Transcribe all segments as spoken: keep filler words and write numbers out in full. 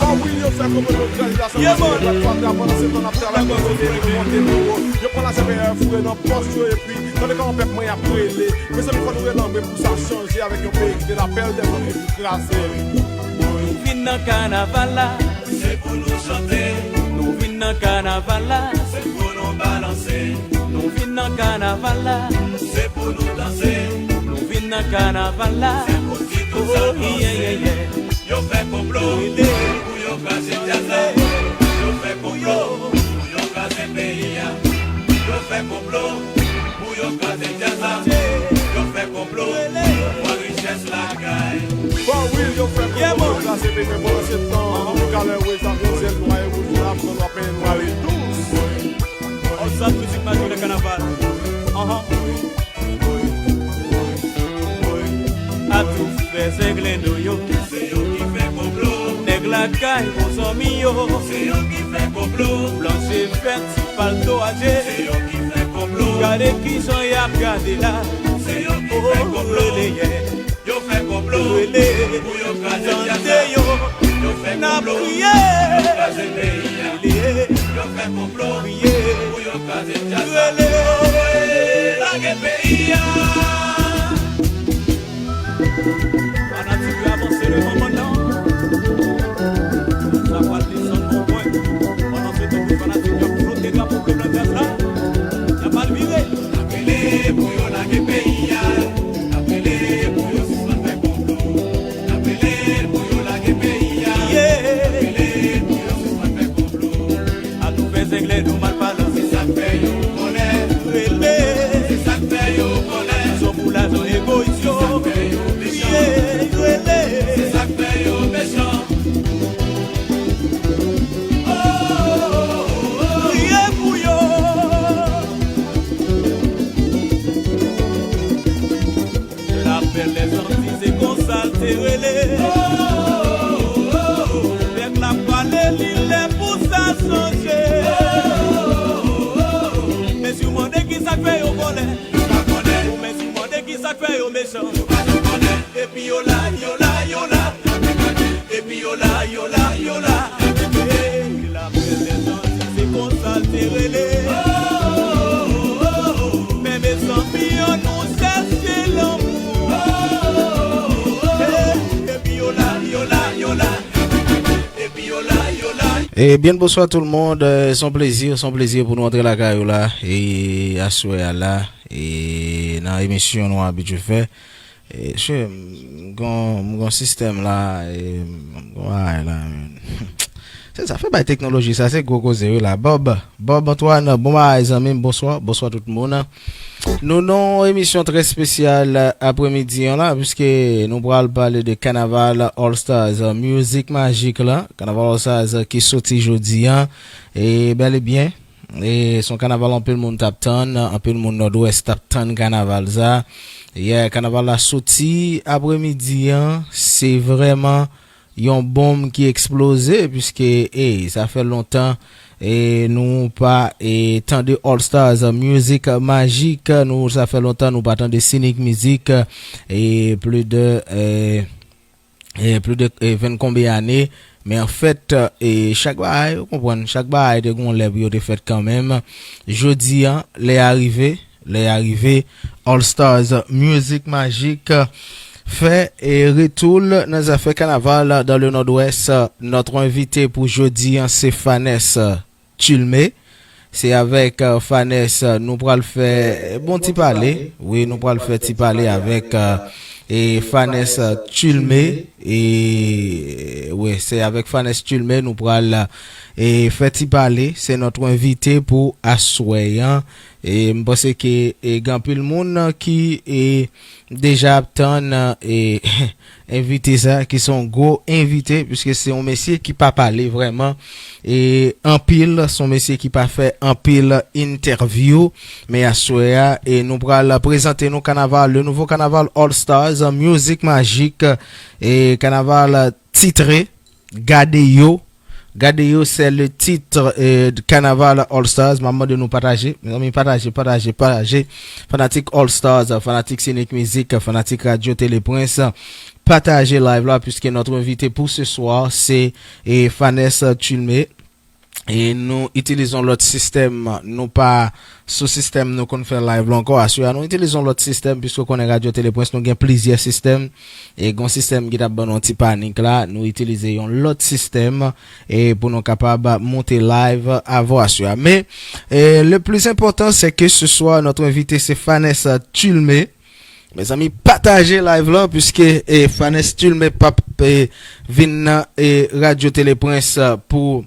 Bon, wi, yo fè kòman yo grann gason. Yeah, man. Yo pran lajan peye yo, yo monte biwo. Yo pran lajan peye yo, foure nan pòch yo, epi tande kòman pèp mwen ap rele. Mezanmi, fò nou relanbre pou sa chanje avèk yon peyi ki te lapèl tèlman ki pou kraze. Nou vin nan kanaval la, se pou nou chante. Nou vin nan kanaval la, se pou nou balanse. Nou vin nan kanaval la, se pou nou danse. Nou vin nan kanaval la, se pou ti tout sa danse. Oh, yeah, yeah, yeah. Yo fè konplo pou yo kraze djaz la. Yo fè konplo pou yo kraze peyi a. Yo fè konplo pou yo kraze djaz la. Yo fè konplo pou pran richès lakay. Bon, wi, yo fè konplo pou yo kraze peyi, men pandan se tan, anpil kalè, wi, sa fè sèl nwa e wouj la, pou nou ap mennen nou ale dous. All Stars Music Magic nan kanaval. Ahan. Atoufè Zenglendo yo. Se yo ki fè konplo. Nèg lakay bon zanmi yo. Se yo ki fè konplo. Blan je vèt ti palto aje. Se yo ki fè konplo. Gade kijan y ap gade la. Se yo ki fè konplo. Rele, yeah. Yo fè konplo pou yo kraze djaz la. Yo fè konplo pou yo kraze peyi a. Yo fè konplo pou yo kraze djaz la. Lage peyi a. Fanatik yo avanse devan bann nan. Sa pral desann bon pwen. Pandan se tan, tout fanatik yo ap flote drapo blan nan djaz la. Y ap mal vire. N ap rele pou yo lage peyi a. N ap rele pou yo sispann fè konplo. N ap rele pou yo lage peyi a. N ap rele pou yo sispann fè konplo. Atoufè Zenglendo, malpalan, se sa k fè yo vòlè. Rele. Se sa k fè yo vòlè. Rezon pou lajan egoyis yo. Se sa k fè yo mechan. Rele. Se sa k fè yo mechan. Kriye pou yo. Lapèl dèzanti, se konsa l te rele. Nèg la pale, li lè pou sa chanje. Mezanmi, mande ki sa k fè yo vòlè. Ou mezanmi, mande ki sa k fè yo mechan. Epi yo la, yo la, yo la. Epi yo la, yo la, yo la. Lapèl dèzanti, se konsa l te rele. Men mezanmi, an nou chèche lanmou. Epi yo la, yo la, yo la. Epi yo la, yo la. E byen bonswa tout le monde. Euh, se yon plezi, se yon plezi pou nou antre lakay ou la. E aswè a la, e nan emisyon nou abitye fè. E, che, m gon, m gon sistèm la, e, m gon bagay la, men. Se zafè bay teknoloji sa, se gwo koze, wi, la. Bob, Bob Antoine, bon bagay, zanmi m, bonswa, bonswa tout moun. Nou nan yon emisyon trè espesyal aprèmidi an la, piske nou pral pale de kanaval All Stars, euh, Music Magic la. Kanaval All Stars, euh, ki soti jodi an, e bèl e byen, e se yon kanaval anpil moun t ap tann, anpil moun Nòdwès t ap tann kanaval sa. Yeah, kanaval la soti aprèmidi an, se vrèman yon bonm ki eksploze, piske, ey, sa fè lontan, e nou pa, e, tande All Stars Music Magic, nou, sa fè lontan nou pa tande Scenic Music, e, plis de, e, e, plis de, e, venn konbyen ane, men anfèt, e, chak bagay, ou konprann, chak bagay te gon lè pou yo te fèt kanmenm. Jodi an, lè a rive, lè a rive, All Stars Music Magic fè, e, retou l nan zafè kanaval dans le Nòdwès. Notre invité pou jodi an, se Fanès Tulmé. Se avèk, euh, Fanès, euh, nou pral fè bon ti pale. Wi, nou pral fè ti pale avèk, euh, e Fanès, euh, Tulmé. E, wi, se avèk Fanès Tulmé nou pral, e, fè ti pale. Se notre invité pou aswè an. E m panse ke, e, gen anpil moun ki, e, deja ap tann, e, envite sa, ki se yon gwo envite, piske se yon mesye ki pa pale vrèman, e, anpil, se yon mesye ki pa fè anpil entèvyou, men aswè a, e, nou pral prezante nou kanaval, le nouveau carnaval All Stars Music Magic, e, kanaval titre, Gade yo, Gade yo, c'est le titre, euh, de Kanaval All Stars. M ap mande nou pataje. Mezanmi, pataje, pataje, pataje. Fanatik All Stars, fanatik Scenic Music, fanatik Radyo Tele Prince, Pataje live la, puisque notre invité pour ce soir, c'est, eh, Fanès Tulmé. E nou itilize yon lòt sistèm, nou pa sou sistèm nou konn fè live la ankò. Aswè a, nou itilize yon lòt sistèm, puisque w konnen Radyo Tele Prince, nou gen plizyè sistèm. E gen yon sistèm ki t ap ban nou yon ti panik la, nou itilize yon lòt sistèm, e pou nou kapab monte live avè w aswè a. Men, e, le plus important, c'est que ce soir, notre invité, c'est Fanès Tulmé. Mezanmi, pataje live la, puisque, e, Fanès Tulmé p ap, e, vin nan, e, Radyo Tele Prince pou,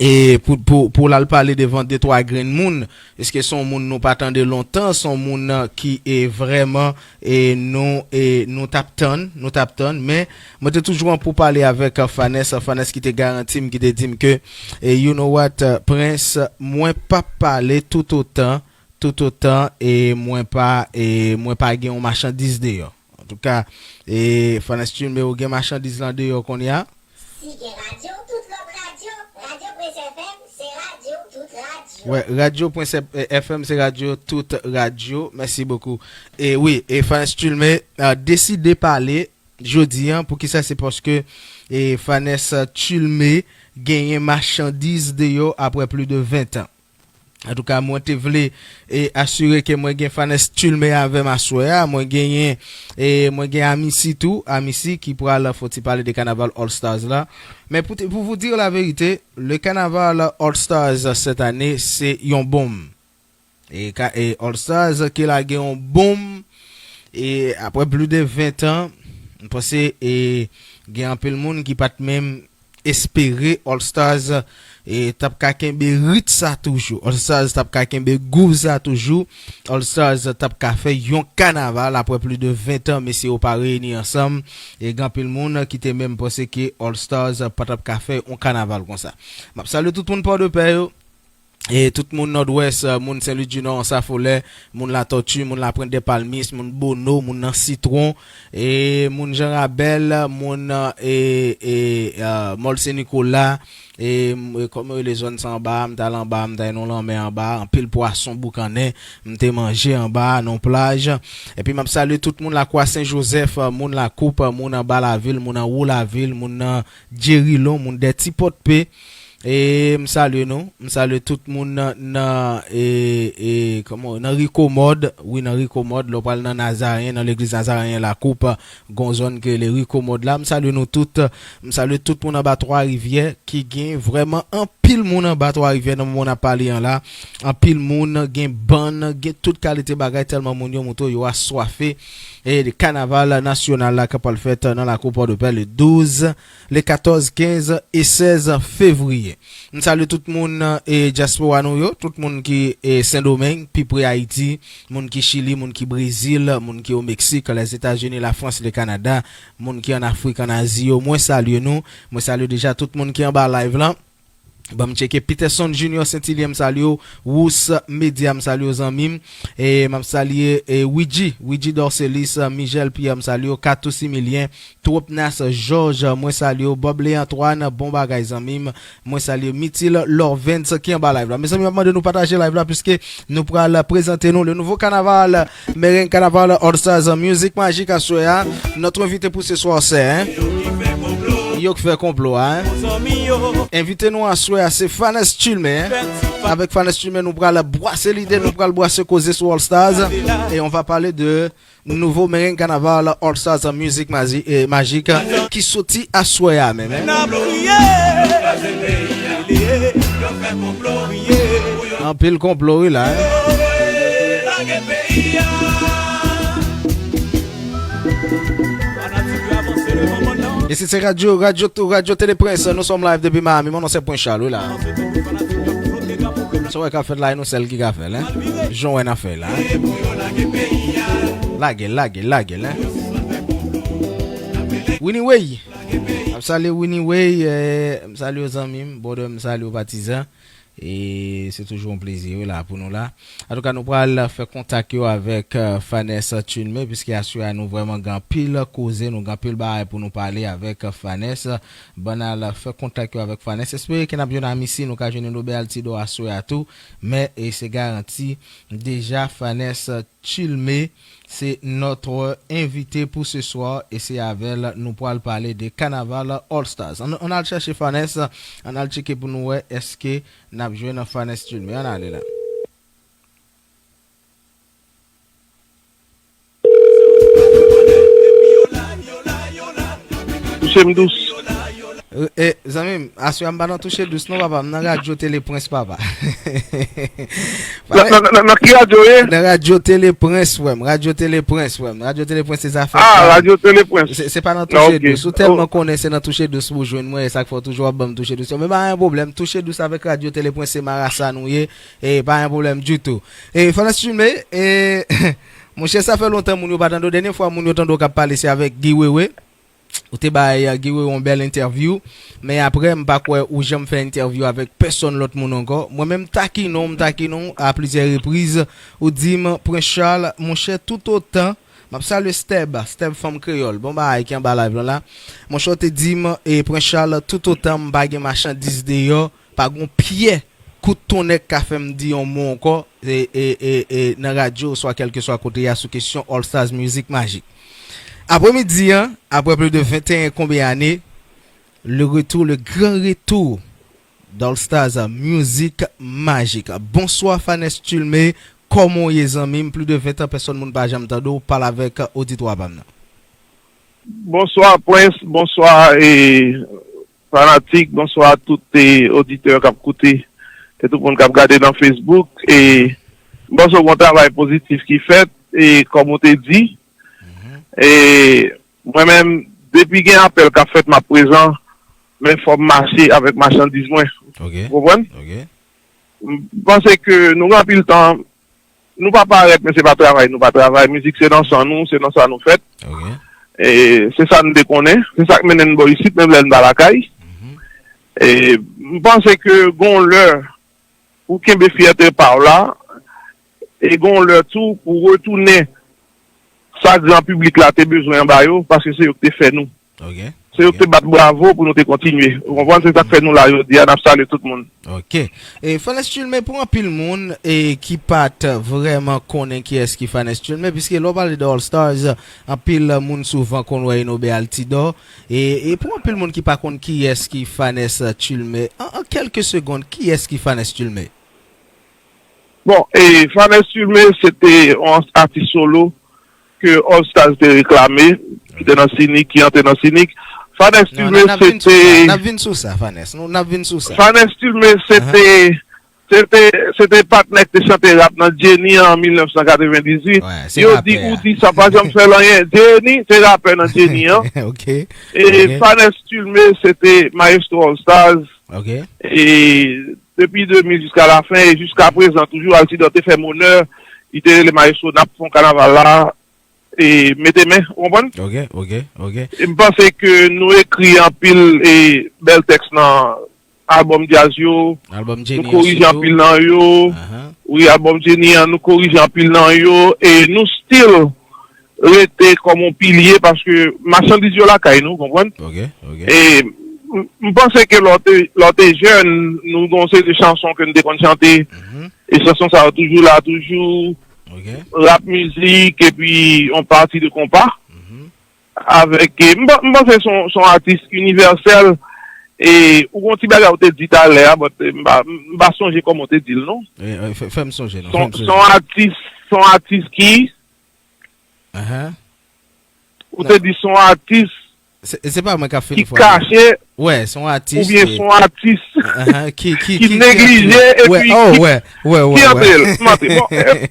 e, pou, pou, pou l al pale devan de twa grenn moun. Paske se yon moun nou pa tande lontan, se yon moun, e, ki, e, vrèman, e, nou, e, nou t ap tann, nou t ap tann. Men, mwen te toujou an pou pale avèk, e, Fanès, Fanès ki te garanti m, ki te di m ke, e, you know what, e, Prince, mwen p ap pale toutotan, toutotan, e, mwen pa, e, mwen pa gen yon machandiz deyò. Antouka, e, Fanès Tulmé, ou gen machandiz lan deyò kounye a? Si gen radyo, tout lòt radyo, Radyo Prince F M, se radyo, tout radyo. Wè, Radyo Prince F M, se radyo, tout radyo. Mèsi bokou. E wi, e Fanès Tulmé, e, deside pale jodi a. Poukisa? Se paske, e, Fanès Tulmé genyen machandiz deyò apre plis de ven tan. Antouka, mwen te vle, e, asire ke mwen gen Fanès Tulmé avè m aswè a. Mwen genyen, e, mwen gen Amici tou, Amici ki pral fè yon ti pale de kanaval All Stars la. Men pou te, pour vous dire la vérité, le carnaval All Stars cette année, se yon bonm. E, ka, e All Stars ki lage yon bonm, e apre plis de ven tan, m panse, e gen anpil moun ki pa t menm espere All Stars, e, t ap ka kenbe rit sa toujou. All Stars t ap ka kenbe gwouv sa toujou. All Stars t ap ka fè yon kanaval apre plis de ven tan, mesye yo pa reyini ansanm. E gen anpil moun ki te menm panse ke All Stars pa t ap ka fè yon kanaval konsa. M ap salye tout moun Pòdepè yo. E tout moun Nòdwès, moun Sen Lwi di Nò, Ansafolè, moun Latòti, moun Laprent dè Palmis, moun Bono, moun nan Sitwon, e moun Jan Rabèl, moun, e, e, e, Mòl Sen Nikola, e, m, e, kòman yo rele zòn sa anba a, m t al anba a, m t al nan lanmè anba a, anpil pwason boukannen, m te manje anba a, nan plaj. Epi m ap salye tout moun Lakwa Sen Jozèf, moun Lakoup, moun anba lavil, moun anwo lavil, moun nan Djerilon, moun dè Ti Pòdpe, E m salye nou. M salye tout moun nan, nan, e, e, kòman, nan Rikomòd. Wi, nan Rikomòd. Lè w pral nan Nazayen, nan legliz Nazayen Lakoup, gon zòn ki rele Rikomòd la. M salye nou tout. M salye tout moun anba Twa Rivyè ki gen vrèman anpil moun anba Twa Rivyè nan moman n ap pale an la. Anpil moun gen bann, gen tout kalite bagay, tèlman moun yo moute yo aswafe. E kanaval nasyonal la k ap pral fèt nan lakou Pòdepè le douz, le katòz, kenz e sèz fevriye. M salye tout moun, e, dyaspora nou yo, tout moun ki, e, Sendomeng, pi pre Ayiti, moun ki Chili, moun ki Brezil, moun ki o Meksik, Lèzetazini, Lafrans, le Kanada, moun ki ann Afrik, ann Azi yo, mwen salye nou. Mwen salye deja tout moun ki anba live lan. Ban m tcheke Peterson Junior Sentilyen, m salye w. Wous Media, m salye w, zanmi m. E m ap salye, e, Widji, Widji Dorcelis, Michel Pierre, m salye w. Katou Similyen, Twopnas Jòj, mwen salye w. Bob Lé Antoine, bon bagay, zanmi m. Mwen salye Mitil Lorvens ki anba live la. Mezanmi, m ap mande nou pataje live la, piske nou pral prezante nou le nouveau carnaval, Merengue Carnaval All Stars Music Magic aswè a. Notre invité pour ce soir, c'est, hein, yo k fè konplo a, hein. Envite nou aswè a, se Fanès Tulmé, hein. Avèk Fanès Tulmé, nou pral bwase lide, nou pral bwase koze sou All Stars. E on va parler de nouvo Merengue Carnaval All Stars Music Mazi-, eh, Magic ki soti aswè a menm, hein. Anpil konplo, wi, la, hein. Ici c'est Radio, Radio, Radio Télé Prince. Nous sommes live depuis Miami. Mon nom c'est Prince Charles, wi, la. Sa wè ka fèt la, e nou sèl ki ka fè l, hein. Jan wè n a fè la, hein. Lage, lage, lage, hein. Winnie Way. M ap salye Winnie Way, eh, m salye w zanmi m, brother, m salye w patizan. E se toujou yon plezi, wi, la, pou nou la. Antouka, nou pral fè kontak yo avèk, eh, Fanès Tulmé, piske aswè a nou vrèman gen anpil koze, nou gen anpil bagay pou nou pale avèk, eh, Fanès. Bann al fè kontak yo avèk Fanès. Espere ke n ap jwenn Amici, nou ka jwenn Nobe Altidor aswè a tou. Men, e se garanti, deja Fanès Chilme, se notre invité pour ce soir e se avè l nou pral pale de kanaval All Stars. Ann, ann al chèche Fanès, ann al tcheke pou nou wè èske n ap jwenn Fanès Chilme. Ann ale la. Touche m dous. E, e, zanmi m, aswè a m pa nan Touche Dous non, papa. M nan Radyo Tele Prince, papa. Nan, nan, nan, nan ki radyo w ye? Nan Radyo Tele Prince, frè m. Radyo Tele Prince, frè m. Radyo Tele Prince, se zafè Ah, sa. Radyo Tele Prince. Se, se pa nan Ah, Touche ok. Dous. Ou tèlman Oh. konnen se nan Touche Dous pou w jwenn mwen, e sa k fè w toujou ap ban m Touche Dous yo. Men pa gen pwoblèm, Touche Dous avèk Radyo Tele Prince, se marasa nou ye. E pa gen pwoblèm ditou. E Fanès Chilme, e, monchè, sa fè lontan moun yo pa tande w. Dènye fwa moun yo tande w k ap pale, se avèk Guy Wewe. Ou te bay, uh, Guy Wewe yon bèl entèvyou. Men apre, m pa kwè ou janm fè entèvyou avèk pèsonn lòt moun ankò. Mwen menm, m takinnen w, m takinnen w a plizyè repriz. Ou di m, Prince Charles, monchè, toutotan, m ap salye Steb, Steb Fanm Kreyòl. Bon bagay ki anba live lan la. Monchè, ou te di m, e Prince Charles, toutotan m pa gen machandiz deyò, pa gon pyè kout tonnè k ka fè m di yon mo ankò, e, e, e, e, nan radyo, oswa kèlkeswa kote y a sou kesyon All Stars Music Magic. Apremidi an, après plus de vingt et un konbyen ane, le retour, le grand retour d'All Stars Music Magic. Bonswa, Fanès Chilme, kòman w ye, zanmi m? Plis de ven tan, pèsonn moun pa janm tande w, pale avèk oditwa pa m nan. Bonswa, Prince, bonswa, e, fanatik, bonswa tout, e, oditè k ap koute, e tout moun k ap gade nan Facebook, e, m panse w gon travay pozitif ki fèt, e, kòm ou te di, Mhm. e, mwen menm, depi gen apèl k ap fèt, m ap prezan, men fò m mache avèk machandiz mwen. Ok. Ou konprann? Ok. M panse ke nou gen anpil tan, nou pa parèt, men se pa travay nou pa travay. Mizik se nan san nou, se nan sa nou fèt. Ok. E se sa n te konnen, se sa k mennen n bò isit, menm lè n pa lakay. Mhm. E m panse ke gon lè pou kenbe fyète pa w la, e gon lè tou pou retounen sa gran piblik la te bezwen anba yo, paske se yo ki te fè nou. Ok. Se yo ki Ok. te bat bravo pou nou te kontinye. Ou konprann? Se sa k fè nou la jodi a, n ap salye tout moun. Ok. E Fanès Chilme, pou anpil moun, e ki pa t vrèman konnen kiyès ki Fanès Chilme, piske lè w pale de All Stars, anpil moun souvan konn wè Enobe Altidor. E, e pou anpil moun ki pa konn kiyès ki Fanès Chilme, an, an kèlke segonn, kiyès ki Fanès Chilme? Bon, e Fanès Chilme, se te yon atis solo ke All Stars te reklame, ki te nan Sinik, ki antre nan Sinik. Fanès Non, Chilme, n ap, n ap se vin sou te sa, n ap vin sou sa, Fanès. Nou, n ap vin sou sa. Fanès Chilme, se Ahan. te, se te, se te patnè k te chante rap nan Jenny an, an mil nèf san katrevendizuit. Wè, se Yo rapè di, a. ou di sa pa janm fè l anyen. Jenny, se rapè nan Jenny an. Ok. E Ok. Fanès Chilme, se te Maestro All Stars. Ok. E depi de mil jiska lafen, e jiska prezan toujou, Altidor te fè m onè, li te rele Maestro, n ap fè yon kanaval la, e mete men, ou konprann? Ok, ok, ok. E m panse ke nou ekri anpil e bèl tèks nan albòm djaz yo, Albòm nou Jenny an korije sitou. anpil nan yo. Ahan. Wi, albòm Jenny an, nou korije anpil nan yo, e nou still rete kòm yon pilye, paske machandiz yo lakay nou, konprann? Ok, ok. E m, m panse ke lè w te, lè w te jèn, nou gen yon seri de chanson ke n te konn chante. Mhm. E chanson sa yo toujou la, toujou. Ok. Rap mizik, epi yon pati de konpa. Mhm. Avèk, e, m pa, m panse se yon, se yon atis inivèsèl. E, ou gon ti bagay ou te di talè a, but, e, m pa, m pa sonje kòman ou te di l, non. E, e, fè, fè m sonje, non. Se Fè yon, m se sonje. yon atis, se yon atis ki Ahan. Ou te di se yon atis Se, se pa mwen k ap fin ki fwa. kache Wè, se yon atis oubyen ki se yon atis Ahan, ki, ki, ki ki, ki neglije antre. Wè, epi oh, ki, wè, wè, ki wè, antre wè. l. M antre. Bon, e,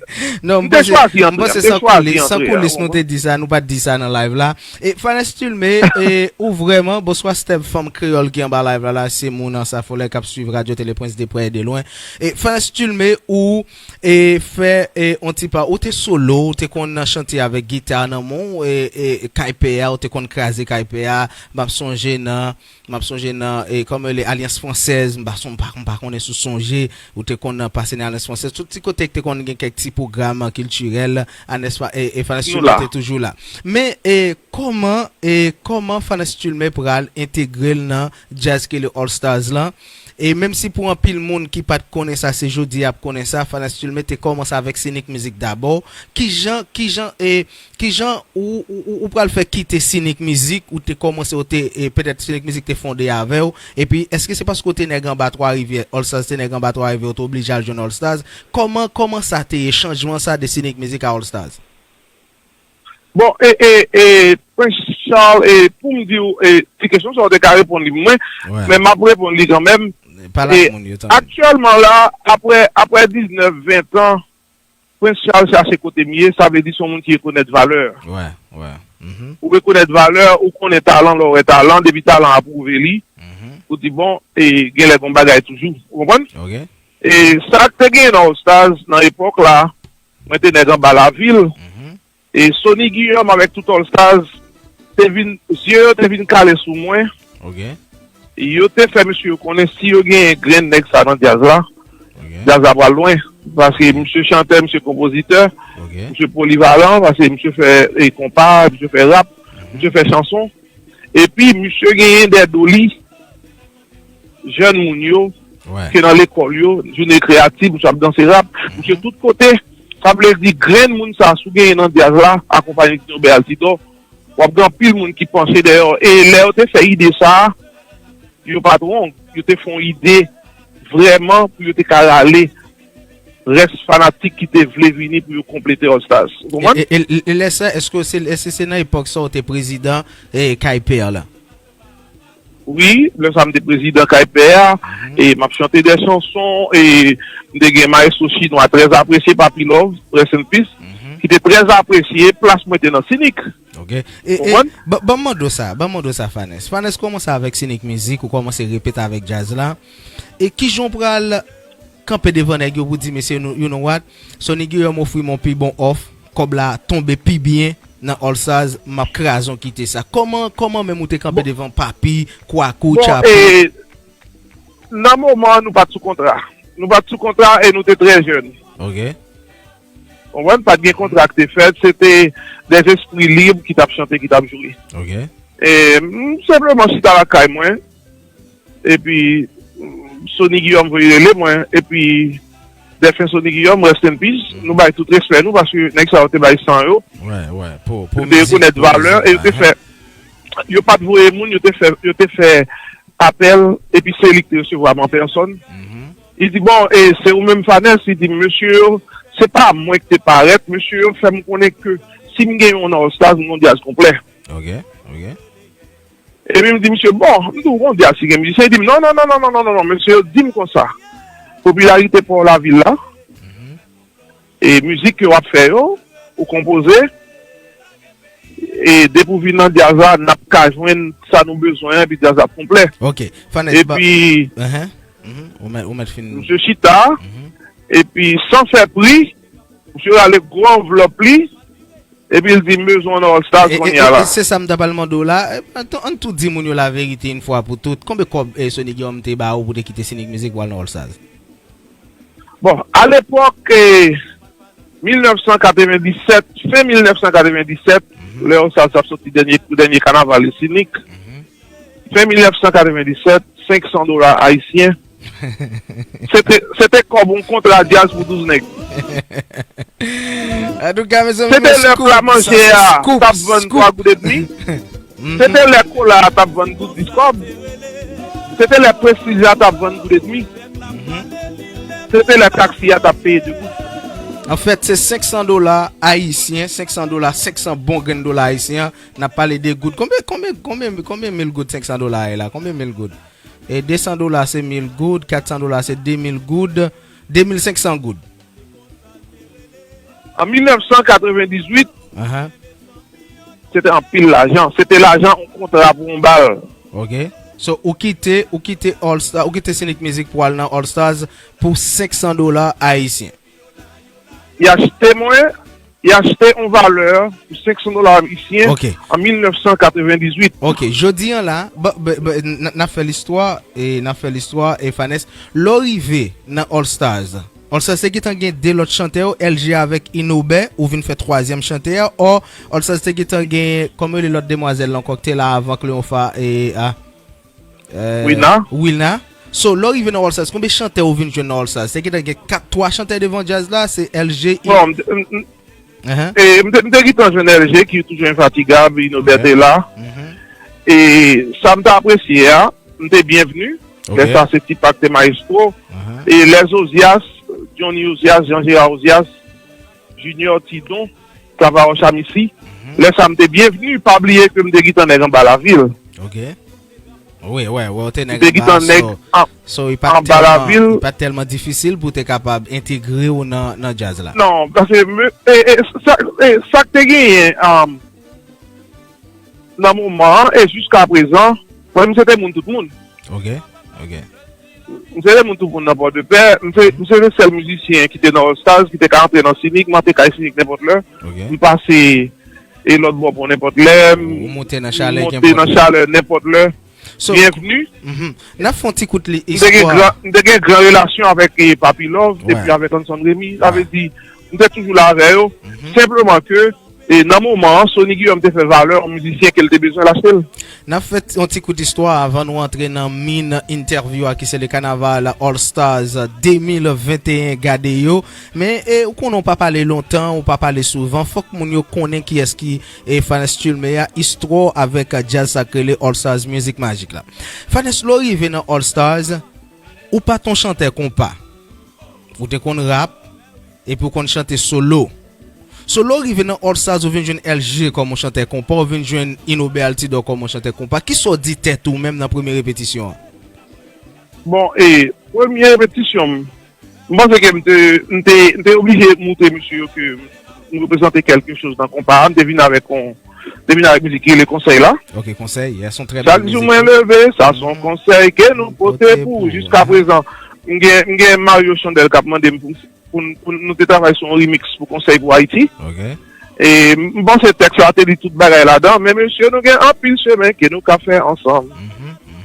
Non, m m te panse, chwazi m antre. panse M te san chwazi koulis, san antre. koulis Ou nou te konprann? di sa, nou pa t di sa nan live la. E Fanès Chilme, e, ou vrèman, bonswa Steph, fanm kreyòl ki anba live la, la, se moun an sa folè k ap swiv Radyo Tele Prince de prè e de lwen. E Fanès Chilme, ou e fè, e, on ti pa, ou te solo, ou te konn chante avèk gita nan men w, e, e, kay pè a, ou te konn kraze kay pè a, m ap sonje nan, m sonje nan, e, kòman rele, Alyans Fransèz, m pa son-, m pa, m pa konnen si w sonje, ou te konn pase nan Alyans Fransèz, tout ti kote ki te konn gen kèk ti pwogram kiltirèl, a, nèspa, e, e Fanès Tulmè te toujou la. Men, e, kòman, e, kòman Fanès Tulmè pral entegre l nan djaz ki rele All Stars lan? E menm si pou anpil moun ki pa t konnen sa, se jodi y ap konnen sa, Fanès Tulmè te kòmanse avèk Scenic Music dabò. Kijan, kijan, e, Kijan ou, ou, ou, ou pral fè kite Scenic Music, ou te kòmanse, ou te, e, petèt Scenic Music te fonde avè w, epi èske se paske w te nèg anba Twa Rivyè, All Stars te nèg anba Twa Rivyè, ou te oblije al jwenn All Stars? Kòman, kòman sa te ye, chanjman sa de Scenic Music a All Stars? Bon, e, e, e, Prince Charles, e, pou m di w, e, ti kesyon sa w te ka reponn li pou mwen, men m ap reponn li kanmenm. Pale ak moun yo, tande. Aktyèlman la, apre, apre diznèf, ven tan, Prince Charles, sa se kote m ye, sa vle di se yon moun ki rekonèt valè. Ou rekonèt valè, ou konnen talan lè w wè talan, depi talan apwouve li, ou di, bon, e genlè gen yon bagay toujou. Ou konprann? E sa k te genyen nan All Stars nan epòk la, mwen te nèg anba lavil, e Sony Guillaume avèk tout All Stars te vin, zye yo te vin kale sou mwen. Yo te fè mesye yo konnen si yo genyen grenn nèg sa nan djaz la, djaz la pral lwen. Paske misye chantè, misye konpozitè, misye polivalan, paske misye fè, e, konpa, misye fè rap, misye fè chanson. Epi misye genyen dèyè do li jèn moun yo, ke nan lekòl yo, jounen kreyatif, misye ap danse rap, misye tout kote. Sa vle di grenn moun sa, si w genyen nan djaz la, akonpanye Tino Bèyal Tidò, w ap gen anpil moun ki panse dèyè w. E lè yo te fè ide sa a, yo pa t wrong. Yo te fè yon ide vrèman pou yo te ka rale rès fanatik ki te vle vini pou yo konplete All Stars. Ou konprann? E, e, e, e lè sa, èske se, èske se nan epòk sa w te prezidan, e, Kay Pè la? Wi, lè sa m te prezidan Kay Pè a, e m ap chante de chanson, e m te gen Maestro Chinwa, trè apresye, Papi Love, rest in peace, ki te trè apresye plas mwen te nan Scenic. Ok. E, e, ban, ban m mande w sa, ban m mande w sa, Fanès. Fanès kòmanse avèk Scenic Music, ou kòmanse repete avèk djaz la. E kijan w pral kanpe devan nèg yo pou di, mesye, nou, you know what? Sony Guillaume ofri m yon pi bon òf, kòb la tonbe pi byen nan All Stars, m ap kraze yon kite sa. Kòman, kòman menm ou te kanpe devan Papi, Kwaku, bon, Tchapi? E, nan moman an, nou pa t sou kontra. Nou pa t sou kontra e nou te trè jèn. Ok. Konprann? Pa t gen kontra ki te fèt, se te dèzespri lib ki t ap chante, ki t ap jwe. Ok. E m senpleman chita lakay mwen, epi, mm, Sony Guillaume voye rele mwen, epi dèfen Sony Guillaume, rest in peace, nou bay tout respè nou, paske nèg sa yo te bay san yo. Yo te rekonèt valè, e yo te fè, yo pa t voye moun, yo te fè, yo te fè apèl, epi se li ki te resevwa m an pèsòn. Li di, bon, e se ou menm Fanès? Li di, mesye yo, se pa mwen ki te parèt, mesye yo fè m konnen ke si m gen yon nan All Stars, m gon djaz konplè. Ok, ok. Epi m di, misye, bon, m di w gon djaz ki gen mizisyen. Li di m, non, non, non, mesye yo di m konsa, popilarite pa w lavil la, e mizik ke w ap fè yo, ou konpoze, e depi w vin nan djaz la, n ap ka jwenn sa nou bezwen an, epi djaz la ap konplè. Ok, Fanès, epi, mhm, ou mèt, ou mèt fin. Misye chita, epi san fè pri, misye rale gwo anvlòp li, epi l di m bezwen w nan All Stars kounye a la. E, e, e se sa m ta pral mande w la. E, ann tou, ann tou di moun yo laverite yon fwa pou tout. Konbyen kòb, e, Sony Guillaume te ba ou pou te kite Scenic Music pou al nan All Stars? Bon, alepòk, e, mil nèf san katrevenndisèt, fen mil nèf san katrevenndisèt, lè All Stars t ap soti dènye, dènye kanaval li Scenic, fen mil nèf san katrevenndisèt, senk san dola ayisyen. Se te, se te kòb yon kontra djaz pou douz nèg. Antouka, mezanmi, se te lè pla manje a t ap vann twa goud edmi. Se te lè kola a t ap vann goud dis kòb. Se te lè prestij la t ap vann goud edmi. Se te lè taksi a t ap peye de goud. Anfèt, se senk san dola ayisyen, senk san dola, senk san bon grenn dola ayisyen an. N ap pale de goud. Konbyen, konbyen, konbyen, konbyen mil goud senk san dola a ye la? Konbyen mil goud? E de san dola se mil goud, kat san dola se de mil goud, de mil senk san goud. An mil nèf san katrevenndizwit, se te anpil lajan. Se te lajan yon kontra pou yon bal. Ok. So, ou kite, ou kite All Star, ou kite Scenic Music pou al nan All Stars pou senk san dola ayisyen. Li achte mwen, Li achte yon valè pou senk san dola ayisyen Ok. An mil nèf san katrevendizuit. Ok, jodi an la, ba- ba- ba- n n ap fè listwa, e n ap fè listwa, e Fanès, lè w rive nan All Stars, All Stars te gentan gen de lòt chantè, L G avèk Inobè, ou vin fè twazyèm chantè, ò, All Stars te gentan gen, kòman yo rele lòt demwazèl la ankò, ki te la avan Cleonfa, e a. Wina. Wina. So, lè w rive nan All Stars, konbyen chantè ou vin jwenn nan All Stars? Se gentan gen kat, twa chantè devan djaz la, se L G, I- Bon, m, m, m, Ahan. e, m te, m te gentan jwenn L G ki toujou enfatigab, Inobè Ok. te la. Mhm. E sa m te apresye a, m te byenvni. Ok. Lè sa se Tipak te mayestwo. Ahan. E lè Ozias, Johnny Ozias, Jean Gérard Ozias, Junior Tidon, Clava Roche Amici. Lè sa m te byenvni, pa bliye ke m te gentan nèg anba lavil. Ok. Wi, wè, wè, ou te M nèg te anba, gentan nèg so, an- so, li pa t anba tèlman, lavil. Li pa t tèlman difisil pou te kapab entegre w nan, nan djaz la. Non, paske me- e, e, sa, e, sa k te genyen um, nan moman an e jiska prezan, mwen m se te moun tout moun. Ok, ok. M se te moun tout moun nan Pòdepè. M se, m se te sèl mizisyen ki te nan All Stars, ki te ka antre nan Sinik, m antre kay Sinik nenpòt lè. Ok. M pase e lòt bò pon nenpòt lè. M Ou monte nan chalè gen monte nan chalè nenpòt lè. So, Byenvni. Mhm. N ap fè yon ti kout li M te gen istwa. gran, m te gen gran relasyon avèk e, Papi Love, Wè. Epi avèk Anson Remy. Sa Wè. Vle di, m te toujou la avè yo. Senpleman ke e, nan moman an, Sony Guillaume te fè valè yon mizisyen ke l te bezwen l achte l. N ap fè yon ti kout istwa avan nou antre nan min entèvyou a ki se le kanaval All Stars de mil venteyen gade yo. Men e, ou konnen ou pa pale lontan, ou pa pale souvan. Fòk moun yo konnen kiyès ki e, Fanès Tulme a, istwa w avèk djaz sa k rele All Stars Music Magic la. Fanès, lè w rive nan All Stars, ou pa t yon chantè konpa. Ou te konn rap, epi w konn chante solo. So, lè w rive nan All Stars, ou vin jwenn L G kòm yon chantè konpa, ou vin jwenn Inobè Altidor kòm yon chantè konpa. Kisa w di tèt ou menm nan premye repetisyon an? Bon, e, premye repetisyon m, m panse ke m te, m te, m te oblije moutre mesye yo ke m reprezante kèlke choz nan konpa a. M te vin avèk yon, m te vin avèk mizik ki rele Konsèy la. Ok, konsèy, yes, yon trè Chak jou mwen leve, sa se yon konsèy ke nou pote pou ou. Jiska prezan, m gen, m gen Mario Chandel k ap mande m pou, pou, pou nou te travay sou yon remix pou Konsèy pou Ayiti. Ok. E m panse tèks la te di tout bagay ladan, men mesye, nou gen anpil chemen ke nou ka fè ansanm.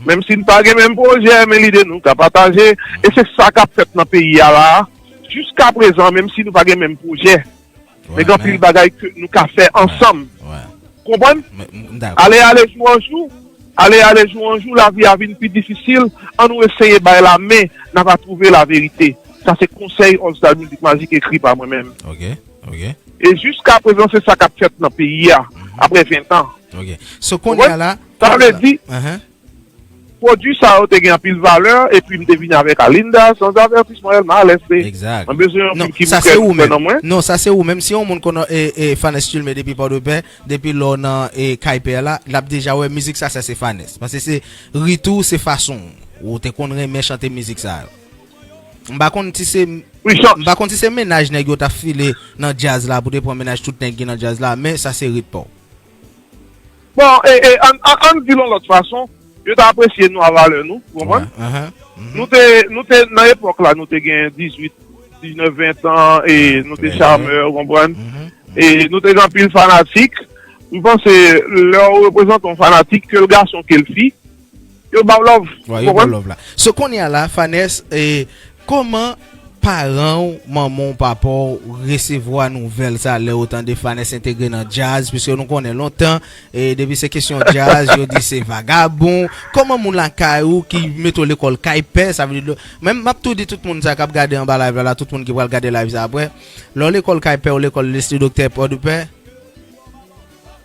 Menm si n pa gen menm pwojè, men lide nou ka pataje. E se sa k ap fèt nan peyi a la a. Jiska prezan, menm si nou pa gen menm pwojè, men gen anpil bagay ke nou ka fè ansanm. Konprann? Ale, ale, jou an jou. Ale, ale, jou an jou, lavi a vin pi difisil. Ann nou eseye bay la men, n ava twouve laverite. Sa se konsèy All Star Music Magic ekri pa mwen menm. Ok, ok. E jiska prezan, se sa k ap fèt nan peyi a, apre ven tan. Ok. So, kounye a la, Sa vle di, Ahan. pwodui sa yo te gen anpil valè, epi m te vini avèk Alinda, Sans Avertissement, El Mal, S P. Exact. Mwen bezwen yon Non, moun ki sa bouke se ou bouke menm. Nan mwen. Non, sa se ou menm. Si yon moun konn e, e, Fanès Tulme depi Pòdepè, depi lè w nan e, Kay Pè la, l ap deja wè mizik sa, sa se Fanès. Paske se rit ou, se fason w. Ou te konn renmen chante mizik sa yo. M pa konn si se M pa konn si se mennaj nèg yo t ap file nan djaz la pou te pran mennaj tout nèg ki nan djaz la, men sa se rit pa w. Bon, e, e, ann, ann, ann di l yon lòt fason, yo te apresye nou a valè nou, ou konprann? Ahan. Nou te, nou te nan epòk la, nou te gen dizuit, diznèf, ven tan, e nou te Trè chamè, ou konprann? E nou te gen anpil fanatik. M panse, lè w reprezante yon fanatik, ke l gason, ke l fi, yo ba w love, Wè, ou yo ba konprann? Love la. So, kounye a la, Fanès, e, kòman paran w, manman w, papa w resevwa nouvèl sa lè yo tande Fanès entegre nan djaz? Piske nou konnen lontan, e, depi se kesyon djaz, yo di se vagabon. Kòman moun lakay ou ki mete w lekòl Kay Pè, sa vle di, men m ap tou di tout moun sa k ap gade anba live la, la, tout moun ki pral gade live sa apre, lè w lekòl Kay Pè, ou lekòl Leslie Docteur Pòdepè,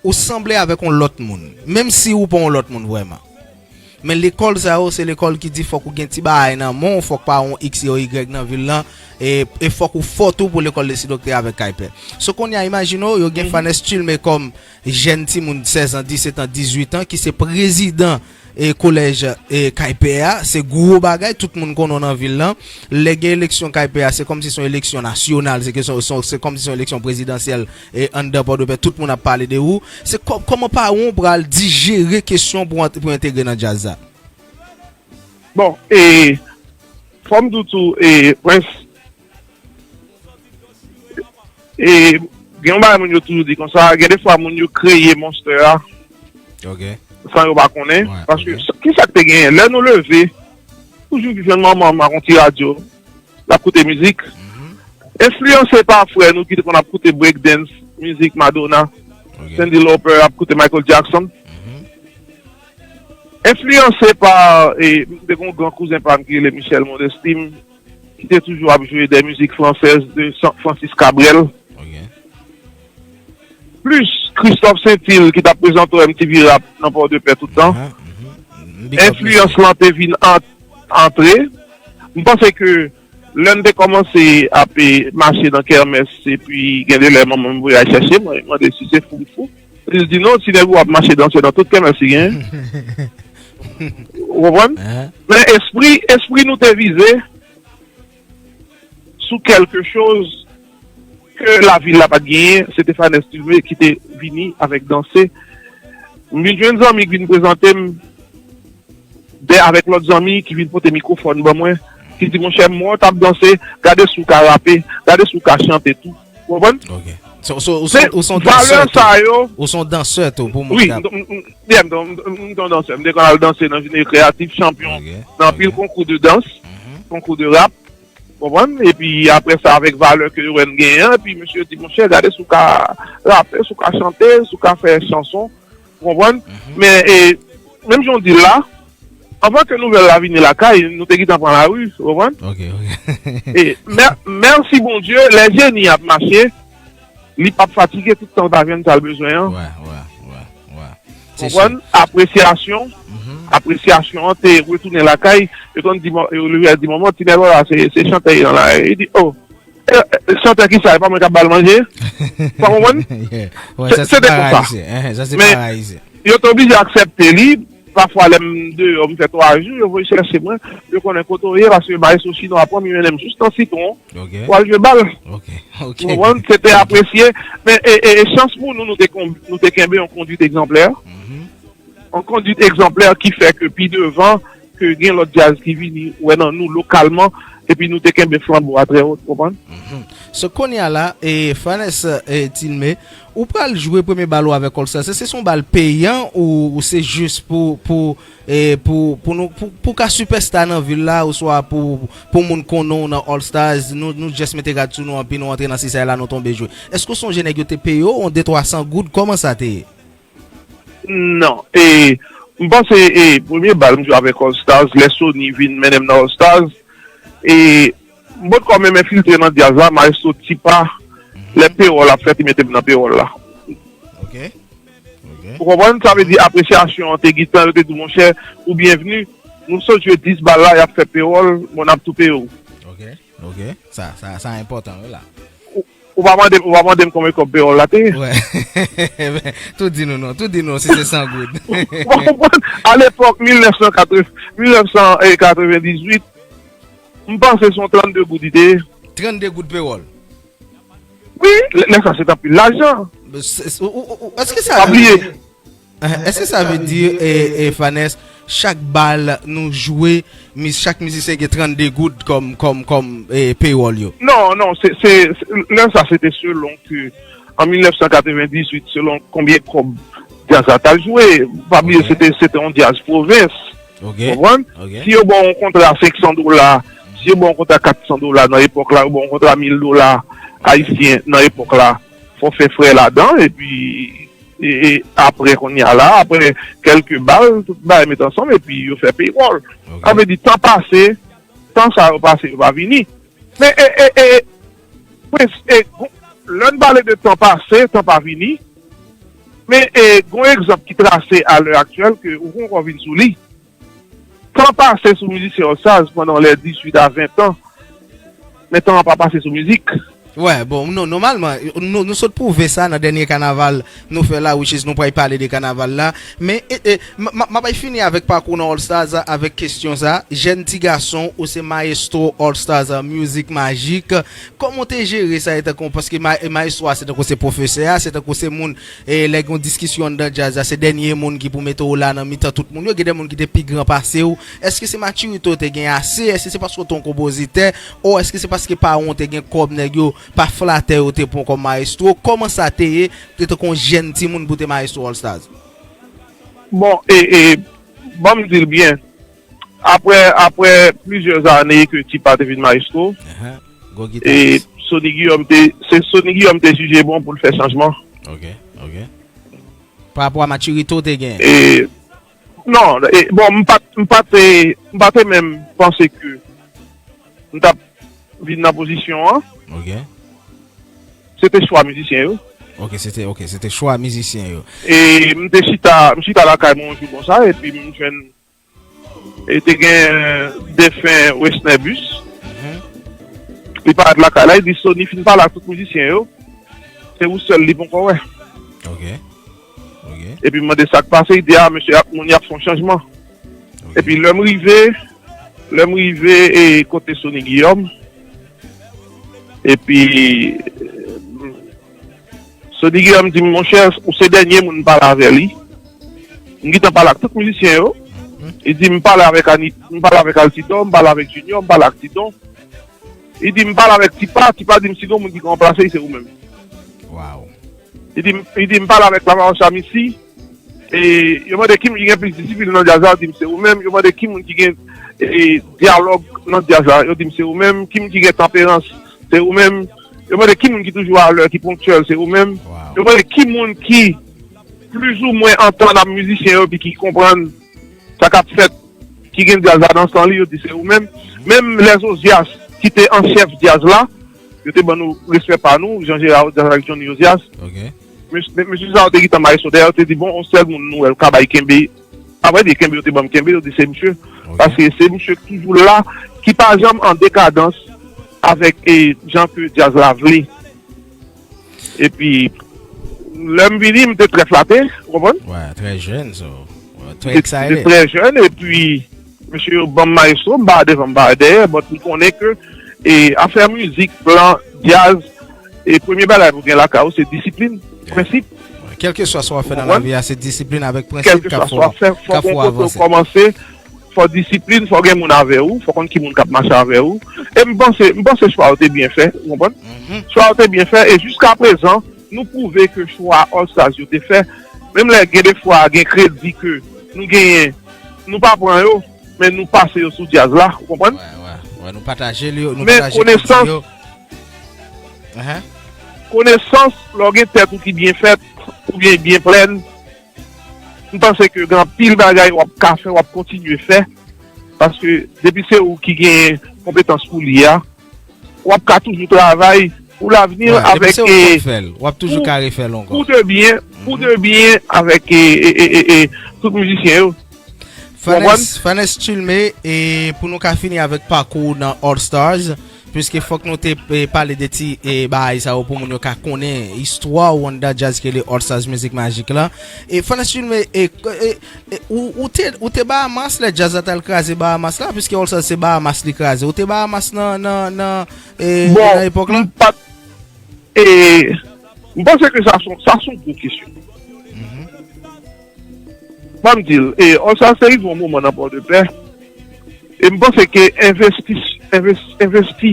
ou sanble avèk yon lòt moun. Menm si ou pa yon lòt moun vrèman. Men lekòl sa yo, se lekòl ki di fòk ou gen ti bagay nan men w, fòk pa yon X, yon Y nan vil lan, e, e fòk ou fò tou pou lekòl Leslie Docteur avèk Kay Pè. So, kounye a, imajine w, yo gen Fanès Tulme kòm jèn timoun sèz an, disèt an, dizuit an, ki se prezidan e, kolèj e, Kay Pè a, se gwo bagay, tout moun konnen w nan vil lan. Lè gen eleksyon Kay Pè a, se kòmsi se yon eleksyon nasyonal, se kesyon, se, se kòmsi se yon eleksyon prezidansyèl, e, anndan Pòdepè, tout moun ap pale de ou. Se kò-, kòman paran w pral dijere kesyon pou ant-, pou entegre nan djaz la? Bon, e, fò m di w tou, e, Prince, e, Gen yon bagay moun yo toujou di konsa, gen de fwa moun yo kreye monstè a Ok. san yo pa konnen. Ouais, Paske ok. sa- ki sa k te genyen? Lè nou leve, toujou jwenn manman m ak yon ti radyo, l ap koute mizik. Enfliyanse pa frè nou ki te konn ap koute breakdance, mizik Madonna, Ok. Cyndi Lauper, ap koute Michael Jackson. Enfliyanse pa, e, m te gen yon gran kouzen pa m ki rele Michel Mondestim, ki te toujou ap jwe de mizik fransèz de San- Francis Cabrel. Ok. Plis Christophe Saintil ki t ap prezante M T V Rap nan Pòdepè tout tan. Aha, mhm. Big up, Enfliyans lan te vin ant- antre. M panse ke lè m te kòmanse ap e, mache nan kèmès, epi gen de lè manman m voye al chèche m, mwen mande si se fou m fou. Li di non, ti nèg ou ap mache danse nan tout kèmès li genyen. Ou konprann? Aha. Men espri, espri nou te vize sou kèlke choz ke lavil la pa t genyen, se te Fanès Tilme ki te vini avèk danse. M vin jwenn zanmi ki vin prezante m de avèk lòt zanmi ki vin pote mikwofòn ban mwen, ki di monchè m wè w t ap danse, gade si w ka rape, gade si w ka chante tou. Ou konprann? Ok. So, so, ou Se son, ou son valè dansè sa tou. Yo. Ou son dansè tou pou moun Wi, k ap. m- m- m- yeah, m t- m- m t yon dansè. M te konn al danse nan jounen kreyatif, chanpyon Ok, nan anpil ok. Konkou de dans, Mhm. Konkou de rap. Konprann? Epi apre sa, avèk valè ke yo wè m genyen an, epi mesye di, monchè, gade si w ka rape, si w ka chante, si w ka fè chanson. Ou konprann? Men, e, menm jan w di l la, anvan ke nouvèl la vini lakay, nou te gentan pran lari, ou konprann? Ok, ok. E, mè- mèsi Bondye, lè jeni ap mache, li p ap fatige tout tan l pa jwenn sa l bezwen an. Wè, wè, wè, wè. Se Konprann? Sou. Apresyasyon, Mhm. apresyasyon an te retounen lakay. Yo konn di, yo leve di manman, ti nèg la, se, se chantè li nan la. Li di, oh, e, e, chantè ki sa, e pa mwen k ap ba l manje? Pa konprann? Yeah. Wè, Se- sa se se te para konsa. Ayisyen. Ehe, sa se Men- para Ayisyen. Yo te oblije aksepte li. Pafwa, lè m deyò, m fè twa jou, yo voye chèche mwen. Yo konnen kote w ye, paske maestro Chino a pran m, li mennen m jis nan sitwon. Ok. Pou al jwe bal. Ok, ok. Ou konprann? Se te apresye. Men e, e, e chans pou nou, nou te, kon- nou te kenbe yon kondwit egzanplè. Mhm. Yon kondwit egzanplè ki fè ke pi devan, ke gen lòt djaz ki vini, wè nan nou lokalman, epi nou te kenbe flanbo a trè wo, ou konprann? Mhm. So, kounye a la, e, Fanès e, Tilme, ou pral jwe premye bal ou avèk All Stars. Se, se yon bal peyan ou, ou se jis pou, pou, e, pou, pou nou, pou, pou ka sipèsta nan vil la, oswa pou, pou moun konnen w nan All Stars, nou, nou just mete rad sou nou, anpi nou antre nan sisay la, nou tonbe jwe. Èske w sonje nèg yo te peye w yon de twa san goud? Kòman sa te ye? Non. E, m panse, e, premye bal m jwe avèk All Stars, lè Sony vin mennen m nan All Stars, e, m potko menm enfiltre nan djaz la, maestro Tipa, lè pewòl ap fèt, li mete m nan pewòl la. Ok. Ok. Ou konprann? Sa vle di apresyasyon an te gentan, yo te di, monchè, ou byenvni. Nou sot jwe dis bal la, y ap fè pewòl, bon, n ap tou peye w. Ok. Ok. Sa, sa, sa enpòtan, wi la. Ou pa mande, ou pa mande m konbyen kòb pewòl la te ye. Wè. Tou di nou non, tou di nou si se san goud. Ou pa konprann? Alepòk, mil nèf san katreven, mil nèf san katrevendizuit, m panse se yon trannde goud li te ye. Trannde goud pewòl. Wi, lè lè sa se t anpil lajan. Se- se- ou- ou- ou- Èske sa Pa bliye. Èske sa vle di, e, e, Fanès, chak bal nou jwe, mi- chak mizisyen gen trannde goud kòm, kòm, kòm e, pewòl yo? Non, non, se, se, se- lè sa se te selon ke, an mil nèf san katrevendizuit, selon konbyen kòb djaz la t al jwe. Pa bliye, Ok. Se te, se te yon djaz pwovens. Ok. Konprann? Ok. Si yo ba w yon kontra senksan dola, si yo ba w yon kontra katsan dola nan epòk la, yo ba w yon kontra mil dola ayisyen nan epòk la, fò w fè frè ladan, epi e, e, apre kounye a la, apre kèlke bal, tout bagay met ansanm, epi yo fè pewòl. Ok. Sa vle di, tan pase, tan sa yo pase, yo pa vini. Men, e, e, e, Prince, e, gon- lè n pale de tan pase, tan pa vini, men, e, gon egzanp ki trase a lè aktyèl ke ou poko vin sou li. Tan pase sou mizisyen All Stars pandan lè dizuit a ven tan, men tan an pa pase sou mizik. Wè, bon, non, nòmalman, nou, nou sot pwouve sa nan dènye kanaval nou fè la, which is nou pral pale de kanaval la. Men, e, e, m, m, m ap fini avèk pakou nan All Stars la, avèk kesyon sa. Jèn ti gason, ou se maestro All Stars, Music Magic. Kòman w te jere sa, e tankou, paske ma, e maestro a, se tankou se pwofesè a, se tankou se moun, e lè gen yon diskisyon anndan djaz la, se dènye moun ki pou mete w la nan mitan tout moun yo. Gen de moun ki te pi gran pase w. Èske se matirite w te gen ase? Èske se paske w te yon konpozitè? Ou èske se paske paran w te gen kòb, nèg yo pa flatè yo te pran w kòm mayestwo? Kòman sa te ye pou te tankou yon jèn timoun pou te mayestwo All Stars? Bon, e, e, ban m di l byen. Apre, apre plizyè ane ke Tipa te vin mayestwo, Ahan. Gwo e gitaris. Sony Guillaume te, se Sony Guillaume te jije bon pou l fè chanjman. Ok, ok. Pa rapò a matirite w te gen. E, non, e, bon, m pa, m pa te, m pa te menm panse ke m t ap vin nan pozisyon an. Ok. Se te chwa mizisyen yo. Ok, se te, ok, se te chwa mizisyen yo. E m te chita, m chita lakay mwen yon jou konsa, epi m jwenn, e te gen defen Wesner Bus. Mhm. Li parèt lakay la, li di Sony fin pale ak tout mizisyen yo. Se ou sèl li poko wè. Ok. Ok. Epi m mande sa k pase, li di, a, mesye, ap, moun y ap fè yon chanjman. Ok. Epi lè m rive, lè m rive e kote Sony Guillaume, epi, eh, Sony Guillaume di m, monchè, ou se dènye moun m pale avè li. M gentan pale ak tout mizisyen yo. Li di m pale avèk Ani, m pale avèk Altidor, m pale avèk Junior, m pale ak Tidon. Li di m pale avèk Tipa, Tipa di m si gen yon moun ki ka ranplase l, se ou menm. Wow. Li di m, li di m pale avèk Lavaroche Amici, e yo mande ki moun ki gen plis disiplin nan djaz la, yo di m se ou menm. Yo mande ki moun ki gen, e, dyalòg nan djaz la, yo di m se ou menm. Ki moun ki gen tanperans, se ou menm. Yo mande ki moun ki toujou alè, ki ponktyèl, se ou menm. Wow. Yo mande ki moun ki plizoumwen antann ak mizisyen yo epi ki konprann sa k ap fèt, ki gen djaz la nan san li, yo di se ou menm. Menm Lè Zozyas ki te an chèf djaz la, yo te ban nou respè pa nou, Jean Gérard Odias avèk Johnny Odias. Ok. Mes- Mesye sa yo te gentan mayestwo dèyè, yo te di bon, yon sèl moun nou wè l ka bay kenbe. Avrèdi, kenbe yo te ban m kenbe, yo di se misye. Ok. Paske se misye ki toujou la, ki pa janm an dekadans avèk e, jan ke djaz la vle. Epi, lè m vini, m te trè flate, ou konprann? Ouais, très jeune, so. Ouais, très Te excited. Trè jèn, epi mesye yo ban m mayestwo, m pa devan, m pa dèyè, but m konnen ke e, afè mizik, plan, djaz, e premye bagay pou gen lakay ou, se disiplin, prensip. Kèlkeswa sa w ap fè nan Konprann? Lavi a, se disiplin avèk prensip k ap Kèlkeswa fè sa w ap fè, w- k fò ap fè gen w kote w avanse. Kòmanse, fò disiplin, fò gen moun avè ou, fò konn ki moun k ap mache avè ou. E m panse, m panse chwa yo te byen fè, ou konprann? Mhm. Chwa yo te byen fè, e jiska prezan, nou pwouve ke chwa All Stars yo te fè, menm lè gen de fwa gen kredi ke nou genyen, nou pa pran yo, men nou pase yo sou djaz la, ou konprann? Wè, wè, wè, nou pataje li, nou Men pataje konesans- kredi yo. Ahan. Konesans, lè w gen tèt ou ki byen fèt, oubyen byen plèn, m panse ke gen anpil bagay w ap ka fè, w ap kontinye fè, paske depi se ou ki gen konpetans pou li a, w ap ka toujou travay pou lavni Wè, depi avèk se ou e, k ap fè l, w ap toujou pou- ka refè l ankò. pou de byen, pou de byen avèk e, e, e, e, e, tout mizisyen yo. Fanès, Fanès Tulmé, e pou nou ka fini avèk pakou w nan All Stars, piske fòk nou te e, pale de ti e, bagay sa yo pou moun yo ka konnen istwa ou anndan djaz ki rele All Stars Mizik Majik la. E Fanès Tulmé, e, e, e, ou, ou te, ou te Bahamas lè djaz la t al kraze Bahamas la, piske All Stars se Bahamas li kraze. Ou te Bahamas nan, nan, nan, e, Bon, nan epòk la? M pa t, e, m panse ke sa se yon, sa se yon gwo kesyon. Mhm. Ban m di l, e, All Stars te rive yon moman nan Pòdepè, e m panse ke envesti, envesti, envesti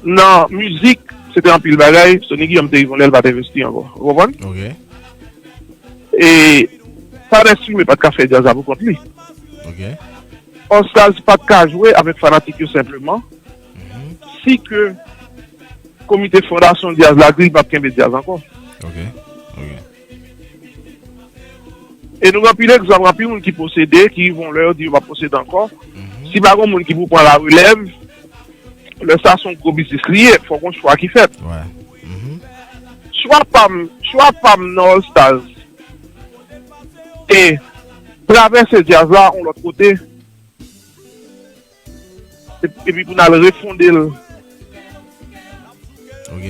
nan mizik, se te anpil bagay, Sony Guillaume te rive yon lè l pa t envesti ankò. Ou konprann? Ok. E Fanès Tulmé pa t ka fè djaz la pou kont li. Ok. All Stars pa t ka jwe avèk fanatik yo senpleman, Mhm. si ke komite fondasyon djaz la di l p ap kenbe djaz ankò. Ok. Ok. E nou gen anpil egzanp, anpil moun ki posede, ki rive yon lè yo di yo p ap posede ankò. Mhm. Si pa gen moun ki pou pran larelèv, lè sa se yon gwo biznis li ye, fòk yon chwa ki fèt. Wè. Mhm. Chwa pa m, chwa pa m nan All Stars, e travèse djaz la yon lòt kote, e- epi pou n al refonde l Ok.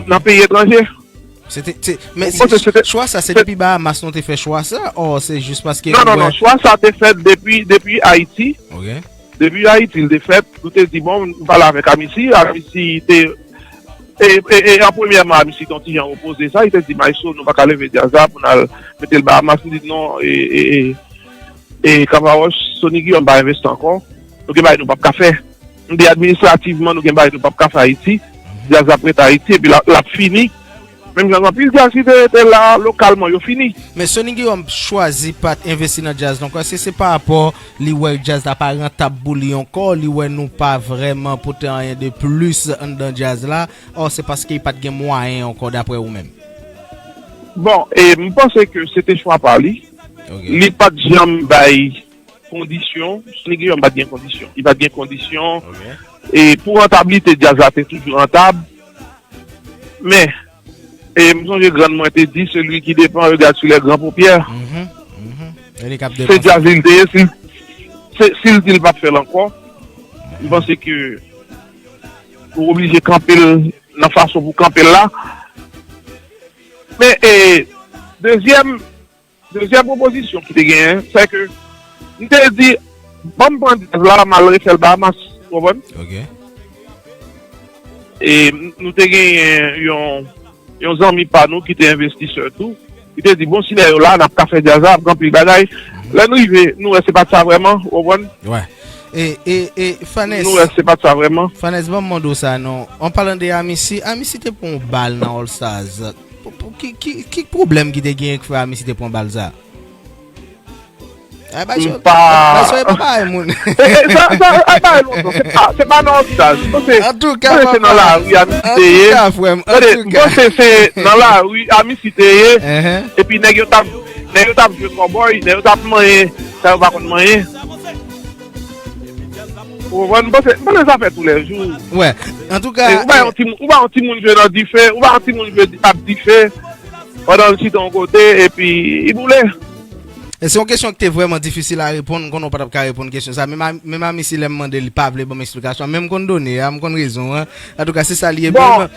nan peyi etranje. Se te, se, men Bon, se- se te- chwa sa, se depi Bahamas nou te fè chwa sa, o se jis paske Non, nou non, wè non, chwa sa te fèt depi, depi Ayiti. Ok. Depi Ayiti, l te fèt, nou te di, bon, nou pale avèk Amici, Amici te, e, e, e, an premyèman, Amici te yon ti jan opoze sa, li te di, maestro, nou pa ka leve djaz la pou n al mete l Bahamas, nou di, non, e, e, e, e, Kavawoch, Sony Guillaume pa envesti ankò, nou gen bagay nou p ap ka fè. M di administrativman, nou gen bagay nou p ap ka fè Ayiti. Djaz la ap ret Ayiti, epi l ap, l ap fini. Menm jan anpil djaz ki te rete la, lokalman, yo fini. Men Sony Guillaume chwazi pa t envesti nan djaz la ankò. Èske se pa rapò li wè djaz la pa rantab pou li ankò, li wè nou pa vrèman pote anyen de plis anndan djaz la, ò se paske li pa t gen mwayen ankò, daprè ou menm? Bon, e m panse ke se te chwa pa li. Ok. Li pa t janm bay kondisyon. Sony Guillaume pa t gen kondisyon. Li pa t gen kondisyon. Ok. E pou rantablite, djaz la te toujou rantab. Men, e m sonje grann mwen te di, celui qui dépend regarde sur les grands paupières. Mhm, mhm. E li k ap Se depanse. Djaz li te ye, si, se, si l di l p ap fè l ankò, m panse ke ou oblije kanpe l nan fason pou kanpe l la. Men, e, dezyèm, dezyèm pwopozisyon ki te genyen, se ke m te di, ban m pran djaz la, m al refè l Bahamas, ou konprann? Ok. E m, nou te genyen yon, yon zanmi pa nou ki te envestisè tou. Li te di, bon, si nèg yo la, n ap ka fè djaz la, ap gen anpil bagay. Mhm. Lè n rive, nou wè se pa t sa vrèman, ou konprann? Wè. E, e, e, Fanès, Nou wè se pa t sa vrèman. Fanès, ban m mande w sa, non. An palan de Amisi, Amisi te pran yon bal nan All Stars. Pou, pou, ki, ki, ki pwoblèm ki te genyen ki fè Amisi te pran bal sa? Ay, bay M cho, pa bay cho, e pa bay moun. E, e, sa, sa, sa, sa, lontan. Se pa, se pa nan All Stars. Mwen se, Antouka, mwen se nan papa. Lari Amisi te ye. Antouka, frè m, Tande, antouka. Mwen se, se nan lari Amisi te ye. Epi nèg yo t ap, nèg yo t ap jwe kòbòy, nèg yo t ap manyen sa yo pa konn manyen. Ou konprann? Mwen se, mwen se zafè toulèjou. Wè, antouka, E, ou pa yon timoun, ou pa yon timoun jwe nan dife, ou pa yon timoun jwe di, ap dife, pandan l chita yon kote, epi li boule. E se yon kesyon ki te vrèman difisil a reponn, m konnen w pa t ap ka reponn kesyon sa, menm a, menm Amisi lè m mande li pa vle ban m esplikasyon, men m konn done a, m konn rezon an. Antouka, se sa li ye, Bon, menm.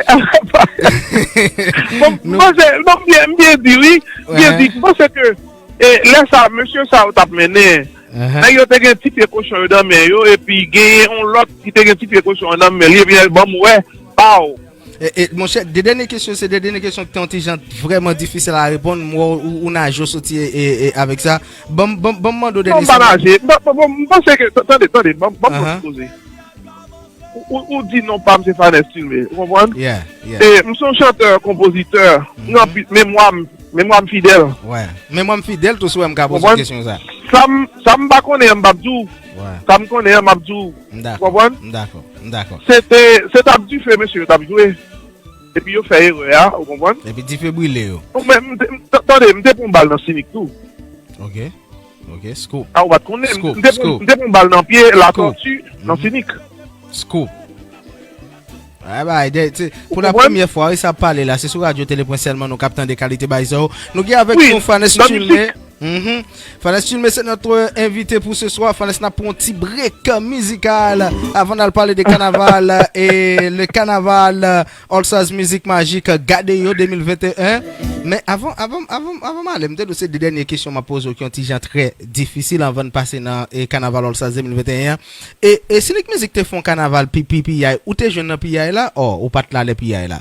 Bon, m panse, non, m byen, m byen di, wi. M byen Wè. Di, m panse ke, e, lè sa, mesye sa yo t ap mennen, Ahan. Nèg yo te gen ti pye kochon yo nan men yo, epi genyen yon lòt ki te gen ti pye kochon an nan men li, epi l ban m wè, paw. E, e, monchè, de dènye kesyon, se de dènye kesyon ki te yon ti jan vrèman difisil a reponn. M wè w, ou, ou naje, w soti e, e, e, avèk sa. Ban m, ban m, ban m mande w Non, dènye m pa sa. Naje. M pa, bon, bon, m panse ke, t-, tande, tande, ban, ban m Ahan. Poze. Ou, ou, ou di non pa m se Fanès Tulmé, ou konprann? Yeah, yeah. E, m se yon chantè, konpozitè, m gen Mhm. anpil, memwa m, memwa m fidèl. Wè. Memwa m fidèl tou, si w wè m ka poze w Konprann? Kesyon sa. Sa m, sa m pa konnen an, m p ap di w. Wè. Sa m konnen an, m ap di w. M dakò. Konprann? M dakò. M dakò. Se te, se t ap dife mesye yo t ap jwe. Epi yo fè erè a, ou konprann? Epi dife brile yo. Ou menm, m te, m, t-, tande, m te pran bal nan Sinik tou. Ok. Ok, scoop. A, ou pa t konnen, m, Scoop, m te pran, scoop. M te pran bal nan pye Scoop. Latòti, nan Mhm. Sinik. Scoop. Ay, bay, de, se, Ou pou la konprann? Premyè fwa, wi, sa ap pale la, se sou Radyo Tele Pwen sèlman nou k ap tande kalite bay sa yo. Nou gen avèk Wi, nou Fanès nan Tulmé. Misik. Mhm. Fanès Tulmé, c'est notre invité pour ce soir. Fanès, n ap pran yon ti break mizikal avan n al pale de kanaval, e le kanaval All Stars Mizik Majik, gade yo de mil venteyen. Men avan, avan, avan, avan m ale, m te di w se de dènye kesyon m ap poze w ki yon ti jan trè difisil avan n pase nan, e, kanaval All Stars de mil venteyen an. E, e Sonic Music te fè yon kanaval pi, pi, piyay, ou te jwenn nan piyay la? Ò, ou pa t la lè piyay la?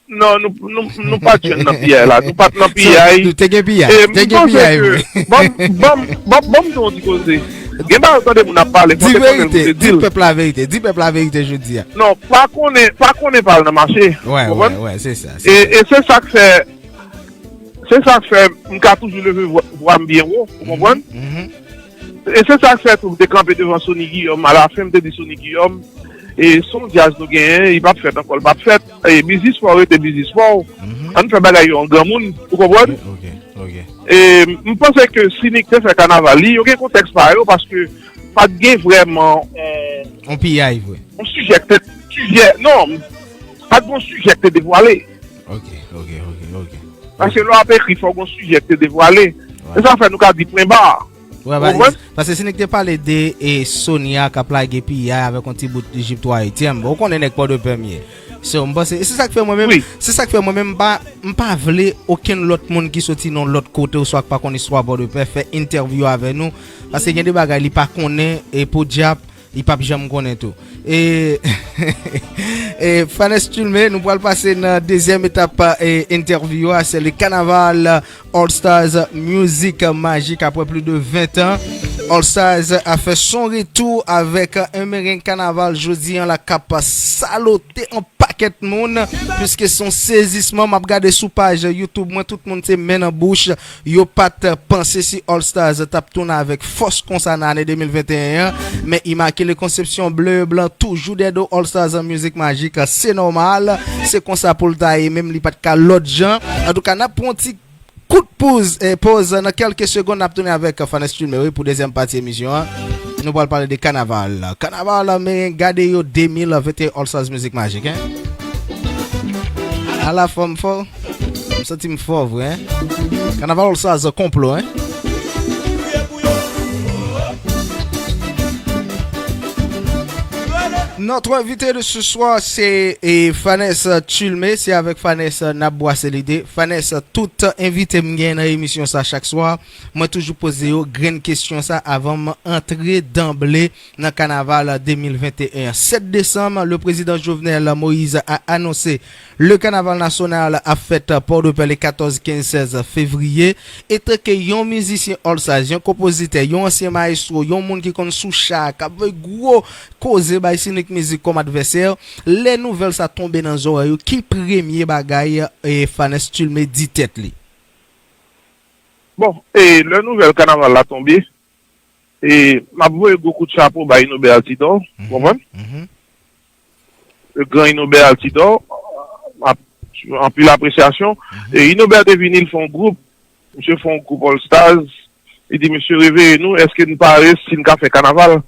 Non, nou, nou, nou pa t jwenn nan piyay la. Nou pa t nan So, piyay. Nou te gen piyay. E m Te gen panse piyay, ke, vre. Ban m, ban m, ban m, ban m di yon ti koze. Gen bagay ou tande moun ap pale, Di fò w te konnen l verite, pou te di di l. Pèp la verite, di pèp la verite jodi a. Non, pa konnen, pa konnen pa al nan mache. Wè, Ou wè, konprann? Wè, se sa, se E, sa. E se sa k fè, se sa k fè m ka toujou leve vwa, vwa m byen wo, ou konprann? Mhm. E se sa k fè tou m te kanpe devan Sony Guillaume, alafen m te di Sony Guillaume, e se yon djaz nou genyen, li p ap fèt ankò, li p ap fèt. E biznis pa w rete biznis pa w. Mhm. Ann fè bagay yo an granmoun, ou konprann? Ok, ok, ok. E m panse ke Sonic te fè kanaval li, yo gen kontèks pa yo, paske pa t gen vrèman, e, On piyay, vre. On sijè k te, sijè, non, pa t gen on sijè k te devwale. Ok, ok, ok, ok. Paske lè w ap ekri, fò w gen on sijè k te devwale. Wè. E sa fè nou ka di pwen ba. Wè, Ou konprann? Paske Sonic te pale de, e, Sonya k ap lage piyay avèk yon ti bout Ejip twa etyèm. Bon, ou konnen nèg Pòdepè m ye. So, m panse, e se sa k fè mwen menm, Wi. Se sa k fè mwen menm, m pa, m pa vle okenn lòt moun ki soti nan lòt kote oswa k pa konn istwa Pòdepè fè entèvyou avè nou. Paske gen de bagay li pa konnen, e podyab, li p ap janm konnen tou. E, e Fanès Tulmé, nou pral pase nan dezyèm etap, e, entèvyou a, se le kanaval All Stars Music Magic après plus de vingt ans. All Stars a fè son retou avèk yon mereng kanaval jodi an la k ap salote yon pakèt moun, piske se yon sezisman. M ap gade sou paj YouTube mwen, tout moun te men nan bouch, yo pa t panse si All Stars t ap tounen avèk fòs konsa nan ane de mil venteyen an, men Immaculée Conception, Bleu et Blanc, toujou dèyè do All Stars an mizik majik, se nòmal, se konsa pou l ta ye, menm li pa t ka lòt jan. Antouka, n ap pran yon ti kout poz, eh, pòz nan kèlke segonn, n ap tounen avèk Fanès Tulmé, wi, pou dezyèm pati emisyon an. Nou pral pale de kanaval. Kanaval, men gade yo de mil venteyen All Stars Mizik Majik, en. Ala fò m fò. M santi m fò vre, en. Kanaval All Stars konplo, en. Notre invité de ce soir, c'est, eh, Fanès Tulmé. Se avèk Fanès n ap bwase lide. Fanès, tout envite m gen nan emisyon sa chak swa, mwen toujou poze yo grenn kesyon sa avan m antre danble nan kanaval de mil venteyen an. Sèt desanm, le président Jovenel Moïse a annoncé le carnaval national ap fèt Pòdepè le katòz, kenz, sèz fevriye. Etanke yon mizisyen All Stars, yon konpozitè, yon ansyen mayestwo, yon moun ki konn sou cha, k ap voye gwo koze bay Sinik Mizik kòm advèsè, lè nouvèl sa tonbe nan zòrèy ou, ki premye bagay, eh, Fanès Tulmé di tèt li? Bon, e lè nouvèl kanaval la tonbe, e m ap voye gwo kout chapo bay Inobè Altidor, ou konprann? Le gran Inobè Altidor, m ap, anpil apresyasyon. E Inobè te vini, l fè yon gwoup, misye fè yon gwoup All Stars, li di, "Mesye, reveye nou, èske n pare si n ka fè kanaval?"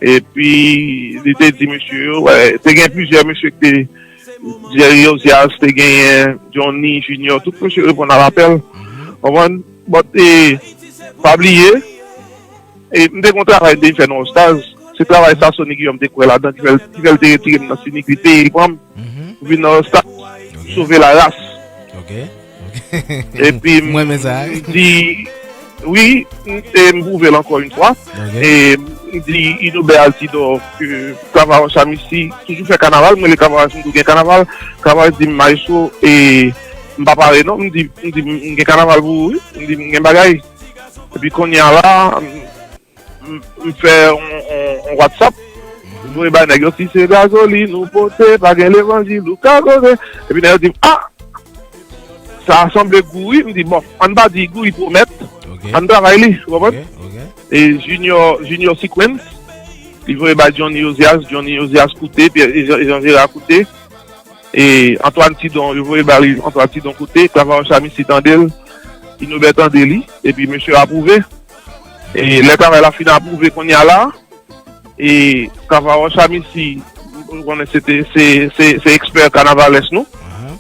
Epi, li te di mesye yo, wè, te gen plizyè mesye ki te, Jerry Ozias, te genyen Johnny Junior, tout mesye reponn a lapèl. Konprann? But, e, pa bliye, e, m te gen yon travay m te fè nan All Stars. Se travay sa Sony Guillaume te kwè ladan, ki fè l, ki fè l te retire m nan Sinik, li peye, li pran m. Vin nan All Stars, sove la ras. Epi m di, wi, m, e m pwouve l ankò yon fwa. E m di Inobè Altidor ke Kavawoch Amici toujou fè kanaval, m rele Kavawoch, m di w gen kanaval. Kavawoch di m, "Maestro, e m pa pare non." M di, m di, "M gen kanaval pou ou, wi." M di, "M gen bagay." Epi kounye a la, m, m, m fè on, on, on WhatsApp. M voye bay nèg yo, "Si se gazolin ou pote, pa gen levanjil ou ka koze." Epi nèg yo di m, "Ah! Sa a sanble gou, wi." M di, "Bon, ann pa di gou, li pwomèt. Ann travay li," ou konprann? E Junior, Junior Sequence, li voye bay Johnny Ozias, Johnny Ozias koute, Pierre, Jean, Jean Gérard koute. E Antoine Tidon, yo voye ba li, Antoine Tidon koute, Kavawoch Amici tande l, Inobè tande li, epi mesye apwouve. E lè travay la fin apwouve kounye a la, e Kavawoch Amici, ou konnen se te, se, se, se ekspè kanavalès nou.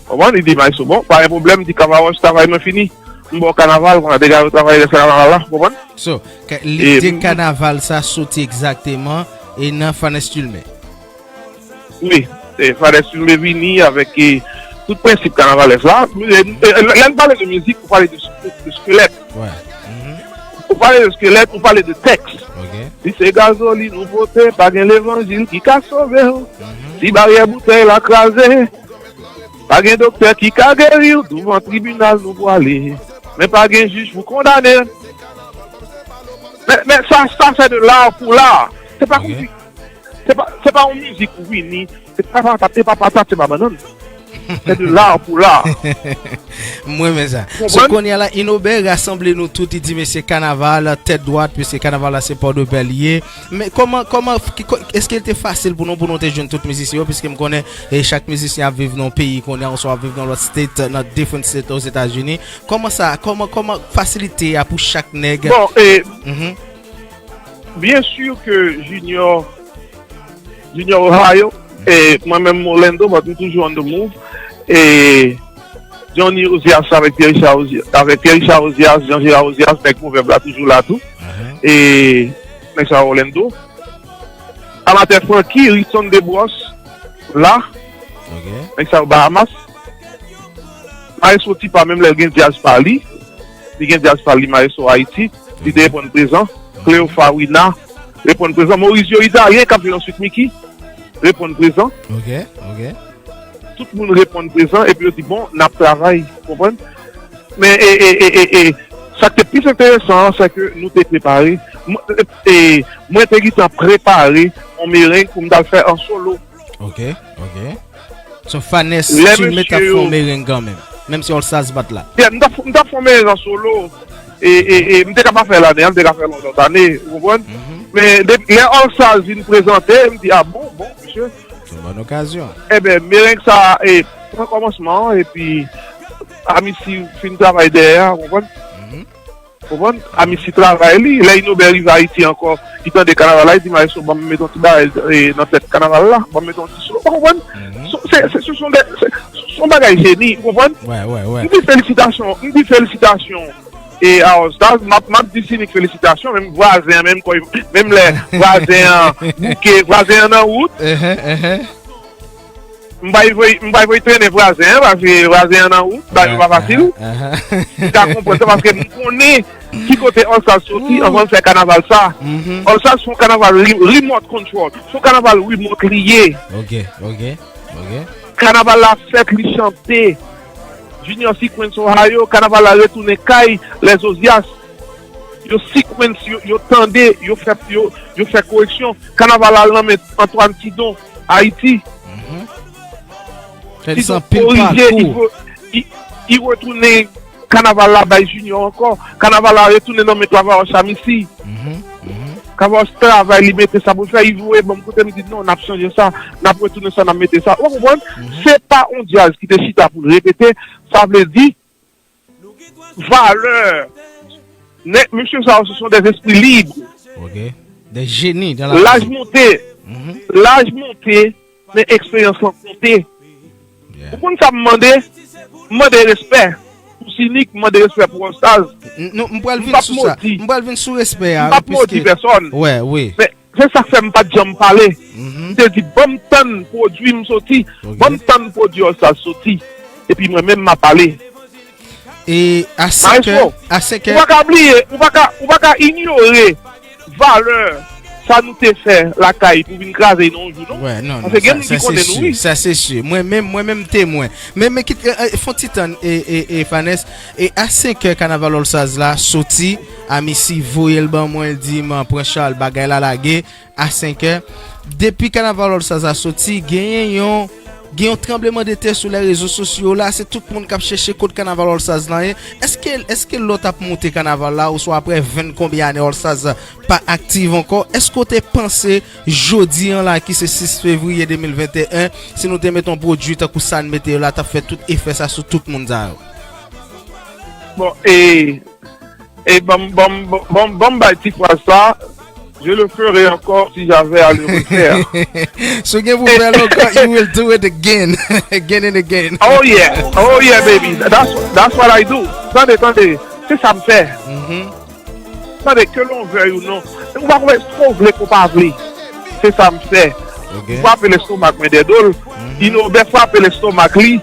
Konprann? Li di, "Maestro, bon, pa gen pwoblèm," di, "Kavawoch, travay mwen fini. M ba w kanaval, kounye a degage travay rès kanaval la," konprann? So, ka, lide kanaval sa soti egzakteman e nan Fanès Tulmé. Wi, e, Fanès Tulmé vini avèk, e, tout prensip kanavalès la. E, e, lè n pale de mizik, ou pale de, de, de skelèt. Ou pale de skelèt, ou pale de tèks. Si se gazolin ou pote, pa gen levanjil ki ka sove w. Si baryè boutèy la kraze, pa gen doktè ki ka geri w. Douvan tribinal nou pwale, men pa gen jij pou kondane. Men, men sa, sa se de l'art pour l'art. Se pa Se pa, se pa yon mizik Winnie. Se pa patat, se pa patat, se pa bannann. Se de l'art pour l'art. M renmen sa. So, kounye a la, Inobè rasanble nou tout, li di, "Mesye, kanaval, tèt dwat, piske kanaval la se Pòdepè li ye." Men kòman, kòman, ki, kò, èske l te fasil pou nou, pou nou te jwenn tout mizisyen yo, piske m konnen, e, chak mizisyen ap viv nan yon peyi kounye a, oswa ap viv nan lòt state, nan different state Ozetazini. Kòman sa, kòman, kòman fasilite a pou chak nèg? Bon, e, Byen si ke Junior, Junior Ohio, e mwen menm Orlando, but m toujou on the move. E Johnny Ozias avèk Pierre Richard Ozias, avèk Pierre Richard Ozias, Jean Gérard Ozias, nèg Pwovèb la toujou la tou. E nèg sa Orlando. Amatè Francky, Ritson Desbrosses la. Nèg sa yo Bahamas. Maestro Tipa menm lè l gen djaz pa li, li gen djaz pa li, Maestro Ayiti, li te reponn prezan. Cleo Farina reponn prezan. Maurizio Italien k ap jwe nan Sweet Micky reponn prezan. Tout moun reponn prezan epi yo di, "Bon, n ap travay," ou konprann? Men, e, e, e, e, e, Sa k te plis enteresan an, se ke nou te prepare. Mwen, e, mwen te gentan prepare yon mereng pou m t al fè an solo. Ok, ok. So, Fanès, Lè Stilme t ap fè yon mereng kanmenm. Menm si All Stars pa t la. Yeah, m t ap, m t ap fè yon mereng an solo. E, e, e m te ka pa fè l ane an, m te ka fè l yon lòt ane, ou konprann? Men depi lè All Stars vin prezante, m di, a bon, bon, mesye. Se yon bòn okazyon. Ebyen, mereng sa a, e, pran kòmansman an, epi Amisi fin travay dèyè a, ou konprann? Konprann? Amisi travay li. Lè Inobè rive Ayiti ankò, li tande kanaval la, li di, "Maestro, ban m met yon ti bagay, e, nan tèt kanaval la, ban m met yon ti slo." Ou konprann? So, se, se, se, son de, se, se yon bagay jeni, ou konprann? M di felisitasyon, m di felisitasyon e a All Stars, m ap, m ap di Sinik felisitasyon, menm vwazen an, menm kòy, menm lè vwazen an bouke, vwazen an nan wout. M pa voye, m pa voye trennen vwazen an, paske vwazen an nan wout, bagay yo pa fasil. M ka konprann sa, paske m konnen ki kote All Stars soti anvan l fè kanaval sa. All Stars se yon kanaval re- remote control. Se yon kanaval remote li ye. Ok, ok, ok. Kanaval la fèt, li chante. Junior Sequence Ohio, kanaval la retounen kay Les Ozias. Yo sequence, yo, yo tande, yo fè, yo, yo fè koreksyon. Kanaval la al nan men Antoine Tidon, Ayiti. Fè li san pil pakou. Li retounen kanaval la bay Junior ankò. Kanaval la retounen nan men Travayè Chamisi. Travayè travay, li mete sa pou l fè, li voye ban m kote, m di non, n ap chanje sa, n ap retounen sa, n ap mete sa. Ou konprann? Se pa yon djaz ki te chita pou l repete, sa vle di valè. Nèg, mesye sa yo, se son des esprits libres. Ok. Des génies dans la musique. Laj monte, laj monte, men eksperyans lan konte. Ou konn sa m mande? M mande respè pou Sinik, m mande respè pou All Stars. M pral vin sou sa. M pral vin sou respè a. M p ap modi pèsòn. Wè, wi. Se sa k fè m pa t janm pale. M te di, ban m tann pwodui m soti, ban m tann pwodui All Stars soti. Epi mwen menm m a pale. E a senk è, a senk è. Ou pa ka bliye, ou pa ka, ou pa ka inyore valè sa nou te fè lakay pou vin kraze nan yon jou, non. Paske gen moun ki konnen nou, wi. Sa se si. Mwen menm, mwen menm temwen. Men, men kit, fon ti tann, e, e, e, Fanès, e a senk è kanaval All Stars la soti, Amisi voye l ban mwen, l di m pran chal, bagay la lage, a senk è. Depi kanaval All Stars la soti, genyen yon, gen yon tranbleman de tè sou lè rezo sosyo la, se tout moun k ap chèche kot kanaval All Stars lan ye. Èske, èske lè w t ap monte kanaval la, oswa aprè ven konbyen ane All Stars pa aktif ankò, èske w te panse jodi an la ki se sis fevriye de mil venteyen, si nou te mete yon pwodui tankou sa n mete yo la, t ap fè tout efè sa sou tout moun sa yo? Bon, e, e ban m, ban m, ban m, ban m bay ti fraz sa, je le ferai encore si j'avais à le refaire. Si w gen pou fè l ankò, you will do it again, again and again. Oh yeah, oh yeah baby, that's, that's what I do. Tande, tande, se sa m fè. Tande, ke l on vèy ou non. Ou pa konprann, swa w vle ke w pa vle. Se sa m fè. M frape lestomak mwen dèdo l. Inobè frape lestomak li.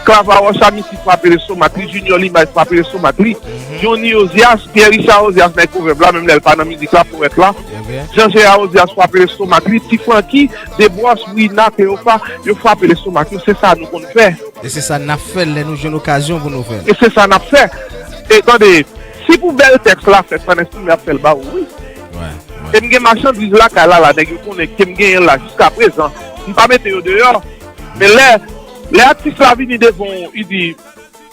Klavawòch Amisi frape lestomak li. Junior Limay frape lestomak li. Johnny Ozias, Pierre Richard Ozias, nèg pwovèb la, menm lè l pa nan mizik la, powèt la. Jean Gérard Ozias frape lestomak li. Ti Francky, Debwòs, Wina, Cléopha, yo frape lestomak yo. Se sa nou konn fè. E se sa n ap fè lè nou jwenn okazyon pou nou fè l. E se sa n ap fè. E tande, si pou bèl tèks la fèt, Fanès Stilme ap fè l ba ou, wi. E m gen machandiz lakay la, la, nèg yo konnen ke m genyen l la jiskaprezan. M pa mete yo deyò. Men lè, lè atis la vini devan w, li di,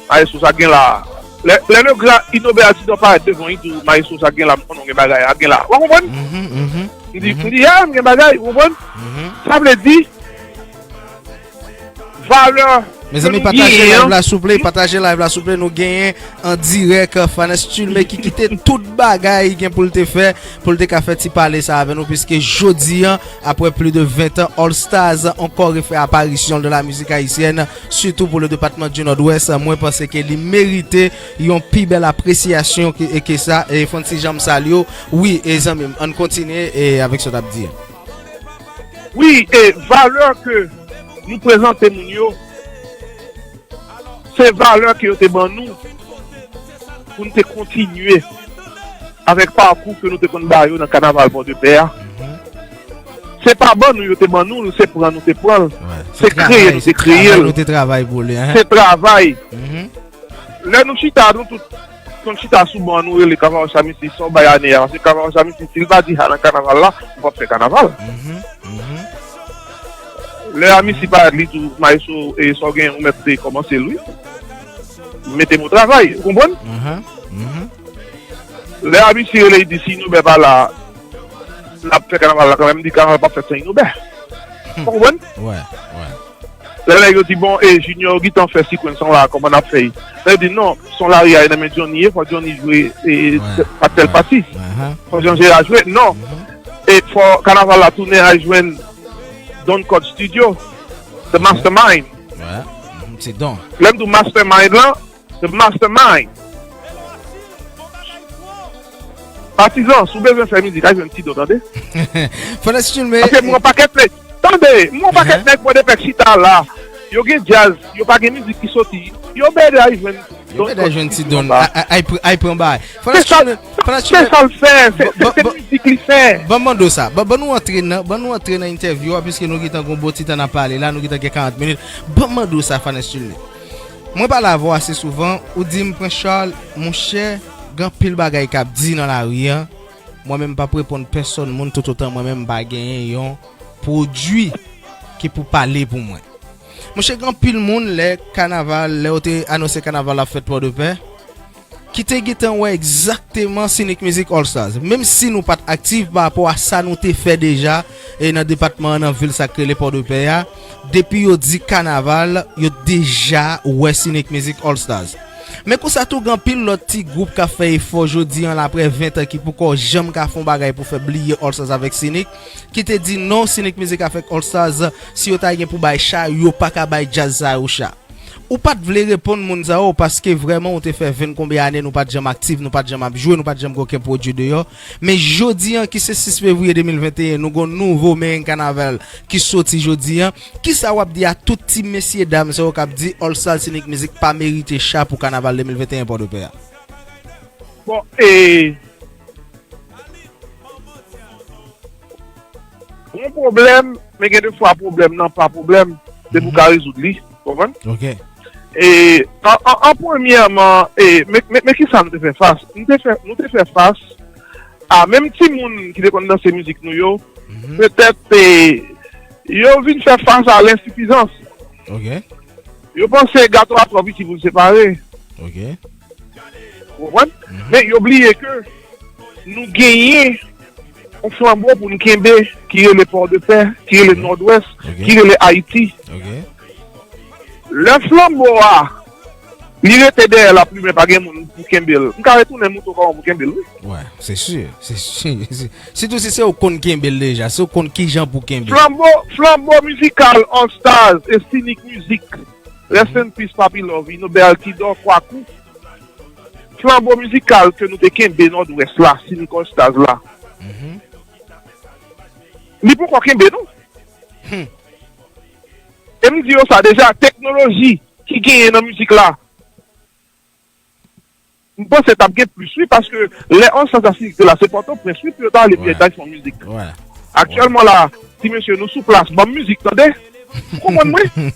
"Maestro, sa gen la." Lè, lè Legra Inobè Altidor parèt devan w, li di w, "Maestro, sa gen la, m konnen w gen bagay, a gen la." W ap konprann? M di, m di, "Ya, m gen bagay," w konprann? Sa vle di, valè. Mezanmi, pataje live la souple, pataje live la souple. Nou genyen an dirèk Fanès Stilme ki kite tout bagay li gen pou l te fè, pou l te ka fè ti pale sa avè nou, piske jodi an, aprè plis de ven tan, All Stars ankò refè aparisyon l dan la mizik ayisyèn, sitou pou le depatman di Nòdwès. Mwen panse ke li merite yon pi bèl apresyasyon ke, ke sa. E Francis Jean, m salye w. Wi, e zanmi m, ann kontinye e avèk sa w t ap di a. Wi, e valè ke nou prezante moun yo, se valè ke yo te ban nou pou n te kontinye avèk pakou ke nou te konn ba yo nan kanaval Pòdepè a. Se pa ban nou yo te ban nou l, se pran nou te pran l. Se kreye nou te kreye l. Se travay. Lè nou chita, nou tout Konn chita sou ban nou rele Kavayoch Amici, sa w bay ane a, paske Kavayoch Amici, si l pa di ha nan kanaval la, ou p ap fè kanaval. Lè Amici parèt, li di w, Maestro, e sa w gen, ou mèt te kòmanse l, wi. Mete m o travay, ou konprann? Lè Amici rele, li di, si Nobè pa la, n ap fè kanaval la kanmenm, m di kanaval p ap fèt san Nobè. Ou konprann? Lè nèg yo di, bon, e Junior gentan fè sequence lan la, kòman n ap fè l? Lè yo di, non, son lari a, e nan men Johnny ye, fò Johnny jwe, e, pa tèl pati. Fò Jean Gérard jwe, non. E fò kanaval la tounen al jwenn Don Code Studio, the mastermind. Lè m di w mastermind lan, the mastermind. Patizan, si w bezwen fè mizik, al jwenn Ti Don, tande. Paske m wè yon pakèt nèg, tande, m wè yon pakèt nèg Pòdepè k chita la. Yo gen djaz, yo pa gen mizik ki soti. Yo bèdè al jwenn Don Code Studio anba. Ay pran bagay. Se sa l fè, se mizik li fè. Ban m mande w sa. Ban nou antre nan, ban nou antre nan entèvyou a, piske nou gentan gon bon ti tan n ap pale la, nou gentan gen karant minit. Ban m mande w sa, Fanès Tulney. Mwen pale avè w ase souvan, ou di m, Prince Charles, monchè, gen anpil bagay k ap di nan lari a. Mwen menm, m p ap reponn pèsonn moun toutotan mwen menm m pa genyen yon pwodui ki pou pale pou mwen. Monchè, gen anpil moun, lè kanaval, lè yo te anonse kanaval ap fèt Pòdepè, ki te gentan wè egzakteman Scenic Music All Stars. Menm si nou pa t aktif pa rapò a sa nou te fè deja, e nan depatman an, nan vil sa k rele Pòdepè a, depi yo di kanaval, yo deja wè Scenic Music All Stars. Men konsa tou, gen anpil lòt ti gwoup k ap fè efò jodi an, apre ven tan, ki poko janm ka fè yon bagay pou fè bliye All Stars avèk Scenic, ki te di non, Scenic Music avèk All Stars, si yo ta gen pou bay cha, yo pa ka bay djaz sa yo cha. Ou pa t vle reponn moun sa yo, paske vrèman ou te fè ven konbyen ane nou pa t janm aktif, nou pa t janm ap jwe, nou pa t janm gen okenn pwodui deyò. Men jodi an, ki se sis fevriye de mil venteyen, nou gon nouvo mereng kanaval ki soti jodi an. Kisa w ap di a tout ti mesyedam sa yo k ap di All Star Scenic Music pa merite cha pou kanaval de mil venteyen Pòdepè a? Bon, e, gon pwoblèm, men gen de fwa pwoblèm nan pa pwoblèm, depi w ka rezoud li, konprann? E, an, an, an premyèman, e, men, men, men kisa nou te fè fas? Nou te fè, nou te fè fas a menm timoun ki te konn danse mizik nou yo, petèt, e, yo vin fè fas a lensifizans. Yo panse gato a twò piti pou l separe. Ou konprann? Men yo bliye ke nou genyen yon flanbo pou n kenbe, ki rele Pòdepè, ki rele Nòdwès, ki rele Ayiti. Lè flanbo a, li rete dèyè lapli, men pa gen moun pou kenbe l. M ka retounen montre w kòman pou kenbe l, wi. Wè, se si, se si. Sitou si se ou konn kenbe l deja, si ou konn kijan pou kenbe l. Flanbo, flanbo mizikal All Stars e Scenic Music. Rest in peace, Papi Love, Inobè Altidor, Kwakou. Flanbo mizikal ke nou te kenbe Nòdwès la, Scenic All Stars la. Li poko kenbe, non. E m di yo sa deja, teknoloji ki genyen nan mizik la, m panse t ap gen plis, wi, paske lè All Stars la Scenic te la, se Pòtoprens, wi, pou yo ta ale, pou yo ta fè mizik. Aktyèlman la, ti mesye, nou sou plas, ban m mizik, tande. Ou konprann mwen?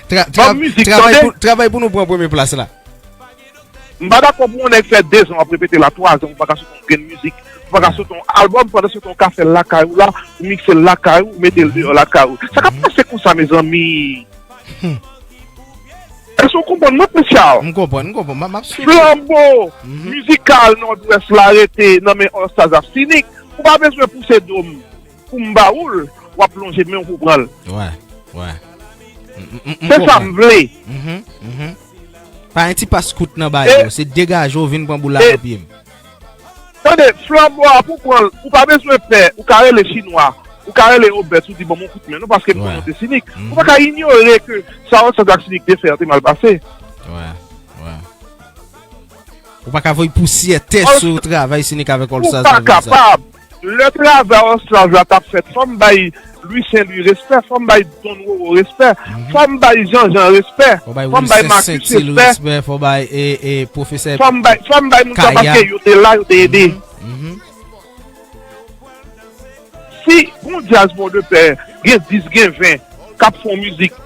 Ban m mizik, tande. Travay pou nou pran premye plas la. M pa dakò pou yon nèg fè dezan w ap repete la, twazan, ou pa ka sot yon grenn mizik, ou pa ka sot yon albòm, pandan se tan w ka fè l lakay ou la, ou mikse l lakay ou, ou mete l deyò lakay ou. Sa k ap pase konsa, mezanmi? Èske w konprann mwen, Prince Charles? M konprann, m konprann. M ap swiv. Flanbo mizikal Nòdwès la rete nan men All Stars ak Scenic. Ou pa bezwen pouse do m pou m ba ou l, w ap lonje men w pou w pran l. Wè, wè. Se sa m vle. Pa yon ti pas kout nan ba yo, se degaje w vin pran boul la nan pye m. Tande, flanbo a pou pran l, ou pa bezwen pè, ou ka rele chinwa, ou ka rele Obèt, ou di ban m yon kout men non, paske m konnen w te Scenic. Ou pa ka inyore ke sa All Stars ak Scenic te fè an te mal pase. Wè, wè. Ou pa ka voye pousyè tè sou travay Scenic avèk All Stars nan vil sa. Ou pa kapab. Lè travay All Stars la t ap fèt, fò m bay Louis Saint Louis respè, fò m bay Don Roro respè, fò m bay Jean Jean respè, fò m bay Marcus respè, fò m bay, e, e, pwofesè Kaya. Fò m bay, fò m bay moun sa paske yo te la, yo te ede. Si gon djaz Pòdepè gen dis, gen ven k ap fè yon mizik,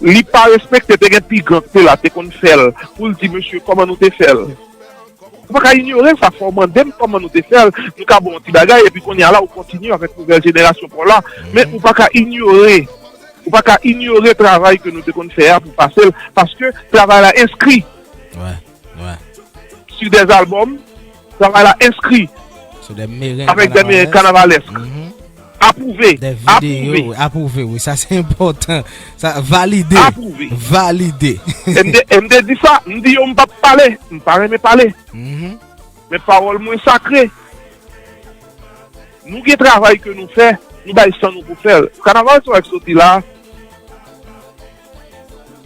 li pa respekte, te gen pi gran ki te la, te konn fè l, pou l di, mesye, kòman nou te fè l? Ou pa ka inyore sa, fò w mande m kòman nou te fè l, nou ka ba w yon ti bagay, epi kounye a la, ou kontinye avèk nouvèl jenerasyon pa w la. Men ou pa ka inyore, ou pa ka inyore travay ke nou te konn fè a pou pase l, paske travay la enskri. Wè, wè. Sur des albums, travay la enskri. Sur des merengues carnavalesques. Avèk des merengues carnavalesques. Mhm. Apwouve. Des vidéos, apwouve. Wi, apwouve, wi. Sa, se enpòtan. Sa, valide. Apwouve. Valide. E m te, e m te di sa, m di yo, m p ap pale. M pa renmen pale. Mhm. Men pawòl mwen sakre. Nou gen travay ke nou fè, nou bay san nou pou fè l. Kanaval sa w wè k soti la,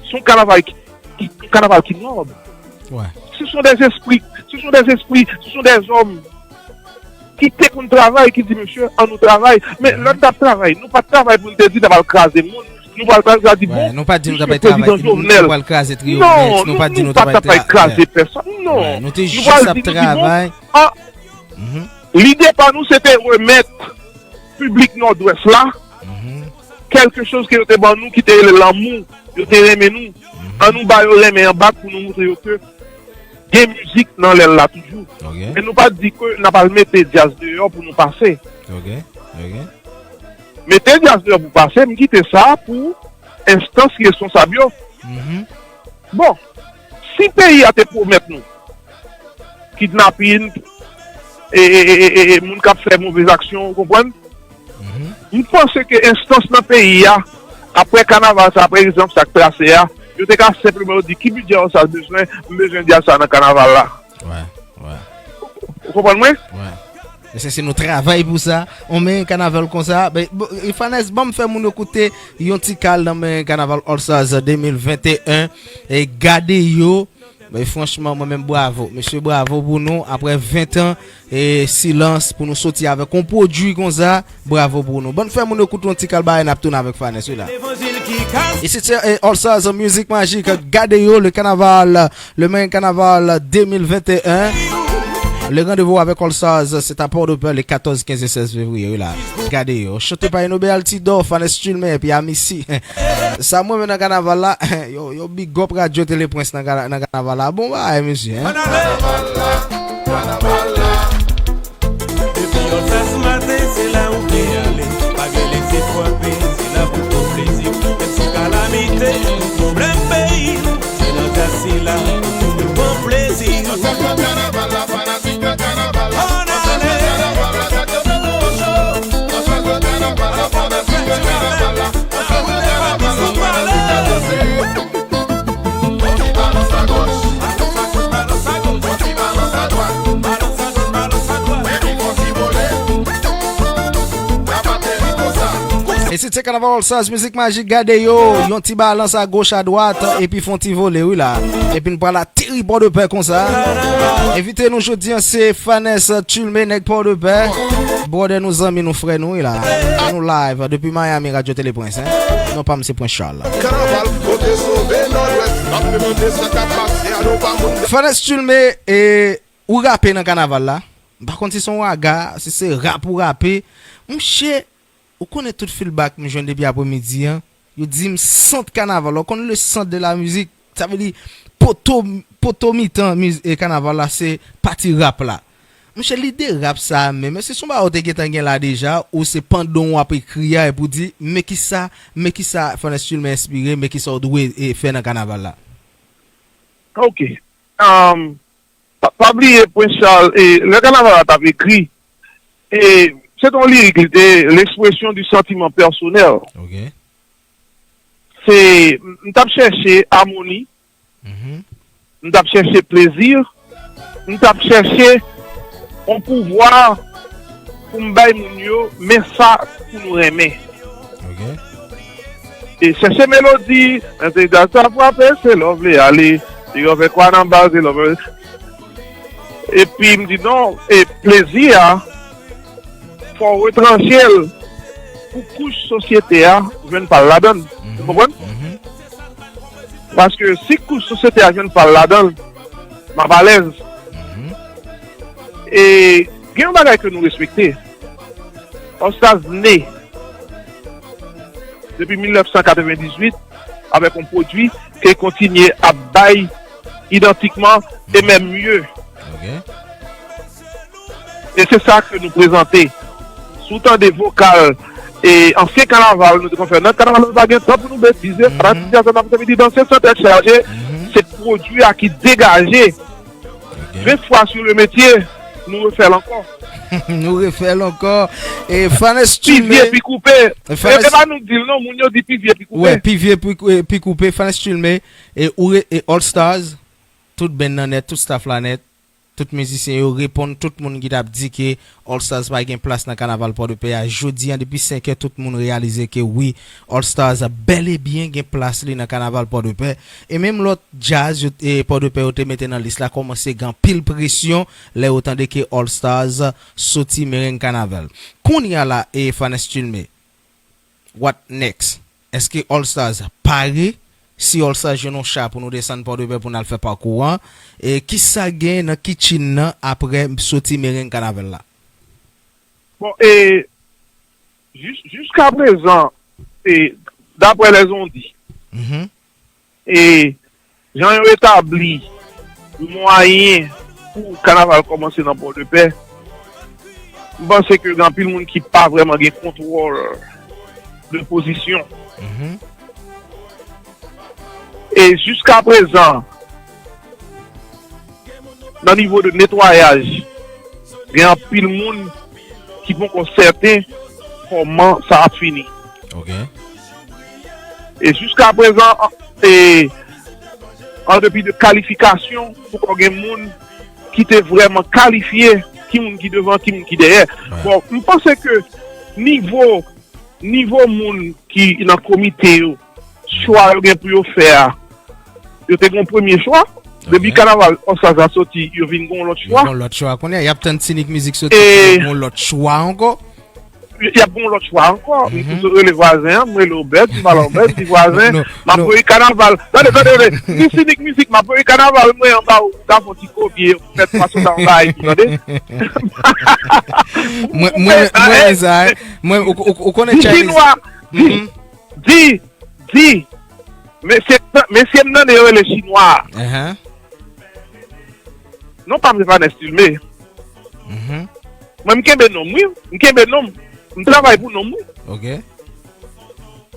se yon kanaval ki, ki, yon kanaval ki nòb. Wè. Ce sont des esprits, ce sont des esprits, ce sont des hommes ki te konn travay, ki di, mesye, an nou travay. Men lè n t ap travay, nou pa t travay pou n te di n ap al kraze moun. Nou pral travay, sa di, bon, nou pa t di nou t ap travay, nou pral kraze Trio Mix, nou pa t di nou t ap kraze pèsòn. Non, nou te jis ap travay. Lide pa nou, se te remèt piblik Nòdwès la kèlke choz ke yo te ban nou, ki te rele lanmou, yo te renmen nou. An nou ba yo renmen an bak pou nou moutre yo ke gen mizik nan lè l la toujou. Men nou pa di ke n ap al mete djaz deyò pou nou pase. Mete djaz deyò pou pase, m kite sa pou enstans ki responsab yo. Bon, si peyi a te pwomèt nou kidnapin, e, e, e, e, e, e moun k ap fè movèz aksyon, ou konprann? M panse ke enstans nan peyi a, apre kanaval sa, apre egzanp sa k trase a, yo te ka senpleman yo di, ki bidjè All Stars bezwen, m bezwen djaz sa nan kanaval la. Wè, wè. Ou konprann mwen? Wè. Mesye, si nou travay pou sa, on men kanaval konsa, ben, bon, e Fanès, ban m fè moun yo koute yon ti kal nan men kanaval All Stars de mil venteyen, e gade yo, men franchman, mwen menm, bravo. Mesye, bravo pou nou. Apre ven tan, e silans, pou nou soti avèk yon pwodui konsa, bravo pou nou. Ban m fè moun yo koute yon ti kal bagay, n ap tounen avèk Fanès, wi la. Isit se, e, All Stars Music Magic, gade yo, le kanaval, le men kanaval de mil venteyen. Le randevou avèk All Stars, se ta Pòdepè, le katòz, kenz e sèz fevriye, wi la. Gade yo. Chante pa Enobe Altidor, Fanès Tulmen, epi Amici. Sa mwen menm nan kanaval la, yo, yo big up Radio Télé Prince nan kana-, nan kanaval la. Bon bagay, mesye, hein? Kanaval la, kanaval la. Depi All Stars maten, se la ou vle ale. Pa gen lese frape, se la pou pran plezi. Menm si kalamite, pwoblèm peyi nou, se nan djaz sila pou nou pran plezi. All Stars nan kanaval la, fanatik nan kanaval la. All Stars nan kanaval la, sa k ap fè nou cho. All Stars nan kanaval la, fanatik nan kanaval la. E si se kanaval All Stars Music Magic, gade yo, yon ti balans a goch, a dwat, epi fè yon ti vole, wi la. Epi n pral ateri Pòdepè konsa. Envite nou jodi a, se Fanès Tulmen, nèg Pòdepè. Brother nou, zanmi nou, frè nou, wi la. Nou live depi Miami, Radio Télé Prince, hein. Non pa m, se Prince Charles. Kanaval, kote sove Nòdwès, n ap demande sa k ap pase a nou pa moun. Fanès Tulmen, e, ou rape nan kanaval la? M pa konn si se yon raga, si se rap ou rape. Monchè, ou konnen tout feedback m jwenn depi apremidi an, yo di m sant kanaval la. Ou konn le centre de la musique, sa vle di poto, poto mitan miz-, e, kanaval la, se pati rap la. Monchè, lide rap sa a menm, èske se yon bagay ou te gentan gen la deja, ou se pandan w ap ekri a, epi w di, men kisa, men kisa Fanès Tulmen enspire, men kisa w dwe, e, fè nan kanaval la? Ok. Um, pa, pa bliye Prince Charles, e, lè kanaval la t ap ekri, e, se te yon lirik, li te l'expression du sentiment personnel. Ok. Se, m, m t ap chèche amoni, m t ap chèche plezi, m t ap chèche yon pouvwa pou m bay moun yo, men sa pou nou renmen. E chèche melodi, entèlijans sa frape, se lè w vle ale, se lè w fè kwa nan bal, se lè w vle. Epi m di non, e plezi a, fò w retranche l pou kouch sosyete a jwenn pa l ladan l. Ou konprann? Paske si kouch sosyete a jwenn pa l ladan l, m ap alèz. E gen yon bagay ke nou respekte. All Stars ne depi mil nèf san katrevendizuit, avèk yon pwodui ke kontinye ap bay idantikman e menm mye. Ok. E se sa ke nou prezante. Si w tande vokal e ansyen kanaval nou te konn fè nan kanaval, nou pa gen tan pou nou betize, fanatik djaz la n ap fè midi danse san tèt chaje, se pwodui a ki degaje. Ven fwa sou le metye, nou refè l ankò. Nou refè l ankò. E Fanès Pi Tulme. Vye pi koupe. E, Fanès- e pa nou k di l non, moun yo di pi vye pi koupe. Wè, pi vye pi, pi koupe, Fanès Tulme. E ou re- e All Stars, tout band nan nèt, tout staff la nèt, tout mizisyen yo reponn tout moun ki t ap di ke All Stars pa gen plas nan kanaval Pòdepè a. Jodi a, depi senkè, tout moun reyalize ke wi, All Stars bèl e byen gen plas li nan kanaval Pòdepè. E menm lòt djaz yo, e Pòdepè yo te mete nan lis la, kòmanse gen anpil presyon lè yo tande ke All Stars soti Mereng Kanaval. Kounye a la, e Fanès Tulme, what next? Èske All Stars pare? Si All Stars jwenn yon cha pou nou desann Pòdepè pou n al fè pakou an, e kisa gen nan kitchen nan apre soti Mereng Kanaval la? Bon, e jis- jiska prezan, e daprè lèzondi, Mhm. e jan yo etabli mwayen pou kanaval kòmanse nan Pòdepè, m panse ke gen anpil moun ki pa vrèman gen kontwòl de pozisyon. Mhm. E jiska prezan, nan nivo de netwayaj, gen anpil moun ki poko sèten kòman sa ap fini. Ok. E jiska prezan, e an depi de kalifikasyon, poko gen moun ki te vrèman kalifye, ki moun ki devan, ki moun ki dèyè. Bon, m panse ke nivo nivo moun ki nan komite yo, chwa yo gen pou yo fè a, yo te gen yon premye chwa. Depi kanaval All Stars la soti, yo vin gen yon lòt Yo chwa. Gon lòt chwa kounye a, y ap tann Sinik Mizik soti, E- yo gon lòt chwa ankò. Y ap gen yon lòt chwa ankò. M tou rele vwazen an, m rele Obèd, m pale Obèd, di vwazen, Non, m ap non. voye kanaval. Tande, tande, tande. Di Sinik Mizik, m ap voye kanaval mwen anba ou, ta fon ti kopye, fèt fason ta yon bagay ki, tande. Mwen, mwen, mwen, sa, mwen, ou, ou, ou konnen Di Chinese. Chinwa, di, di, di, mesye, mesye m nan yo rele Chinwa. Ahan. Non pa m se Fanès Tulme. Mhm. Mwen m kenbe non m, wi. M kenbe non m. M travay pou non m, wi. Ok.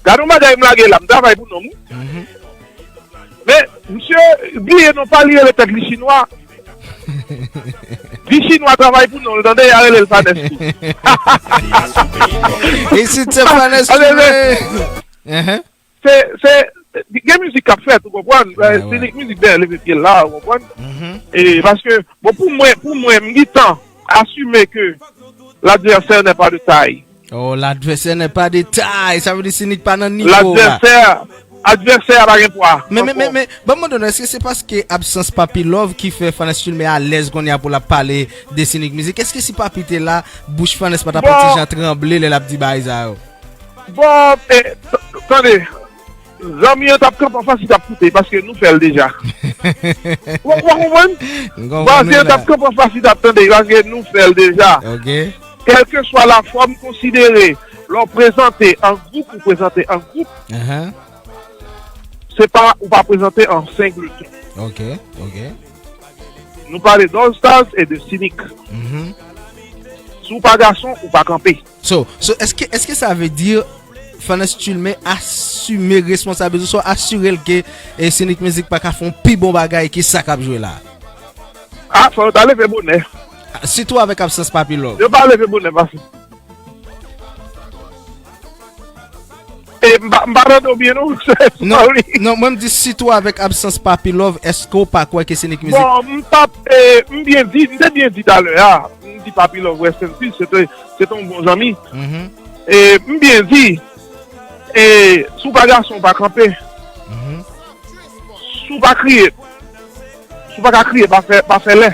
Gade yon bagay m lage la, m travay pou non m, wi. Mhm. Men, misye bliye non pa li rele tèt li Chinwa. Di Chinwa travay pou non l, tande, y a rele l Fanès tou. Isit se Fanès Ale, Tulme. Ahan. Se, se, gen mizik k ap fèt, ou konprann? Wè, wè. Sinik Mizik dèyè leve pye l la, ou konprann? Mhm. E paske, bon, pou mwen, pou mwen, m gentan asime ke l'adversaire n'est pas de taille. Oh, l'adversaire n'est pas de taille. Sa vle di Sinik pa nan nivo la. L'adversaire, advèsè a pa gen pwa. Men, men, men, Ankò. Men, ban m mande w, èske se paske absans Papi Love ki fè Fanès Tulme alèz kounye a pou l ap pale de Sinik Mizik? Èske si Papi te la, bouch Fanès pa t ap Bon. Yon ti jan tranble lè l ap di bagay sa yo? Bon, eh, t- tande, zanmi an t ap kanpe anfas, li t ap koute, paske nou fè l deja. Ou ou konprann? M konprann Vwazen ou an t la. Ap kanpe anfas, li t ap tande, paske nou fè l deja. Ok. Kèlkeswa la fòm konsidere, lè w prezante an gwoup, ou prezante an gwoup, Ahan. se pa, ou pa prezante an singleton. Ok, ok. Nou pale de All Stars e de Sinik. Mhm. Si w pa gason, ou pa kanpe. So, so, èske, èske sa vle di Fanès Tulme asime responsablite, so asire l ke e, Sinik Mizik pa ka fè yon pi bon bagay ke sa k ap jwe la? Ah, fò yo ta leve bonè. Sitou avèk absans Papi Love. Yo pa leve bonè, pase. E m pa, m pa tande w byen, non. Non, non, mwen m di sitou avèk absans Papi Love, èske w pa kwè ke Sinik Mizik? Bon, m p ap, e, m byen di, m te byen di talè a, m di Papi Love, rest in peace, se te, se te yon bon zanmi. Mhm. E m byen di, e, si w pa gason, w pa kanpe. Mhm. Si w pa kriye, si w pa ka kriye, pa fè, pa fè lè.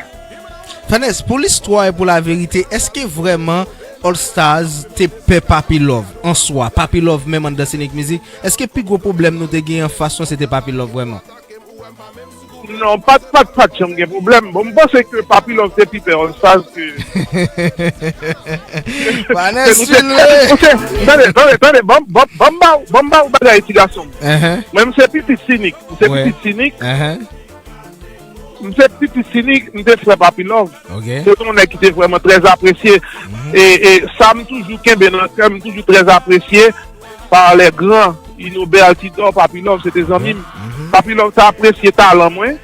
Fanès, pou listwa e pou laverite, èske vrèman All Stars te pè Papi Love an swa? Papi Love menm anndan Sinik Mizik, èske pi gwo pwoblèm nou te gen an fas nou se te Papi Love vrèman? Non, pa t, pa t, pa t janm gen pwoblèm. Bon, m panse ke Papi Love te pi pè All Stars ke, ke nou te. Tande, tande, tande, ban m, ban m, ban m ba w, ban m ba w bagay, ti gason m. Mwen, m se pitit Sinik. M se pitit Sinik. M se pitit Sinik, m te frè Papi Love. Se te yon nèg ki te vrèman trè apresye. E, e sa m toujou kenbe nan kè m, m toujou trè apresye pa lè gran. Inobe Altidor, Papi Love, se te zanmi m. Papi Love te apresye talan mwen.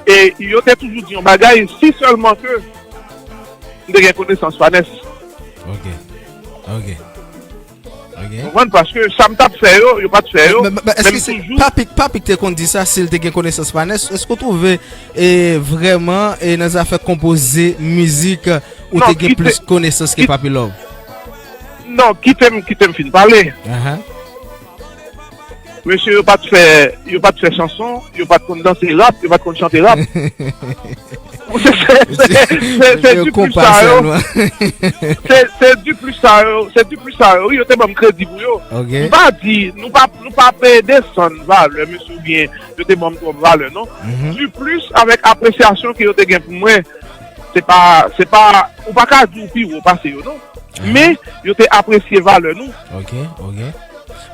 E yo te toujou di yon bagay, si sèlman ke m te gen konesans Fanès. Ok. Ok. Ok. Konprann? Paske sa m t ap fè yo, yo pa t fè yo. Men, men, men èske se Papik, Papik te konn di sa, si l te gen konesans Fanès? Èske w twouve, e, vrèman, e, nan zafè konpoze mizik, ou te gen plis konesans ke Papi Love? Non, kite m, kite m fin pale. Mesye yo pa t fè, yo pa t fè chanson, yo pa t konn danse rap, yo pa t konn chante rap. Se, se, se, se, se di plis sa yo. Se, se di plis sa yo, se di plis sa yo, wi, yo te ban m kredi pou yo. M pa di, nou pa, nou pa pe desann valè mesye oubyen yo te ban m twòp valè, non. Di plis avèk apresyasyon ke yo te gen pou mwen, se pa, se pa, ou pa ka di w pi wo pase yo, non. Men, yo te apresye valè nou. Ok, ok.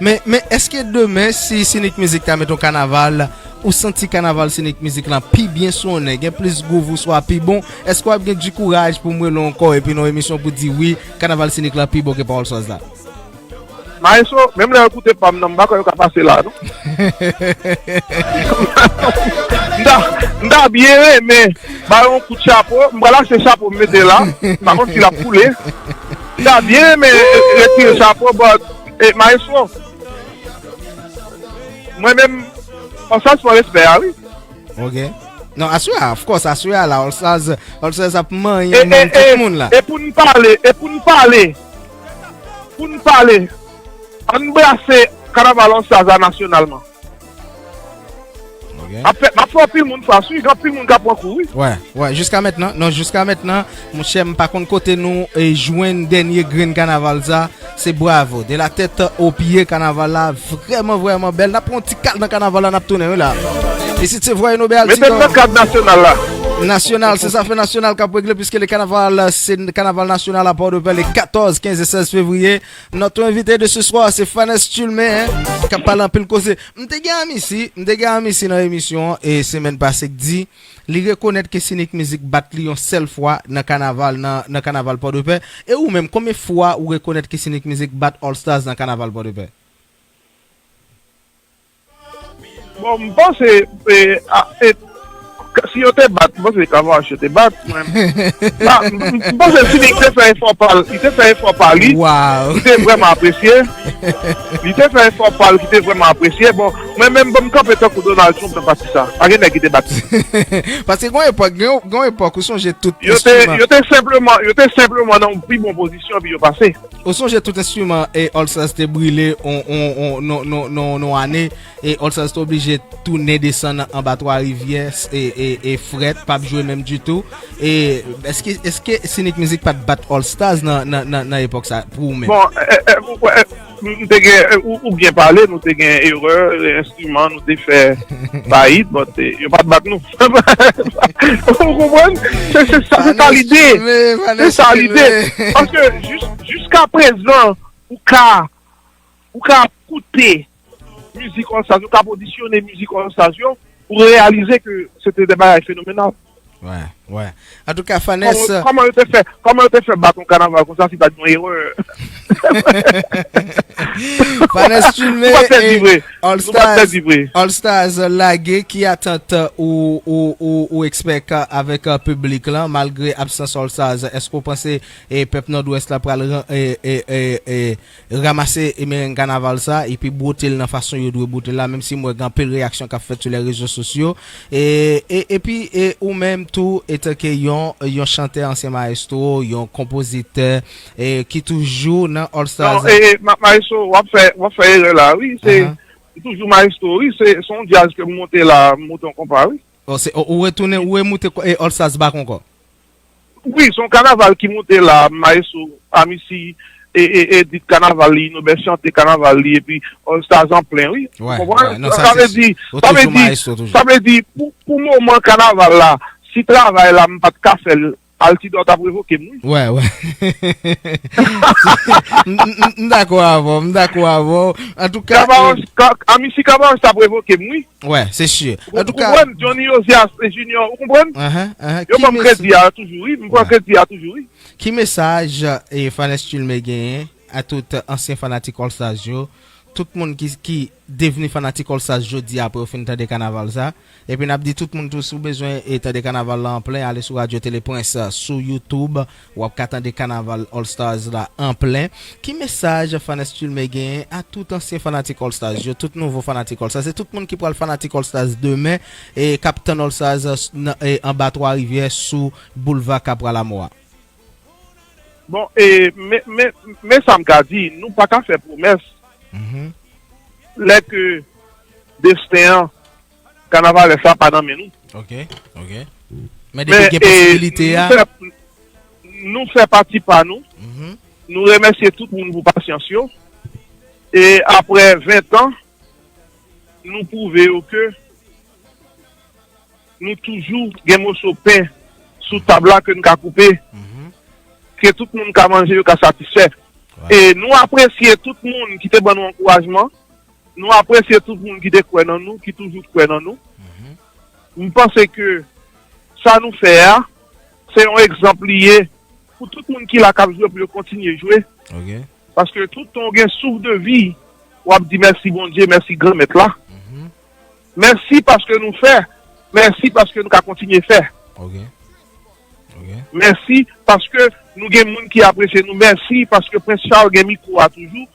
Men, men èske demen, si Sinik Mizik ta mete yon kanaval, ou santi kanaval Sinik Mizik lan pi byen sonnen, gen plis gwouv oswa pi bon, èske w ap gen di kouraj pou m rele w ankò epi nan yon emisyon pou di wi, kanaval Sinik lan pi bon ke pa All Stars la? Maestro, menm lè yo koute pa m nan, m pa kwè yo ka pase la, non. M ta, m ta byen renmen ba yo yon kout chapo. M pral achte chapo m mete la. M pa konn si l ap koule. M ta byen renmen retire chapo, but, eh, Maestro, mwen menm, All Stars pran respè a, wi. Ok. Non, aswè a, of course, aswè a la, All Stars, All Stars ap manyen, e, manyen tout moun la. E pou n pale, e pou n pale, pou n pale, ann brase kanaval All Stars la nasyonalman. Ok. M ap fè, m ap fè anpil moun fas, wi, gen anpil moun k ap pran kou, wi. Wè, wè, jiska mentnan, non, jiska mentnan, monchè, m pa konn kote nou, e, jwenn dènye grenn kanaval sa, se bravo. De la tèt o pye, kanaval la vrèman, vrèman bèl. N ap pran yon ti kal nan kanaval la, n ap tounen, wi, la. Isit se Voye Nobe Altidor. Mete m nan kad nasyonal la. Nasyonal, se zafè nasyonal k ap regle, puiske le kanaval, se kanaval nasyonal a Pòtoprens, le katòz, kenz e sèz fevriye. Notre invité de ce soir, se Fanès Tulmen, hein, k ap pale anpil koze. M te gen Amisi, m te gen Amisi nan emisyon an, e semèn pase k di, li rekonèt ke Sinik Mizik bat li yon sèl fwa nan kanaval, nan, nan kanaval Pòtoprens. E ou menm, konbyen fwa ou rekonèt ke Sinik Mizik bat All Stars nan kanaval Pòtoprens? Bon, m panse, e, a, e, k-, si yo te bat, m panse Kavache te bat, mwen. Pa, m, m, m panse Sinik te fè efò pa l, li te fè efò pa li. Li te vrèman apresye. Li te fè efò pa l ki te vrèman apresye. Bon, mwen menm, bon, m kanpe tankou Donald Trump nan pati sa. Pa gen nèg ki te bat li. Paske gon epòk, gon, gon epòk, ou sonje tout enstriman. Yo te, yo te senpleman, yo te senpleman nan yon pi bon pozisyon, epi yo pase. Ou sonje tout enstriman e All Stars te brile on, on, on, non, non, non, non ane, e All Stars te oblije tounen desann anba Twa Rivyè, e, e, e frèt, p ap jwe menm ditou. E èske, èske Sinik Mizik pa t bat All Stars nan, nan, nan, nan epòk sa, pou ou menm? Bon, e, e, ou, e, m te gen, e, ou, ou byen pale, nou te gen erè, e, enstriman, nou te fè fayit, but, e, yo pa t bat nou. Ou konprann? Se, se sa, se sa lide. Se sa lide. Paske jis-, jiska prezan, ou ka, ou ka koute mizik All Stars, ou ka odisyone mizik All Stars yo, ou reyalize ke se te de bagay fenomenal. Wè, wè. Antouka, Fanès. Kòman, kòman yo te fè, kòman yo te fè bat yon kanaval konsa si pa t yon erè? Fanès Tulmen, All Stars, All Stars lage, ki atant ou, ou, ou, ou ekspèk avèk, e, piblik lan, malgre absans All Stars, èske w panse, e, pèp Nòdwès la pral ran-, e, e, e, e, ranmase, e, mereng kanaval sa, epi bwote l nan fason yo dwe bwote l la, menm si m wè gen anpil reyaksyon k ap fèt sou lè rezo sosyo, e, e, epi, e, ou menm tou, etanke yon, yon chantè, ansyen mayestwo, yon konpozitè, e, ki toujou nan All Stars. Non, e, e, ma-, mayestwo, w ap fè, w ap fè erè la, wi, se, m toujou mayestwo, wi, se, se yon djaz ke m monte la, m monte yon konpa, wi. O, se, o, ou retounen, ou remoute, e, All Stars back ankò? Wi, se yon kanaval ki monte la, mayestwo Amisi, e, e, e dit kanaval li, Inobè chante kanaval li, epi All Stars an plen, wi. Ou konprann? Sa vle di, sa vle di, sa vle di, pou, pou moman kanaval la, si travay la m pa t ka fè l, Altidor t ap revoke m, wi. Wè, wè. M dakò avè w, m dakò avè w. Antouka, Amisi Kabaos t ap revoke m, wi. Wè, se si. Antouka, ou konprann? Johnny Ozias Junior, ou konprann? Yo ban m kredi a toujou, wi. M pran kredi a toujou, wi. Ki mesaj e Fanès Tulme genyen a tout ansyen fanatik All Stars yo, tout moun ki, ki devni fanatik All Stars jodi apre yo fin tande kanaval sa? Epi n ap di tout moun tou, si w bezwen e tande kanaval la an plen, ale sou Radyo Tele Prince sou YouTube, w ap ka tande kanaval All Stars la an plen. Ki mesaj Fanès Tulme genyen a tout ansyen fanatik All Stars yo, tout nouvo fanatik All Stars, se tout moun ki pral fanatik All Stars demen e k ap tann All Stars nan, e anba Twa Rivyè sou boulva Kapra Lamò a? Bon, e, men, men, men sa m ka di, nou pa ka fè pwomès lè ke desten an, kanavalè sa pa nan men nou. Ok, ok. Men depi gen posibilite a. Nou fè, nou fè pati pa nou. Nou remèsye tout moun pou pasyans yo. E apre ven tan, nou pwouve yo ke nou toujou gen moso pen sou tab la ke n ka koupe, ke tout moun ka manje, yo ka satisfè. E nou apresye tout moun ki te ban nou ankourajman, nou apresye tout moun ki te kwè nan nou, ki toujou kwè nan nou. M panse ke sa nou fè a, se yon egzanp li ye pou tout moun ki la k ap jwe, pou yo kontinye jwe. Paske toutan w gen souf de vi, w ap di mèsi Bondye, mèsi Granmèt la. Mèsi paske nou fè, mèsi paske nou ka kontinye fè. Mèsi paske nou gen moun ki apresye nou, mèsi paske Prince Charles gen mikwo a toujou,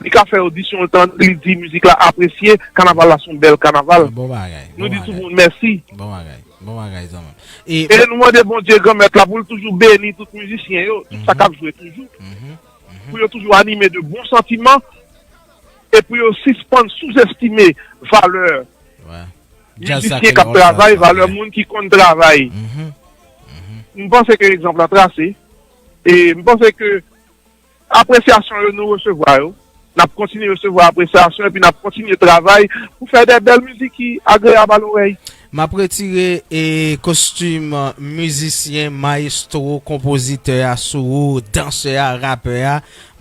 li ka fè odisyon, l tande, li di mizik la apresye, kanaval la se yon bèl kanaval. Nou di tout moun mèsi. Bon bagay, bon bagay, zanmi m. E nou mande Bondye Granmèt la pou l toujou beni tout mizisyen yo, tout sa k ap jwe toujou, pou yo toujou anime de bon santiman, e pou yo sispann souzestime valè mizisyen k ap travay, valè moun ki konn travay. M panse ke egzanp la trase, e m panse ke apresyasyon yo nou resevwa yo, n ap kontinye resevwa apresyasyon, epi n ap kontinye travay pou fè de bèl mizik ki agreyab a lorèy. M ap retire e kostim mizisyen, mayestwo, konpozitè a sou ou, dansè a, rapè a.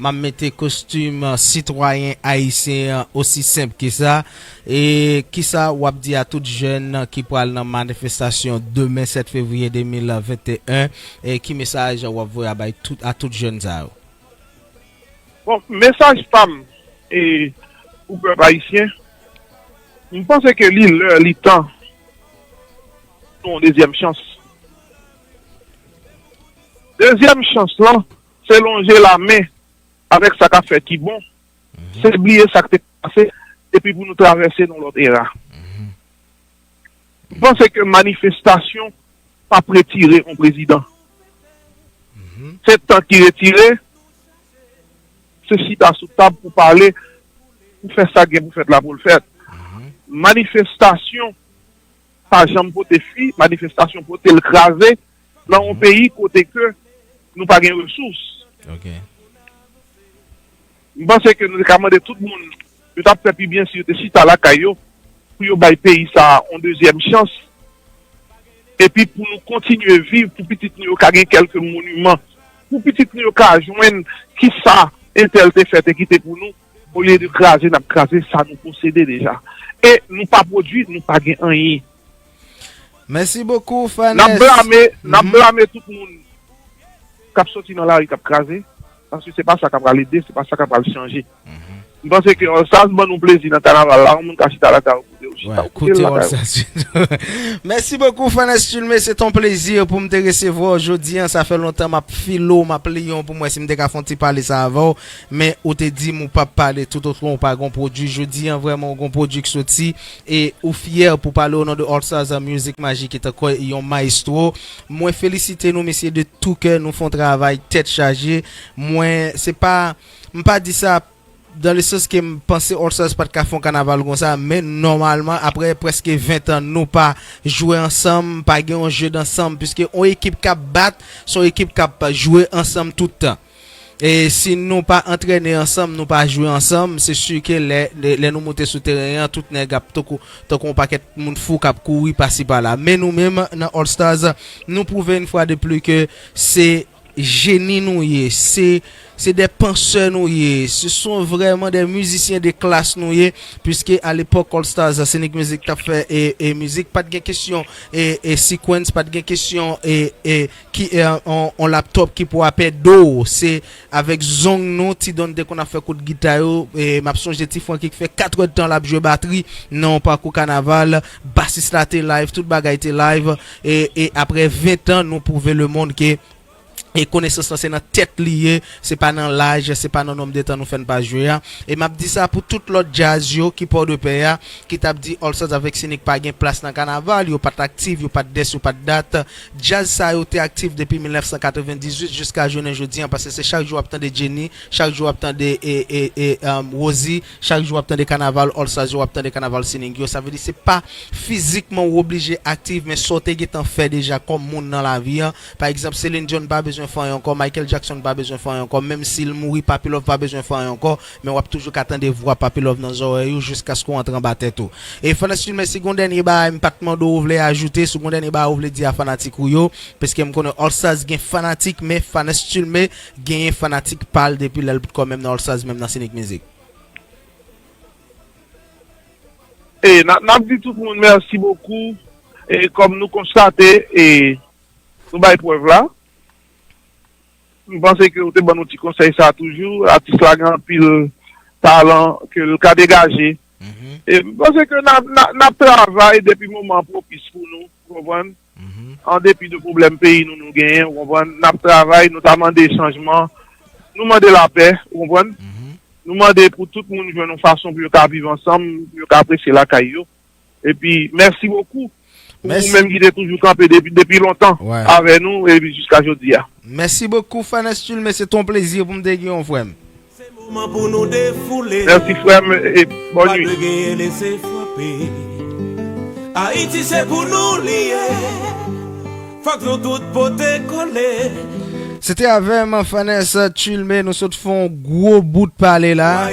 M ap mete kostim sitwayen ayisyen an, osi senp ke sa. E kisa w ap di a tout jèn ki pral nan manifestasyon demen sèt fevriye de mil venteyen? E ki mesaj w ap voye a bay tout, a tout jèn sa yo? Bon, mesaj pa m e pou pèp ayisyen, m panse ke li lè, li tan pou yon dezyèm chans. Dezyèm chans lan, se lonje lamen avèk sa k ap fèt ki bon, se bliye sa k te pase, epi pou nou travèse nan lòt era. M panse ke manifestasyon p ap retire yon prezidan. Se tan ki retire, se chita sou tab pou pale, pou fè sa k gen pou fèt la pou l fèt. Manifestasyon pa janm pote fwi, manifestasyon pote l kraze nan yon peyi kote ke nou pa gen resous. M panse ke nou te ka mande tout moun, yo t ap fè pi byen si yo te chita lakay yo, pou yo bay peyi sa a yon dezyèm chans, epi pou nou kontinye viv, pou pitit nou yo ka gen kèlke moniman, pou pitit nou yo ka jwenn kisa entèl te fè, te kite pou nou, olye de kraze, n ap kraze sa nou posede deja. E nou pa pwodui, nou pa gen anyen. Mèsi bokou, Fanès. N ap blame, n ap blame tout moun k ap soti nan lari k ap kraze, paske se pa sa k ap pral ede, se pa sa k ap pral chanje. M panse ke All Stars ban nou plezi nan kanaval la, yon moun ka chita lakay ou kote ou chita, ou koute l lakay ou. Mèsi bokou, Fanès Tulme, se ton plezi pou m te resevwa w jodi a. Sa fè lontan m ap file w, m ap li w pou m wè si m te ka fè yon ti pale sa avè w, men ou te di m ou p ap pale tout otman ou pa gon pwodui. Jodi a, vrèman, ou gon pwodui k soti, e ou fyè pou pale o non de All Stars Music Magic, etanke yon mayestwo. Mwen felisite nou, mesye, de tou kè, nou fè yon travay tèt chaje. Mwen, se pa, m pa di sa dans le sens ke m panse All Stars pa t ka fè yon kanaval konsa, men nòmalman, apre prèske ven tan, nou pa jwe ansanm, pa gen yon je dansanm, piske yon ekip k ap bat, se yon ekip k ap jwe ansanm tout tan. E si nou pa antrene ansanm, nou pa jwe ansanm, se si ke lè, lè, lè nou moute sou teren an, tout nèg ap tankou, tankou yon pakèt moun fou k ap kouri pasi pala. Men nou menm, nan All Stars, nou pwouve yon fwa de pli ke se jeni nou ye, se, se de pansè nou ye, se son vrèman de mizisyen de klas nou ye, piske alepòk All Stars Scenic Music t ap fè e, e mizik, pa t gen kesyon e, e sequence, pa t gen kesyon e, e ki e, on, on laptop ki pou apè do w. Se avèk zong nou, Ti Don te konn ap fè kout gita yo. E m ap sonje Ti Francky ki fè katrè tan l ap jwe batri nan yon pakou kanaval. Basis la te live, tout bagay te live. E, e apre ven tan, nou pwouve lemonn ke e konesans lan se nan tèt li ye, se pa nan laj, se pa nan nonb de tan nou fè n pa jwe a. E m ap di sa pou tout lòt djaz yo ki Pòdepè a, ki t ap di All Stars avèk Scenic pa gen plas nan kanaval, yo pa t aktif, yo pa t dès, yo pa t dat. Djaz sa yo te aktif depi mil nèf san katrevendizuit jiska jounen jodi an, paske se chak jou w ap tande Jenny, chak jou w ap tande e, e, e, um, Rosie, chak jou w ap tande kanaval All Stars yo, w ap tande kanaval Scenic yo. Sa vle di se pa fizikman ou oblije aktif, men sa w te gentan fè deja kòm moun nan lavi an. Pa egzanp, Celine Dion pa bezwen fè anyen ankò, Michael Jackson pa bezwen fè anyen ankò, menm si l mouri, Papi Love pa bezwen fè anyen ankò, men w ap toujou ka tande vwa Papi Love nan zòrèy ou jiskaske w antre anba tèt ou. E Fanès Filme, si gon dènye bagay m pa t mande w, ou vle ajoute, si gon dènye bagay ou vle di a fanatik ou yo, paske m konnen All Stars gen fanatik, men Fanès Filme genyen fanatik pa l depi lè l potkò menm nan All Stars, menm nan Scenic Music. E n ap, n ap di tout moun mèsi bokou. E kòm nou konstate, e nou bay prèv la. M panse ke ou te ban nou ti konsèy sa toujou. Atis la gen anpil talan ke l ka degaje. E m panse ke n ap, n ap, n ap travay depi moman an pwopis pou nou, ou konprann? An depi de pwoblèm peyi nou, nou genyen, ou konprann? N ap travay, nou ta mande chanjman. Nou mande lapè, ou konprann? Nou mande pou tout moun jwenn yon fason pou yo ka viv ansanm, pou yo ka apresye lakay yo. Epi, mèsi bokou pou ou menm ki te toujou kanpe depi, depi lontan avè nou epi jiska jodi a. Mèsi bokou, Fanès Tulme, se t on plezi pou m te gen w, frè m. Se moman pou nou defoule. Mèsi, frè m, e bòn nuit. Pa dwe genyen lese frape. Ayiti se pou nou li ye. Fòk nou tout pote kole. Se te avè m, Fanès Tulme, nou sot fè yon gwo bout pale la.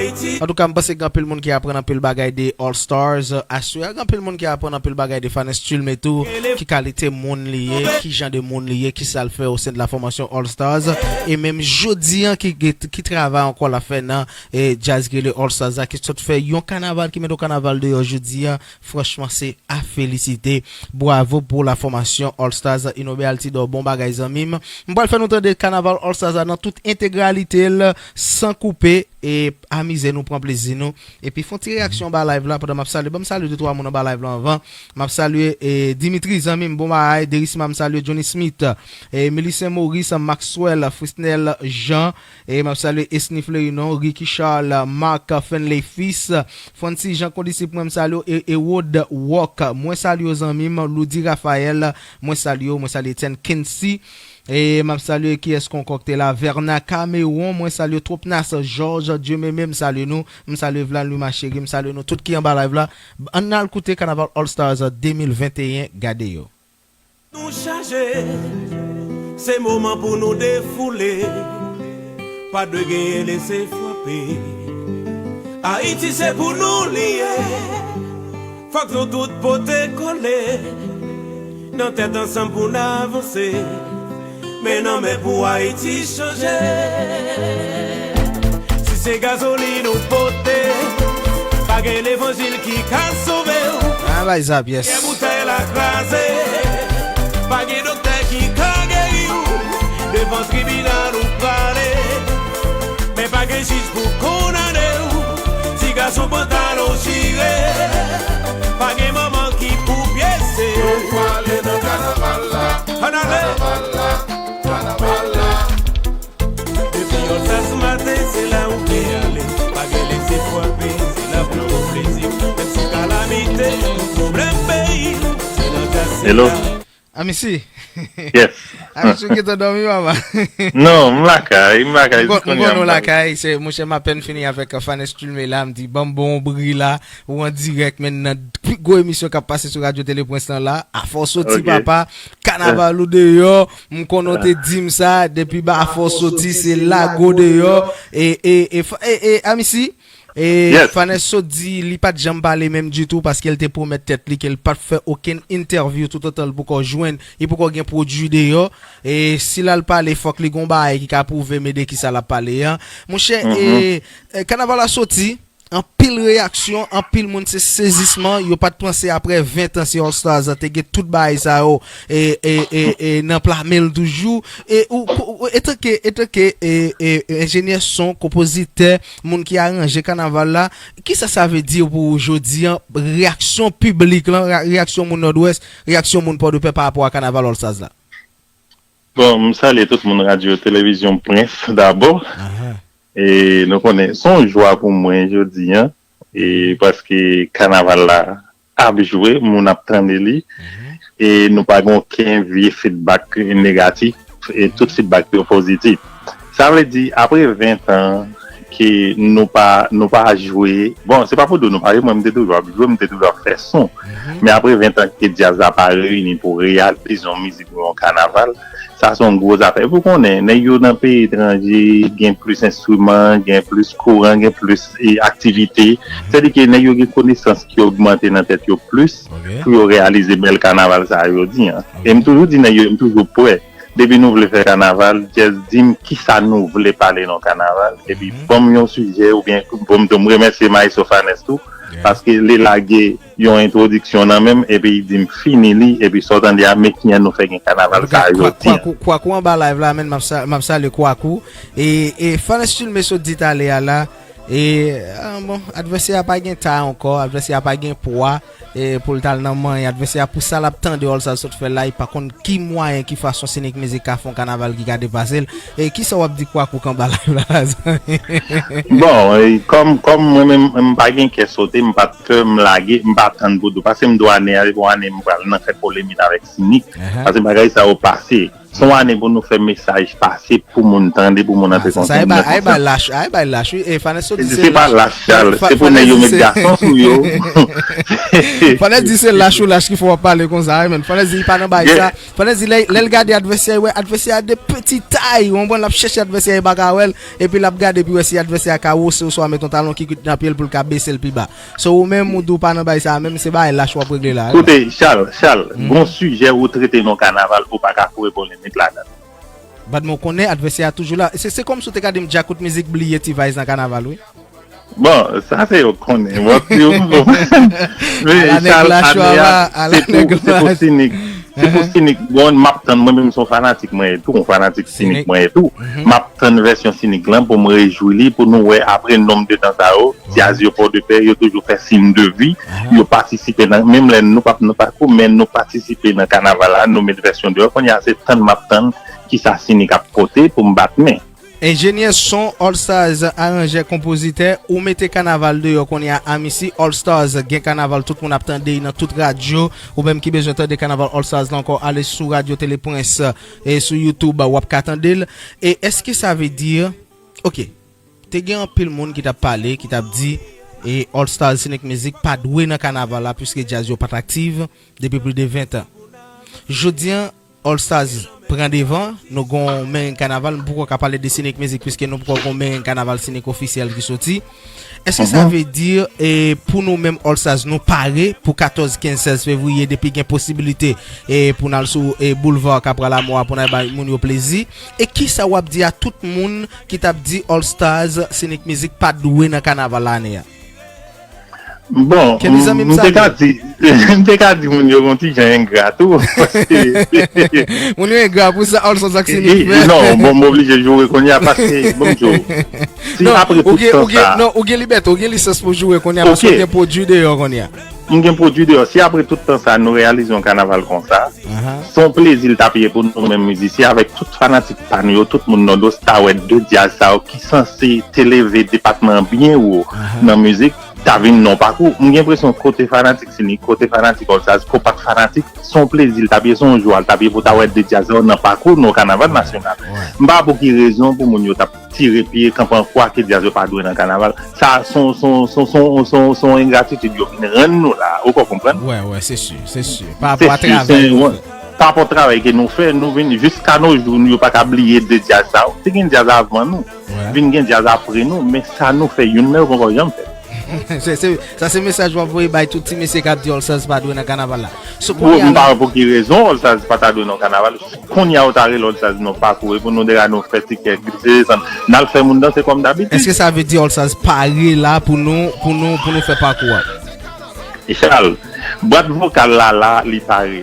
Antouka, m panse gen anpil moun ki aprann anpil bagay de All Stars aswè a. Gen anpil moun ki aprann anpil bagay de Fanès Tulme tou, ki kalite moun li ye, ki jan de moun li ye, ki sa l fè o sen de la fòmasyon All Stars. E menm jodi an, ki, ki travay ankò l ap fè nan e, djaz ki rele All Stars la, ki sot fè yon kanaval, ki mete yon kanaval deyò jodi a. Franchman, se a felisite. Bwavo pou la fòmasyon All Stars Inobe Altidor. Bon bagay, zanmi m. M pral fè nou tande kanaval All Stars la nan tout entegralite l, san koupe. E amize nou, pran plezi nou. Epi fè yon ti reyaksyon anba live la pandan m ap salye. Ban m salye de twa moun anba live la anvan. M ap salye, e, Dimitri, zanmi m, bon bagay. Derisma, m salye Johnny Smith. E, Milicen Maurice, Maxwell, Frisnel Jean. E m ap salye Esny Flerinon, Ricky Charles, Marc Fenley Fils, Francis Jean Kondisip, mwen m salye w, e Ewod Rock, mwen salye w zanmi m, Loudy Raphaël, mwen salye w, mwen salye Etienne Quincy, e m ap salye kiyès k ankò k te la, Verna Cameron, mwen salye w, Twopnas Georges, Dieumeme, m salye nou, m salye Vlaluma Cheri, m salye nou tout ki anba live la, ann al koute Kanaval All Stars de mil venteyen, gade yo. Nou chaje, se moman pou nou defoule. Pa dwe genyen lese frape. Ayiti se pou nou li ye. Fòk nou tout pote kole. Nan tèt ansanm pou n avanse. Men nan men pou Ayiti chanje. Si se gazolin ou pote, pa gen levanjil ki ka sove w. Pyè boutèy la kraze, pa gen doktè ki ka geri w. Devan tribinal ou prale, men pa gen jij pou kondane w. Ti gason pantalon chire, pa gen manman ki pou pyese. Nou prale nan kanaval la. Ann ale! Kanaval la, kanaval la. Depi Òltras maten, se la ou vle ale. Pa gen lese frape, se la pou pran plezi. Menm si kalamite, tout pwoblèm peyi nou, se nan djaz se la. Amisi. Yes. Amisi, ou gentan dòmi, papa? Non, m lakay, m lakay. M konn ou lakay, se monchè, m apèn fini avèk Fanès Tulme la, m di ban m bon bri la, ou an dirèk men nan pi gwo emisyon k ap pase sou Radyo Tele Prince lan la, afò soti papa, kanaval ou deyò, m konnen w te di m sa, depi ba afò soti se lago deyò, e, e, e, e, e, Amisi, E Fanès sot di li pa t janm pale menm ditou paske l te pwomèt tèt li ke l p ap fè okenn entèvyou toutotan l poko jwenn, li poko gen pwodui deyò. E si l al pale, fòk li gon bagay ki ka pwouve m de kisa l ap pale a. Monchè, e, e, kanaval la soti, anpil reyaksyon, anpil moun se sezisman, yo pa t panse apre ven tan si All Stars te gen tout bagay sa yo e, e, e, e nan pla men l toujou. E ou, ou etanke, etanke e, e, enjenyè son, konpozitè, moun ki aranje kanaval la, kisa sa vle di pou ou jodi an, reyaksyon piblik lan, reyaksyon moun Nòdwès, reyaksyon moun Pòdepè pa rapò a kanaval All Stars la? Bon, m salye tout moun radyo televizyon Prince dabò. E nou konnen, se yon jwa pou mwen jodi an, e paske kanaval la ap jwe, moun ap tande li, e nou pa gen okenn vye feedback negatif, e tout feedback yo pozitif. Sa vle di, apre ven tan ke nou pa, nou pa jwe, bon, se pa pou di nou pa jwe, mwen m te toujou ap jwe, m te toujou ap fè son. Men apre ven tan ke djaz la pa reyini pou reyalize yon mizik ou yon kanaval, sa se yon gwo zafè. Epi w konnen, nèg yo nan peyi etranje, gen plis enstriman, gen plis kouran, gen plis e, aktivite. Sètadi ke nèg yo gen konesans ki ogmante nan tèt yo plis pou yo reyalize bèl kanaval sa a yo di an. E m toujou di nèg yo, m toujou prè. Depi nou vle fè kanaval, just di m kisa nou vle pale nan kanaval. Epi ban m yon sijè oubyen ban m di m remèsye Maestro Fanès tou, paske li lage yon entwodiksyon nan men m, epi li di m fini li, epi sa w tande a, men kijan nou fè gen kanaval sa a jodi an. Kwakou anba live la, men m ap salye Kwakou. E, e Fanès Tulme sot di talè a la, e, ah, bon, advèsè a pa gen ta ankò, advèsè a pa gen pwa, e, pou l t al nan manyen advèsè a, pou sa l ap tande All Stars sot fè la, li pa konn ki mwayen, ki fason Sinik Mizik ka fè yon kanaval ki ka depase l. E kisa w ap di Kwakou k anba live la, la, zanmi? Bon, e, kòm, kòm mwen menm, m pa gen kè sote, m pa t pè, m lage, m pa tann pou di w. Paske m di w ane a, se pou ane m pral nan fè polemik avèk Sinik. Paske bagay sa yo pase. Se yon ane pou nou fè mesaj pase, pou moun tande, pou moun antre konsyans. Sa e bay lach, e Fanès sot di se lach. Se pa lach, Chal. Se pou nèg yo met gason sou yo. Fanès di se lach ou lach ki fè w ap pale konsa, wi, men Fanès di li pa nan bay sa. Fanès di lè, lè l gade advèsè, li wè advèsè a de peti tay, ou konprann, l ap chèche advèsè, li pa ka wè l, epi l ap gade pou wè si advèsè a ka wose oswa met yon talon ki kidnape l pou l ka bese l pi ba. So ou menm ou di w pa nan bay sa a, menm se bagay lach w ap regle la. Koute, Chal, Chal, gon sijè ou trete nan kanaval, ou pa ka foure polemik ladan l. But men w konnen advèsè a toujou la. Se, se kòmsi w te ka di m Djakout Mizik bliye T-Vice nan kanaval, wi. Bon, sa se yo konnen. Bon, si yo bon. Men Chal, ane a, se pou, se pou Sinik. Se pou Sinik. Bon, m ap tann, mwen menm se yon fanatik mwen ye tou, yon fanatik Sinik mwen ye tou. M ap tann vèsyon Sinik lan pou m rejwi li, pou nou wè apre nonb de tan sa yo, djaz yo Pòdepè, yo toujou fè siy de vi, yo patisipe nan, menm lè nou pa, nou pa kou, men nou patisipe nan kanaval la, nou met vèsyon deyò. Kounye a se tann m ap tann kisa Sinik ap pote pou m bat men. Enjenyè son, All Stars, aranjè, konpozitè, ou mete kanaval deyò kounye a, Amisi, All Stars, gen kanaval tout moun ap tande nan tout radyo, ou menm ki bezwen tande kanaval All Stars la ankò, ale sou Radyo Tele Prince e sou YouTube, w ap ka tande l. E èske sa vle di, oke, te gen anpil moun ki t ap pale, ki t ap di, e All Stars Sinik Mizik pa dwe nan kanaval la, piske djaz yo pa t aktif depi plis de ven tan. Jodi an, All Stars pran devan, nou gon mereng kanaval, m poko ka pale de Sinik Mizik piske nou poko gon mereng kanaval Sinik ofisyèl ki soti. Èske sa vle di, e, pou nou menm All Stars, nou pare pou katòz, kenz, sèz fevriye depi gen posibilite, e, pou n al sou, e, boulva k ap pral a mò a pou n al bay moun yo plezi? E kisa w ap di a tout moun ki t ap di All Stars Sinik Mizik pa dwe nan kanaval ane a? Bon, m te ka di, m te ka di moun yo gon ti jan engra tou, paske moun yo engra pou sa, All Stars ak Sinik fè. Non, bon, m oblije joure kounye a, paske, bon, m di w, si apre tout tan sa. Non, ou gen libète, ou gen lisans pou joure kounye a, paske ou gen pwodui deyò kounye a. M gen pwodui deyò. Si apre tout tan sa, nou reyalize yon kanaval konsa, se yon plezi l t ap ye pou nou menm mizisyen, avèk tout fanatik pa nou yo, tout moun Nòdwès ta wè de djaz sa yo ki sanse te leve depatman an byen wo nan mizik. ta vin nan pakou. M gen enpresyon kote fanatik Sinik, kote fanatik All Stars, kote fanatik, se yon plezi l t ap ye, se yon jwa l t ap ye pou ta wè de djaz yo nan pakou, nan kanaval nasyonal. M pa pou ki rezon pou moun yo t ap tire pye, kanpe an kwa ke djaz yo pa dwe nan kanaval. Sa, se yon, se yon, se yon, se yon, se yon, se yon engratitid yo vin rann nou la. Ou ka konprann? Wè, wè, se si, se si. Pa rapò a travay nou fè. Pa rapò travay ke nou fè, nou vin jiska no jou, nou yo pa ka bliye de djaz sa yo. Te gen djaz avan nou, vin gen djaz apre nou, men sa nou fè, youn nan yo poko janm fè. Sa se mesaj w ap voye bay tout ti mesye k ap di All Stars pa dwe nan kanaval la. So, kounye a la. M pa wè pou ki rezon All Stars pa ta dwe nan kanaval. Kounye a ou ta rele All Stars nan pakou e pou nou deja nou fè ti kè glise desann. N al fè moun danse kòm dabitid. Èske sa vle di All Stars pare la pou nou pou nou pou nou fè pakou a? Charles, bwat vokal la la, li pare.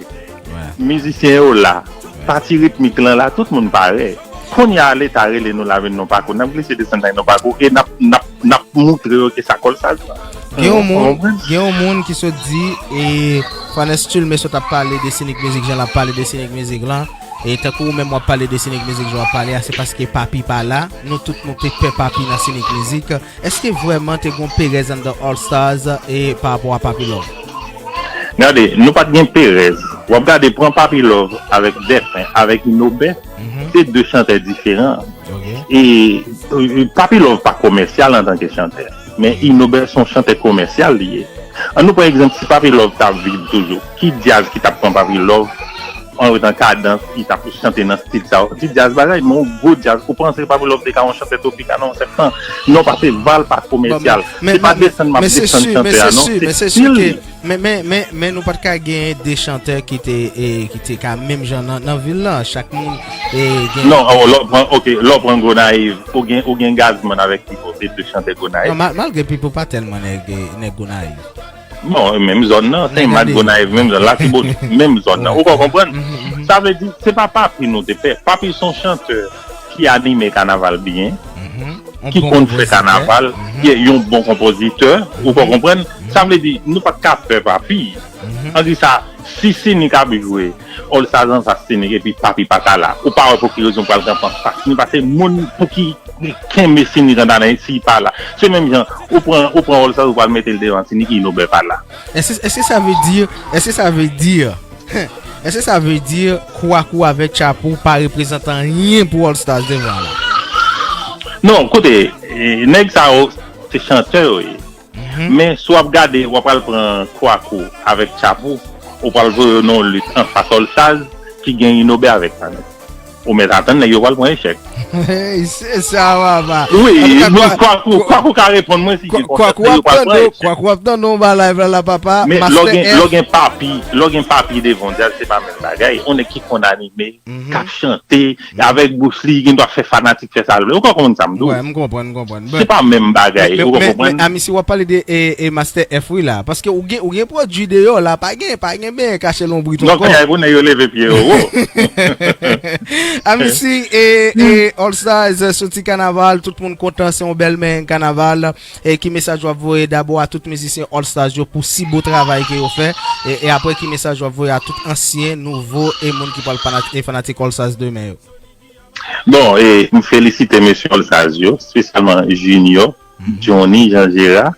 Mizisyen yo la. Pati ritmik lan la, tout moun pare. Kounye a Leta rele nou la vin nan pakou, n ap glise desann nan pakou e n ap n ap n ap moutre yo ke sa k All Stars la. Gen yon moun, gen yon moun ki sot di e Fanès Tulme sot ap pale de Sinik Mizik, jan l ap pale de Sinik Mizik lan. E tankou ou menm w ap pale de Sinik Mizik jan w ap pale a, se paske Papi pa la. Nou tout nou te pè Papi nan Sinik Mizik. Èske vrèman te gon perèz anndan All Stars e pa rapò a Papi Love? Gade, nou pa t gen perèz. W ap gade, pran Papi Love avèk Dèfen, avèk Inobè, se de chantè diferan. E, e, e Papi Love pa komèsyal antanke chantè, men Inobè se yon chantè komèsyal li ye. Ann nou pran egzanp, si Papi Love t ap viv toujou, ki djaz ki t ap pran Papi Love an retan kadans, li t ap chante nan stil sa yo? Ti djaz bagay, men yon gwo djaz. Ou panse Papi Love te ka yon chantè tropikal nan yon sèk tan? Non, paske Val pa komèsyal. Se pa desann m ap desann chantè a, non, se stil li. Men, men, men, men nou pa t ka genyen de chantè ki te e, ki te ka menm jan nan, nan vil lan. Chak moun e, gen. Non, oh, lè w pran, ok, lè w pran Gonayiv, ou gen, ou gen Gazman avèk Pipo, se de chantè Gonayiv. Non, ma, malgre Pipo pa tèlman nèg, e, nèg Gonayiv. Bon, e menm zòn nan, Senmak, Gonayiv, menm zòn, Latibonit, menm zòn nan. Ou ka konprann? Sa vle di, se pa Papi nou te pè. Papi se yon chantè ki anime kanaval byen, ki konn fè kanaval, ki yon bon konpozitè, ou ka konprann? Sa vle di, nou pa t ka pè Papi. An di sa, si Sinik ap jwe, All Stars anfas Sinik epi Papi pa ka la, ou pa wè pou ki rezon pral kanpe anfas Sinik, paske moun pou ki kenbe Sinik anndan si pa la. Se menm jan, ou pran, ou pran All Stars, ou pral mete l devan Sinik, Inobè pa la. Èske, èske sa vle di, èske sa vle di, èske sa vle di Kwaku avèk Tchapou pa reprezante anyen pou All Stars devan la? Non, koute, e, nèg sa yo, se chantè yo ye. Men si w ap gade, w ap pral pran Kwaku avèk Tchapou, ou pral voye yo nan yon lit anfas All Stars ki gen Inobè avèk Fanès. Ou mèt atann nèg yo pral pran echèk. Se sa, papa. Wi, Kwaku, Kwaku ka reponn mwen si gen konsèp, nèg yo pral pran echèk. Kwaku ap tann ou ba live la, la, papa. Men lè w gen, lè w gen Papi, lè w gen Papi devan w, djaz se pa menm bagay. Yon nèg ki konn anime, k ap chante, avèk bouch li, gen dwa fè fanatik fè sa l vle. Ou ka konprann sa m di w? Wè, m konprann, m konprann. Se pa menm bagay, ou ka konprann? Men, men, men, Amisi, w ap pale de e, e Master F wi la, paske ou gen, ou gen pwodui deyò la, pa gen, pa gen benyen kache lonbrit ankò. Non, kòm yo leve pye yo wo. Amisi, e, e All Stars soti kanaval, tout moun kontan, se yon bèl men kanaval. E ki mesaj w ap voye dabò a tout mizisyen All Stars yo pou si bo travay ke yo fè? E, e apre, ki mesaj w ap voye a tout ansyen, nouvo e moun ki pral fanat-, e fanatik All Stars demen yo? Bon, e m felisite mesye All Stars yo, espesyalman Junior, Johnny, Jean Gérard.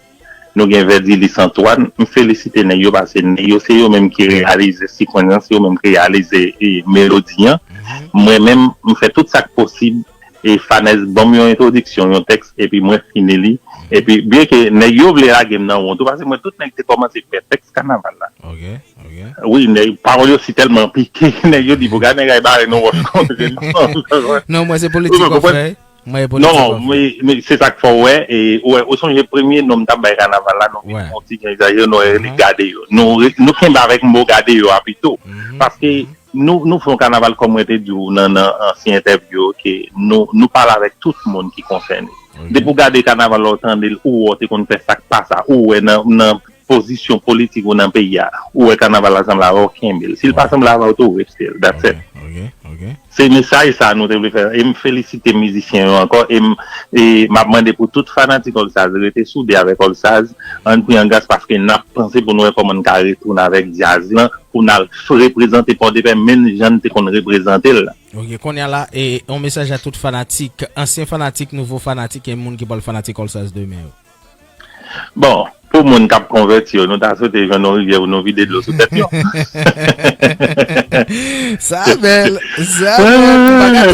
Nou gen Verdilis Antoine. M felisite nèg yo paske nèg yo se yo menm ki reyalize sikwen an, se yo menm ki reyalize e, melodi an. Mwen menm, m fè tout sa k posib e Fanès ban m yon entwodiksyon, yon tèks, epi mwen fini li. Epi, byen ke nèg yo vle lage m nan wont tou, paske mwen tout nèg te kòmanse fè tèks kanaval la. Ok, ok. Wi, nèg, pawòl yo si tèlman pike, nèg yo di, pou gade nèg la bare nou wòch kontre nou. Non, mwen se politik w ap fè. Mwen se politik w ap fè. Non, men, men se sa k fè w wè, e, ou wè, ou sonje premye non m t ap bay kanaval la, nou vin yon ti jan egzajere, nou rele gade yo. Nou, nou kenbe avèk mo gade yo a pito. Paske nou, nou fè yon kanaval kòm mwen te di w nan, nan ansyen entèvyou yo ke nou, nou pale avèk tout moun ki konsène. Depi w gade kanaval la, w tande l, ou wè w te konn fè sa k pa sa, ou wè nan, nan pozisyon politik ou nan peyi a, ou wè kanaval la sanble avè w, kenbe l. Si l pa sanble avè w tou, rete l. That's it. Se mesaj sa a nou te vle fè. E m felisite mizisyen yo ankò. E m, e m ap mande pou tout fanatik All Stars rete soude avèk All Stars. Ann priye an gras paske n ap panse pou n wè kòman n ka retounen avèk djaz lan. Pou n al reprezante Pòdepè menm jan n te konn reprezante l la. Ok, kounye a la, e, yon mesaj a tout fanatik, ansyen fanatik, nouvo fanatik, e moun ki pral fanatik All Stars demen yo. Bon, Pou moun k ap konvèti yo, nou ta swete jwenn yon rivyè pou nou vide dlo sou tèt yo. Sa bèl, sa bèl.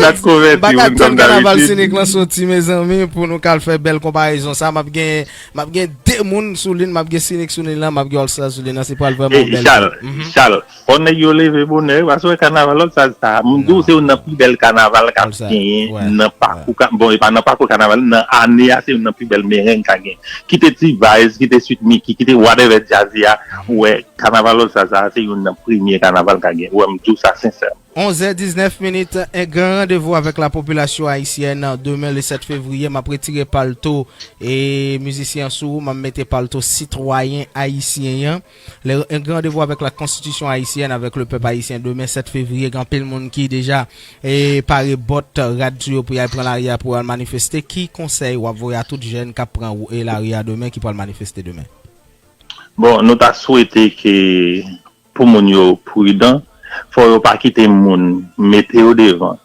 M pa ka tann kanaval Sinik lan soti, mezanmi, pou nou ka al fè bèl konparezon sa. M ap gen, m ap gen de moun sou liy, m ap gen Sinik sou liy lan, m ap gen All Star sou liy lan. Se pral vrèman yon bèl Chal, Chal, fò nèg yo leve bonè, paske kanaval All Star sa, m di w, se youn nan pi bèl kanaval k ap genyen nan pakou, bon, e pa nan pakou kanaval, nan ane a, se youn nan pi bèl mereng k ap genyen. Kite T-Vice, kite Sweet Micky, kite whatever jazz a, ou wè, kanaval All Star sa, se youn nan premye kanaval k ap genyen. Ou wè, m di w sa sensèman. Onz è diznèf minit, un grand rendez-vous avec la population haïtienne. Demen, le sept février, m ap retire palto e mizisyen an sou ou, m ap mete palto sitwayen ayisyen an. Le, un grand rendez-vous avec la constitution haïtienne, avec le peuple haïtien. Demen, sept février, gen anpil moun ki deja e pare bòt rad sou yo pou y al pran lari a pou y al manifeste. Ki konsèy w ap voye a tout jèn k ap pran lari a demen, ki pral manifeste demen? Bon, nou ta swete ke pou moun yo pridan, fò yo pa kite moun mete yo devan.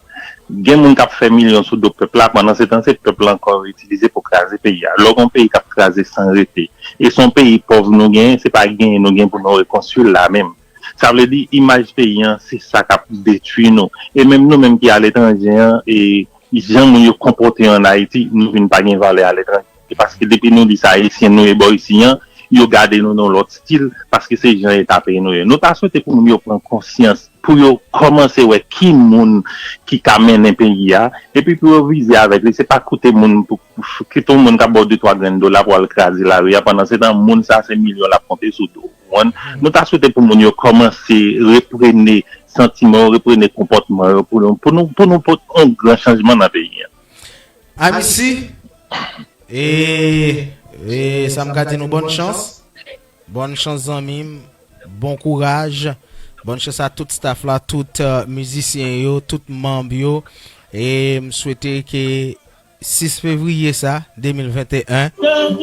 Gen moun k ap fè milyon sou do pèp la, pandan se tan se pèp la ankò yo itilize pou kraze peyi a. Lè w gen yon peyi k ap kraze san rete, e se yon peyi pòv nou genyen, se pa genyen nou gen pou nou rekonstwi l la menm. Sa vle di, imaj peyi an, se sa k ap detwi nou. E menm nou menm ki aletranje an, e jan moun yo konpòte yo ann Ayiti, nou vin pa gen valè aletranje. E paske depi nou di se Ayisyen nou ye bò isi an, yo gade nou nan yon lòt stil, paske se jan eta peyi nou ye. Nou ta swete pou moun yo pran konsyans, pou yo kòmanse wè ki moun ki ka mennen peyi a, epi pou yo vize avèk li. Se pa koute moun, pou, pou, kite yon moun k ap ba w de twa grenn dola pou al kraze lari a, pandan se tan moun sa se milyon l ap konte sou do w. Ou konprann? Nou ta swete pou moun yo kòmanse reprene santiman yo, reprene konpòtman yo, pou nou, pou nou, pou nou pote yon gran chanjman nan peyi an. Amisi, e, e sa m ka di nou, bòn chans. Bòn chans, zanmi m. Bon kouraj. Bòn chans a tout staff la, tout, euh, mizisyen yo, tout manm yo. E m swete ke sis fevriye sa, de mil venteyen,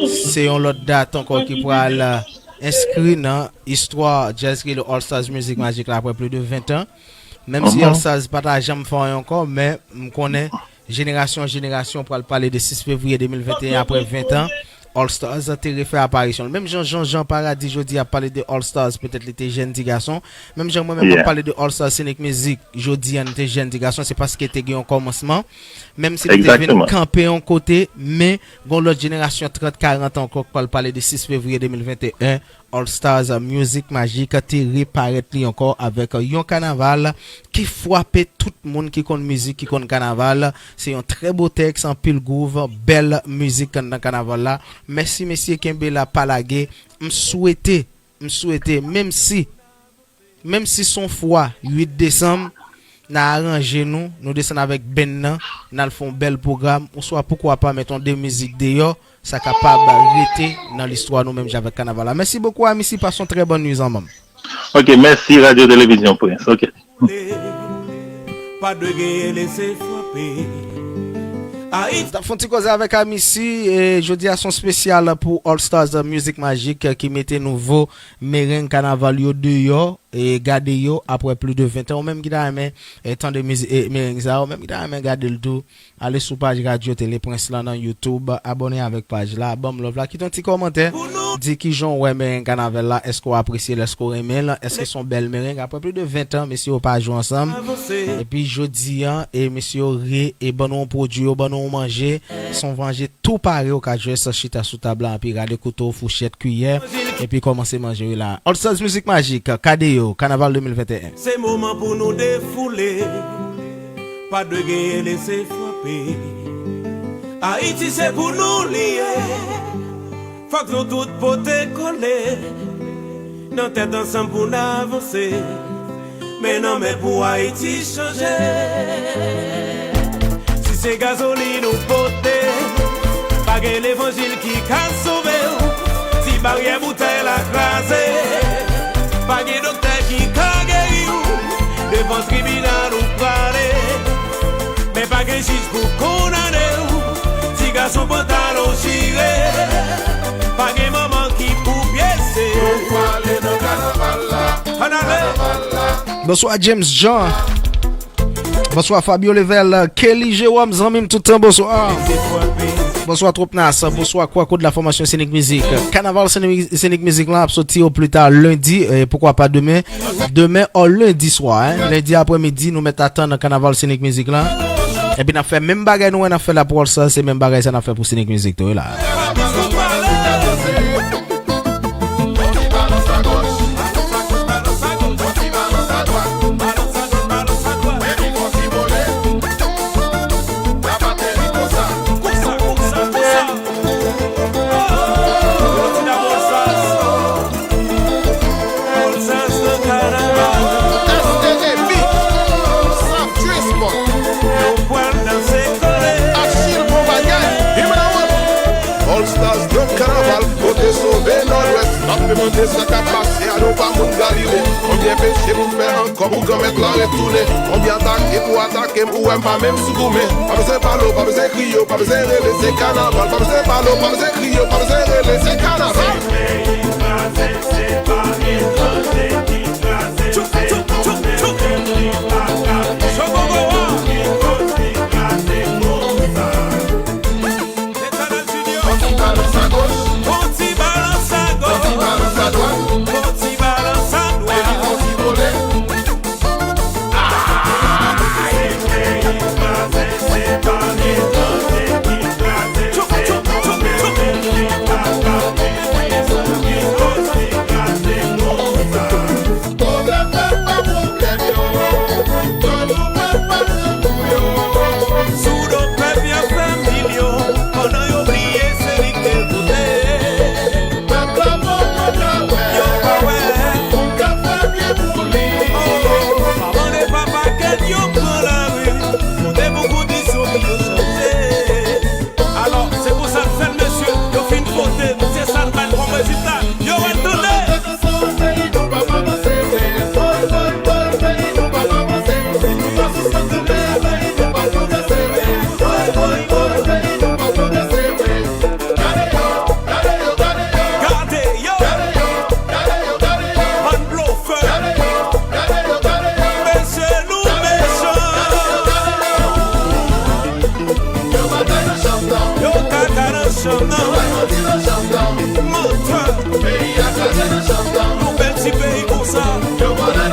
se yon lòt dat ankò ki pral, euh, enskri nan istwa djaz ki rele All Stars Music Magic la apre plis de ven tan. Menm si All Stars pa ta janm fè anyen ankò, men m konnen jenerasyon an jenerasyon pral pale de sis fevriye de mil venteyen apre ven tan. All Stars te refè aparisyon l. Menm jan Jean Jean Paradis jodi a ap pale de All Stars, petèt li te jèn ti gason. Menm jan mwen menm m ap pale de All Stars Scenic Music jodi a, nou te jèn ti gason, se paske te gen yon kòmansman. Menm si li te vin kanpe yon kote, men gen yon lòt jenerasyon trant, karant ankò k pral pale de sis fevriye de mil venteyen. All Stars Music Magic te reparèt li ankò avèk yon kanaval ki frape tout moun ki konn mizik, ki konn kanaval. Se yon trè bo tèks, anpil gwouv, bèl mizik anndan kanaval la. Mèsi mesye, kenbe la, pa lage. M swete, m swete, menm si, menm si se yon fwa uit desanm, n a aranje nou, nou desann avèk benn nan, n al fè yon bèl pwogram, oswa poukwa pa mete yon de mizik deyò, sa kapab rete nan listwa nou menm jan avèk kanaval la. Mèsi bokou, Amisi, pase yon trè bòn nwi, zanmi m. Ok, mèsi, Radyo Televizyon Prince. Ok. Pa dwe genyen lese frape. Ayiti. N t ap fè yon ti koze avèk Amisi, e jodi a se yon espesyal pou All Stars Music Magic, e, ki mete nouvo mereng kanaval yo deyò, e gade yo apre plis de ven tan. Ou menm ki ta renmen, e, tande mizik, e, mereng sa, ou menm ki ta renmen gade l tou, ale sou paj Radyo Tele Prince lan nan YouTube, abòne avèk paj la, ban m love la, kite yon ti kòmantè, di kijan w wè mereng kanaval la, èske w apresye l, èske w renmen l, èske se yon bèl mereng? Apre plis de ven tan, mesye yo pa jwe ansanm. Epi jodi a, e mesye yo re, e ban nou yon pwodui, yo ban nou yon manje, se yon manje tou pare, ou ka jis chita sou tab la, epi rale kouto, fouchèt, kiyè, epi kòmanse manje wi la. All Stars Music Magic, K D O, Kanaval de mil venteyen. Se moman pou nou defoule, pa dwe genyen lese frape. Ayiti se pou nou li ye, fòk nou tout pote kole, nan tèt ansanm pou n avanse. Men nan men pou Ayiti chanje. Si se gazolin ou pote, pa gen levanjil ki ka sove w. Si baryè boutèy la kraze, pa gen doktè ki ka geri w. Devan tribinal ou prale, men pa gen jij pou kondane w. Ti gason pantalon chire, pa gen manman ki pou pyese. Pou ale nan kanaval la. Ann ale. Bonswa James Jean. Bonswa Fabio Level, Kelly Jérôme, zanmi m tout tan, bonswa. Bonswa Twopnas, bonswa Kwakou de la fòmasyon Senik Mizik. Kanaval Senik, Senik Mizik lan ap soti o pli ta lendi, e poukwa pa demen. Demen o lendi swa, en. Lendi aprèmidi, nou mèt atann nan Kanaval Senik Mizik lan. Epi n ap fè menm bagay nou wè n ap fè la pou All Stars, se menm bagay sa n ap fè pou Senik Mizik tou, wi la. All Stars nan kanaval, kote sove Nòdwès. N ap demande sa k ap pase a, nou pa moun Galile. Konbyen peche pou fè ankò pou Granmèt la retounen? Konbyen atake pou atake m, ou wè m pa menm sou goumen. Pa bezwen pale, pa bezwen kriye, pa bezwen rele, se kanaval. Pa bezwen pale, pa bezwen kriye, pa bezwen rele, se kanaval. Eternel Junior. Fon ti balans a goch. Fon ti balans a goch. Fon ti balans a dwat. Fon ti balans a dwat. Epi fon ti vole. Tchou, tchou, tchou, tchou. Pwoblèm nan pa pwoblèm yo. Kò nou pa pa nan kou yo. Sou do pèp y ap fè milyon, pandan yo bliye se li k te vote. Pèp la poko ka wè, yo pa wè. Moun k ap fè byen pou li. Oh, pa mande pa pakèt yo pran lari. Kote pou kondisyon vi yo chanje. Alò, se konsa n fè l, mesye. Yo fin vote, se sa n bay l kòm rezilta. Yo wè l, tande! Gade yo! Bann blofè! Mesye nou mechan! Yo kaka nan chanm nan! Mantè! Nou bèl ti peyi konsa! Gade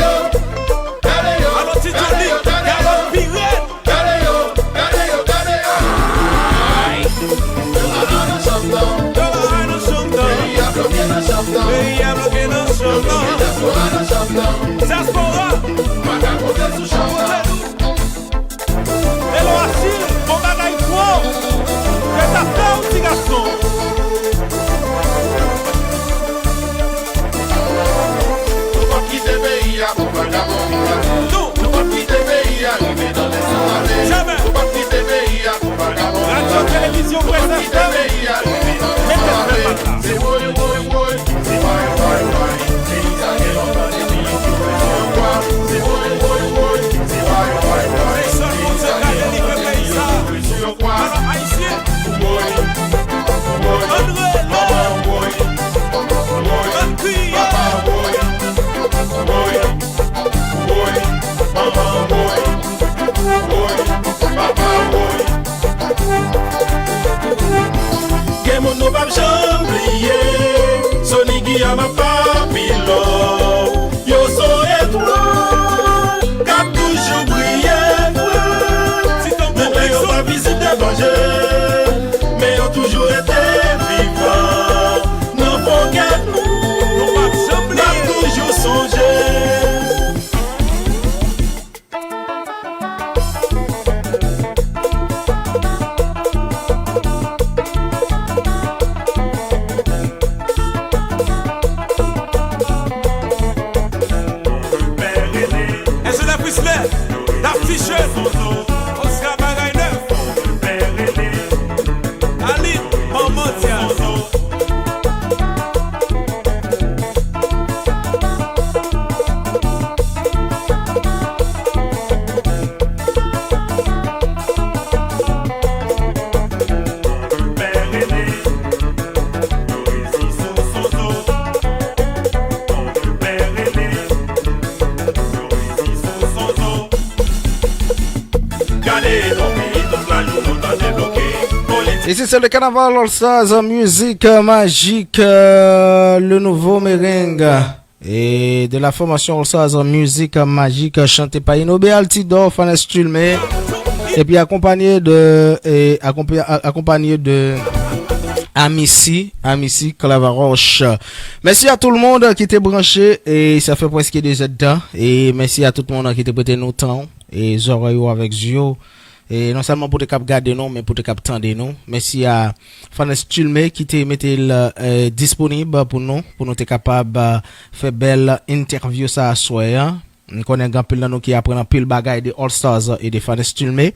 yo! Alò ti Johnny, gade yo pi rèd! Gade yo, gade yo, gade yo. Ay. Yo pa nan chanm nan. Yo pa nan chanm nan. Peyi a bloke nan chanm nan. Peyi a bloke nan chanm nan. Yo gen dyaspora nan chanm nan. Dyaspora. Pa ka konte sou chanm nan. Elo Achille, bon bagay bro. Fèt afè w ti gason. Nou p ap kite peyi a pou vagabon vin gade. Nou p ap kite peyi a rive nan lè san ale. Jamè. Nou p ap kite peyi a pou vagabon vin gade. Radyo Televizyon Krèy F M. Nou p ap kite peyi a rive nan lè san ale. Se woy, woy, woy. Se way, way, way. Peyi sa gen lontan depi yo fin fè yo kwa. Se woy, woy, woy. Se way, way, way. Se sèl Bondye ka delivre peyi sa. Sou yon kwa. Alò, Ayisyen, ann rele, ann kriye. Gen moun nou p ap janm bliye, Sony Guillaume ak Papillon. Yo se yon etwal k ap toujou briye, vre. Menm lè yo pa vizib devanje, men yo toujou rete vivan nan fon kè nou. N ap toujou sonje. Èske la Frislè, Dap T-shirt, Oscar bagay nèf, Aline, manman Diaz. Et c'est le carnaval All Stars Music Magic, euh, le nouveau merengue. Et de la formation All Stars Music Magic, chanté par Inobé Altidor, Fanès Tulmé. Et puis accompagné de, et accompagné, accompagné de Amici, Amici Clavaroche. Mèsi a tout moun ki te branche, e sa fè prèske de zèdtan. E mèsi a tout moun ki te prete nou tan e zòrèy yo avèk zye yo. E non sèlman pou te kab gade nou, men pou te kab tande nou. Mèsi a Fanès Tulmé ki te mete l, eh, disponib pou nou, pou nou te kapab, eh, fè bèl entèvyou sa aswè a. M konnen gen anpil nan nou ki aprann anpil bagay de All Stars e de Fanès Tulmé.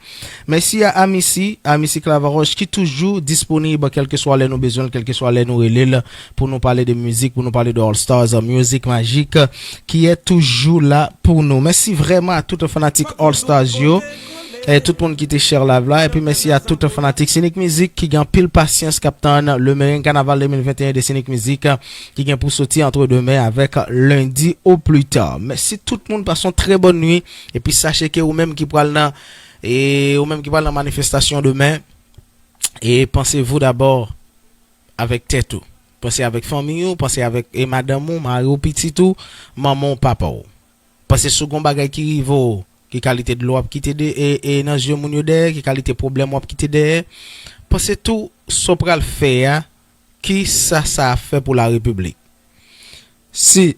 Mèsi a Amici, Amici Clavaroche ki toujou disponib kèlkeswa lè nou bezwen l, kèlkeswa lè nou rele l pou nou pale de mizik, pou nou pale de All Stars Music Magic ki est toujours là pour nous. Mèsi vrèman a tout fanatik All Stars yo. E tout moun ki te share live la. Epi mèsi a tout fanatik Scenic Music ki gen anpil pasyans k ap tann le merengue carnaval de mil venteyen de Scenic Music ki gen pou soti entre demen avèk lendi au plus tard. Mèsi tout moun, pase yon trè bòn nwi. Epi sache ke ou menm ki pral nan, e ou menm ki pral nan manifestasyon demen, e panse vous d'abord avèk tèt ou. Panse avèk fanmi ou, panse avèk e madanm ou, mari ou, pitit ou, manman ou, papa ou. Panse si w gen yon bagay ki rive w, ki kalite dlo w ap kite de, e, e nan zye moun yo dèyè, ki kalite pwoblèm w ap kite dèyè. Panse tou sa w pral fè a, ki sa sa ap fè pou larepiblik. Si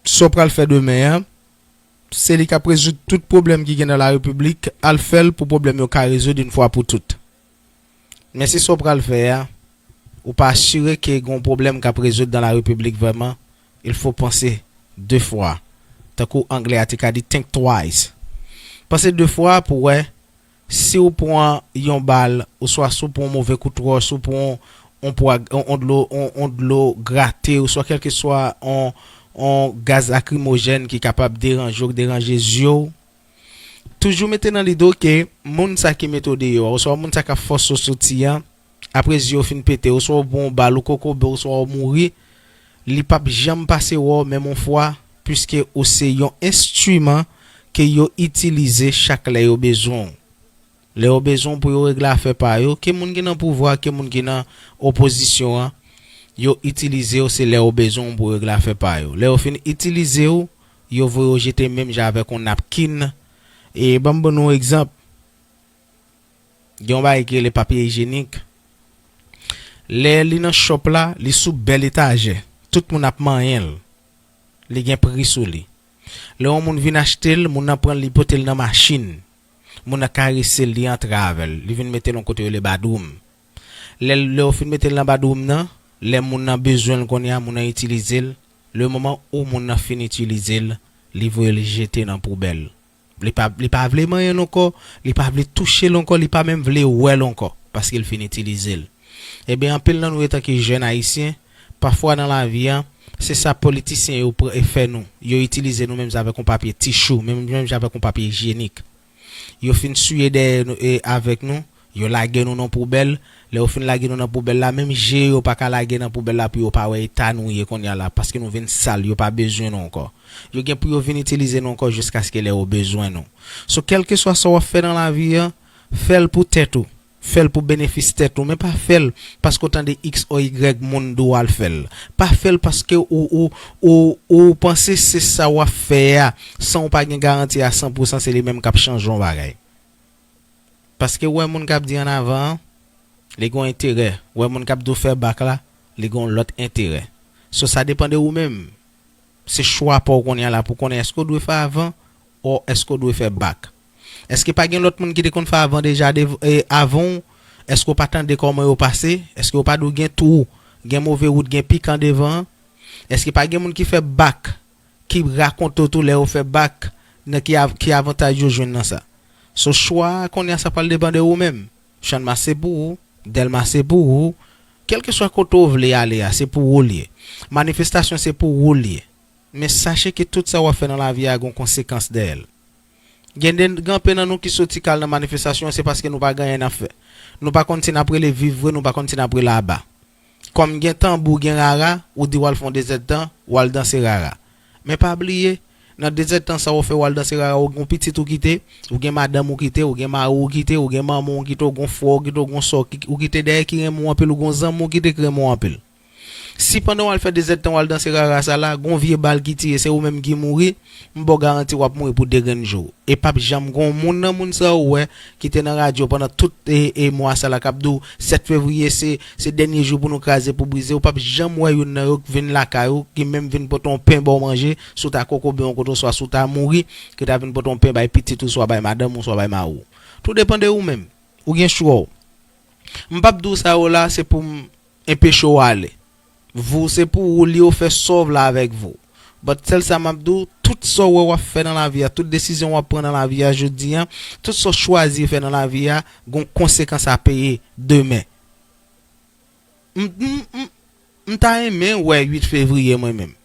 sa w pral fè demen an, se li k ap rezoud tout pwoblèm ki gen nan larepiblik, al fè l pou pwoblèm yo ka rezoud yon fwa pou tout. Men si sa w pral fè a, ou pa asire ke gen yon pwoblèm k ap rezoud nan larepiblik vrèman, il faut penser deux fois. Tankou anglè a te ka di think twice. Panse de fwa pou wè si w pran yon bal, oswa si w pran yon move kout wòch, si w pran yon, yon pwa, yon, yon dlo, yon, yon dlo grate, oswa kèlkeswa yon, yon gaz lakrimojèn ki kapab deranje w, deranje zye w, toujou mete nan lide w ke moun sa ki mete w deyò, oswa moun sa k ap fòse w soti an, apre zye w fin pete, oswa w pran yon bal, ou kokobe, oswa w mouri, li p ap janm pase wè w menm yon fwa, piske ou se yon enstriman ke yo itilize chak lè yo bezwen w. Lè yo bezwen w pou yo regle afè pa yo, ke moun ki nan pouvwa, ke moun ki nan opozisyon an, yo itilize w, se lè yo bezwen w pou yo regle afè pa yo. Lè yo fin itilize w, yo voye w jete menm jan avèk yon napkin. E ban m ban nou yon egzanp. Gen yon bagay ki rele papye ijyenik. Lè li nan shop la, li sou bèl etajè. Tout moun ap manyen l. Li gen pri sou li. Lè yon moun vin achte l, moun nan pran l, li pote l nan machin. Moun nan karese l, li antre avè l. Li vin mete l yon kote yo rele badwoum. Lè, lè yo fin mete l nan badwoum nan, lè moun nan bezwen l kounye a, moun nan itilize l. Le moman ou moun nan fin itilize l, li voye l jete nan poubèl. Li pa, li pa vle manyen l ankò, li pa vle touche l ankò, li pa menm vle wè l ankò, paske l fin itilize l. Ebyen, anpil nan nou etanke jèn ayisyen, pafwa nan lavi a, se sa politisyen yo pr-, e fè nou. Yo itilize nou menm jan avèk yon papye tichou, menm, menm jan avèk yon papye ijyenik. Yo fin siye dèyè nou, e avèk nou, yo lage nou nan poubèl. Lè yo fin lage nou nan poubèl la, menm je yo pa ka lage nan poubèl la pou yo pa wè eta nou ye kounye a la, paske nou vin sal, yo pa bezwen nou ankò. Yo gen pou yo vin itilize nou ankò jiskaske lè yo bezwen nou. So, kèlkeswa sa w ap fè nan lavi a, fè l pou tèt ou. Fè l pou benefis tèt ou, men pa fè l paske w tande X ou Y moun di w al fè l. Pa fè l paske ou, ou, ou, ou panse se sa w ap fè a, san w pa gen garanti a san pou san se li menm k ap chanje yon bagay. Paske w wè moun k ap di ann avan an, li gen yon enterè. W wè moun k ap di w fè bak la, li gen yon lòt enterè. So, sa depann de ou menm. Se chwa pa w kounye a la pou konnen èske w dwe fè avan ou èske w dwe fè bak. Èske pa gen lòt moun ki te konn fè avan deja de, e, avan w? Èske w pa tande kòman yo pase? Èske yo pa di w gen twou, gen move wout, gen pikan devan an? Èske pa gen moun ki fè bak, ki rakonte w tou lè yo fè bak, nan ki av-, ki avantaj yo jwenn nan sa? So, chwa a kounye a sa pral depann de ou menm. Channmas se pou ou, Dèlma se pou ou, kèlkeswa kote w vle ale a, se pou ou l ye. Manifestasyon se pou ou l ye. Men sache ke tout sa w ap fè nan lavi a gen konsekans dèyè l. Gen de, gen anpil nan nou ki soti k al nan manifestasyon, se paske nou pa gen anyen n ap fè. Nou pa konn si n ap rele viv vre, nou pa konn si n ap rele aba. Kòm gen tanbou, gen rara, ou di w al fè yon dezèdtan, w al danse rara. Men pa bliye, Nan dezèdtan sa w fè w al danse rara, ou gen pitit ou kite, ou gen madanm ou kite, ou gen mari ou kite, ou gen manman ou kite, ou gen frè ou kite, ou gen sè ou ki- ou kite dèyè ki renmen w anpil, ou gen zanmi ou kite ki renmen w anpil. Si pandan w al fè dezèdtan w al danse rara sa la, gon vye bal ki tire, se ou menm ki mouri, m ba w garanti w ap mouri pou de grenn jou. E p ap janm gon moun nan moun sa ou wè ki te nan radyo pandan tout e, e mwa sa la k ap di w sèt fevriye se, se dènye jou pou nou kraze, pou brize. Ou p ap janm wè youn nan yo k vin lakay ou, ki menm vin pote yon pen ba w manje, si w ta kokobe yon kote, oswa si w ta mouri, ki ta vin pote yon pen bay pitit ou, swa bay madanm ou, swa bay mari w. Tou depann de ou menm. Ou gen chwa w. M p ap di w sa yo la, se pou m enpeche w ale. Vou se pou ou li, ou fè sa w vle avèk vou. But sèl sa m ap di w, tout sa w wè w ap fè nan lavi a, tout desizyon w ap pran nan lavi a jodi a, tout sa w chwazi fè nan lavi a, gon konsekans a peye demen. M, m, m, m ta renmen wè uit fevriye mwen menm.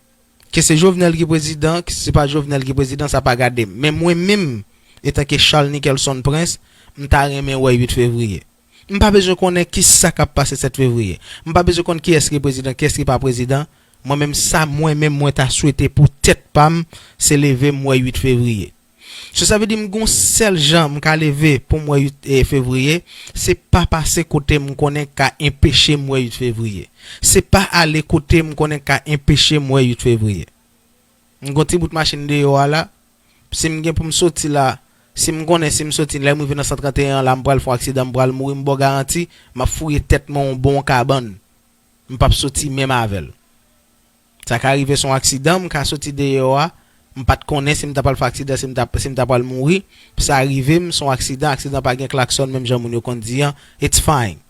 Ke se Jovenel ki prezidan, ke se pa Jovenel ki prezidan, sa pa gade m. Men mwen menm, etanke Charles Nickelson Prince, m ta renmen wè uit fevriye. M pa bezwen konnen kisa k ap pase sèt fevriye. M pa bezwen konn kiyès ki prezidan, kiyès ki pa prezidan. Mwen menm, sa mwen menm mwen ta swete pou tèt pa m, se leve m wè uit fevriye. So sa vle di m gon sèl jan m ka leve pou m wè uit e, fevriye, se pa pase kote m konnen ka enpeche m wè uit fevriye. Se pa ale kote m konnen ka enpeche m wè uit fevriye. M gon ti bout machin deyò a la, si m gen pou m soti la, si m konnen si m soti lè m rive nan san trannteyen an la, m pral fè yon aksidan, m pral mouri, m ba w garanti, m ap fouye tèt mwen yon bon kabann. M p ap soti menm avè l. Sa ka rive se yon aksidan, m ka soti deyò a, m pa t konnen si m ta pral fè aksidan, si m ta, si m ta pral mouri. Sa rive m, se yon aksidan, aksidan pa gen klaksòn, menm jan moun yo konn di an, it's fine.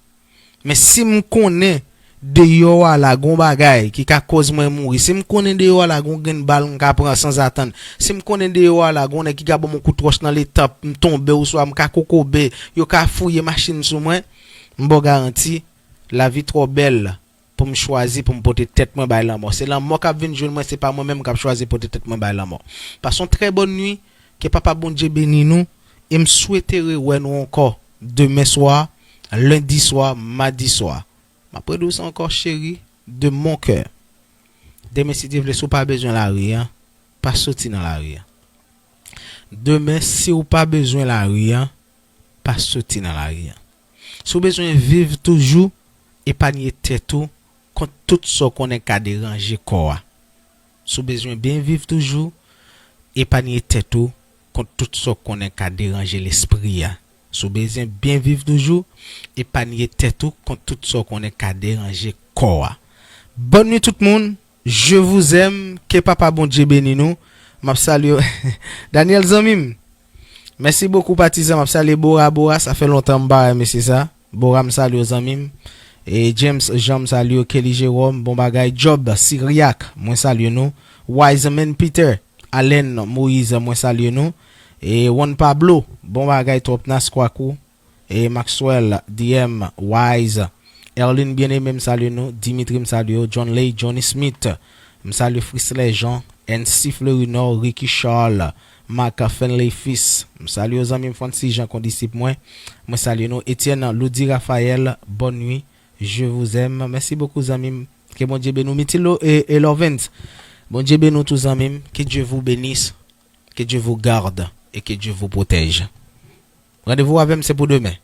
Men si m konnen deyò a la gon bagay ki ka koz mwen mouri, si m konnen deyò a la gon grenn bal m ka pran sanzatann, si m konnen deyò a la gon nèg ki ka ban m yon kout wòch nan letanp, m tonbe oswa m ka kokobe, yo ka fouye machin sou mwen, m ba w garanti, lavi twò bèl pou m chwazi pou m pote tèt mwen bay lanmò. Se lanmò k ap vin jwenn mwen, se pa mwen menm k ap chwazi pote tèt mwen bay lanmò. Pase yon trè bòn nwi, ke Papa Bondye beni nou, e m swete rewè nou ankò demen swa, lendi swa, madi swa. M ap redi w sa ankò, cheri, de mon cœur. Demen, si Dye vle, si w pa bezwen lari a, pa soti nan lari a. Demen, si w pa bezwen lari a, pa soti nan lari a. Si w bezwen viv toujou, epanye tèt ou kont tout sa w konnen ka deranje kò a. Si w bezwen byen viv toujou, epanye tèt ou kont tout sa w konnen ka deranje lespri a. Si w bezwen byen viv toujou, epanye tèt ou kont tout sa w konnen ka deranje kò a. Bòn nwi tout moun, je vous aime, ke Papa Bondye beni nou. M ap salye Daniel zanmi m. Mèsi bokou patizan, m ap salye Bora Bora, sa fè lontan m pa wè mesye sa. Bora m salye w zanmi m. E James Jean m salye w, Kelly Jerome, bon bagay, Job Siryak, mwen salye nou. Wiseman Peter, Allen Moïse, mwen salye nou. E Juan Pablo, bon bagay twòp Nas Kwakou. E Maxwell D M Wise, Erline Bien-Aimé, m salye nou. Dimitri, m salye w. John Lay, Johnny Smith, m salye Frisley Jean, N C Fleurinor, Ricky Charles, Marc Fenley Fils, m salye w zanmi m. Francis Jean, kondisip mwen, mwen salye nou. Etienne Loudy Raphaël, bonne nuit, je vous aime. Mèsi bokou zanmi m. Ke Bondye beni w. Mitilo e, e Lovens, Bondye beni w tou zanmi m. Que Dieu vous bénisse, que Dieu vous garde et que Dieu vous protège. Randevou avè m se pou demen.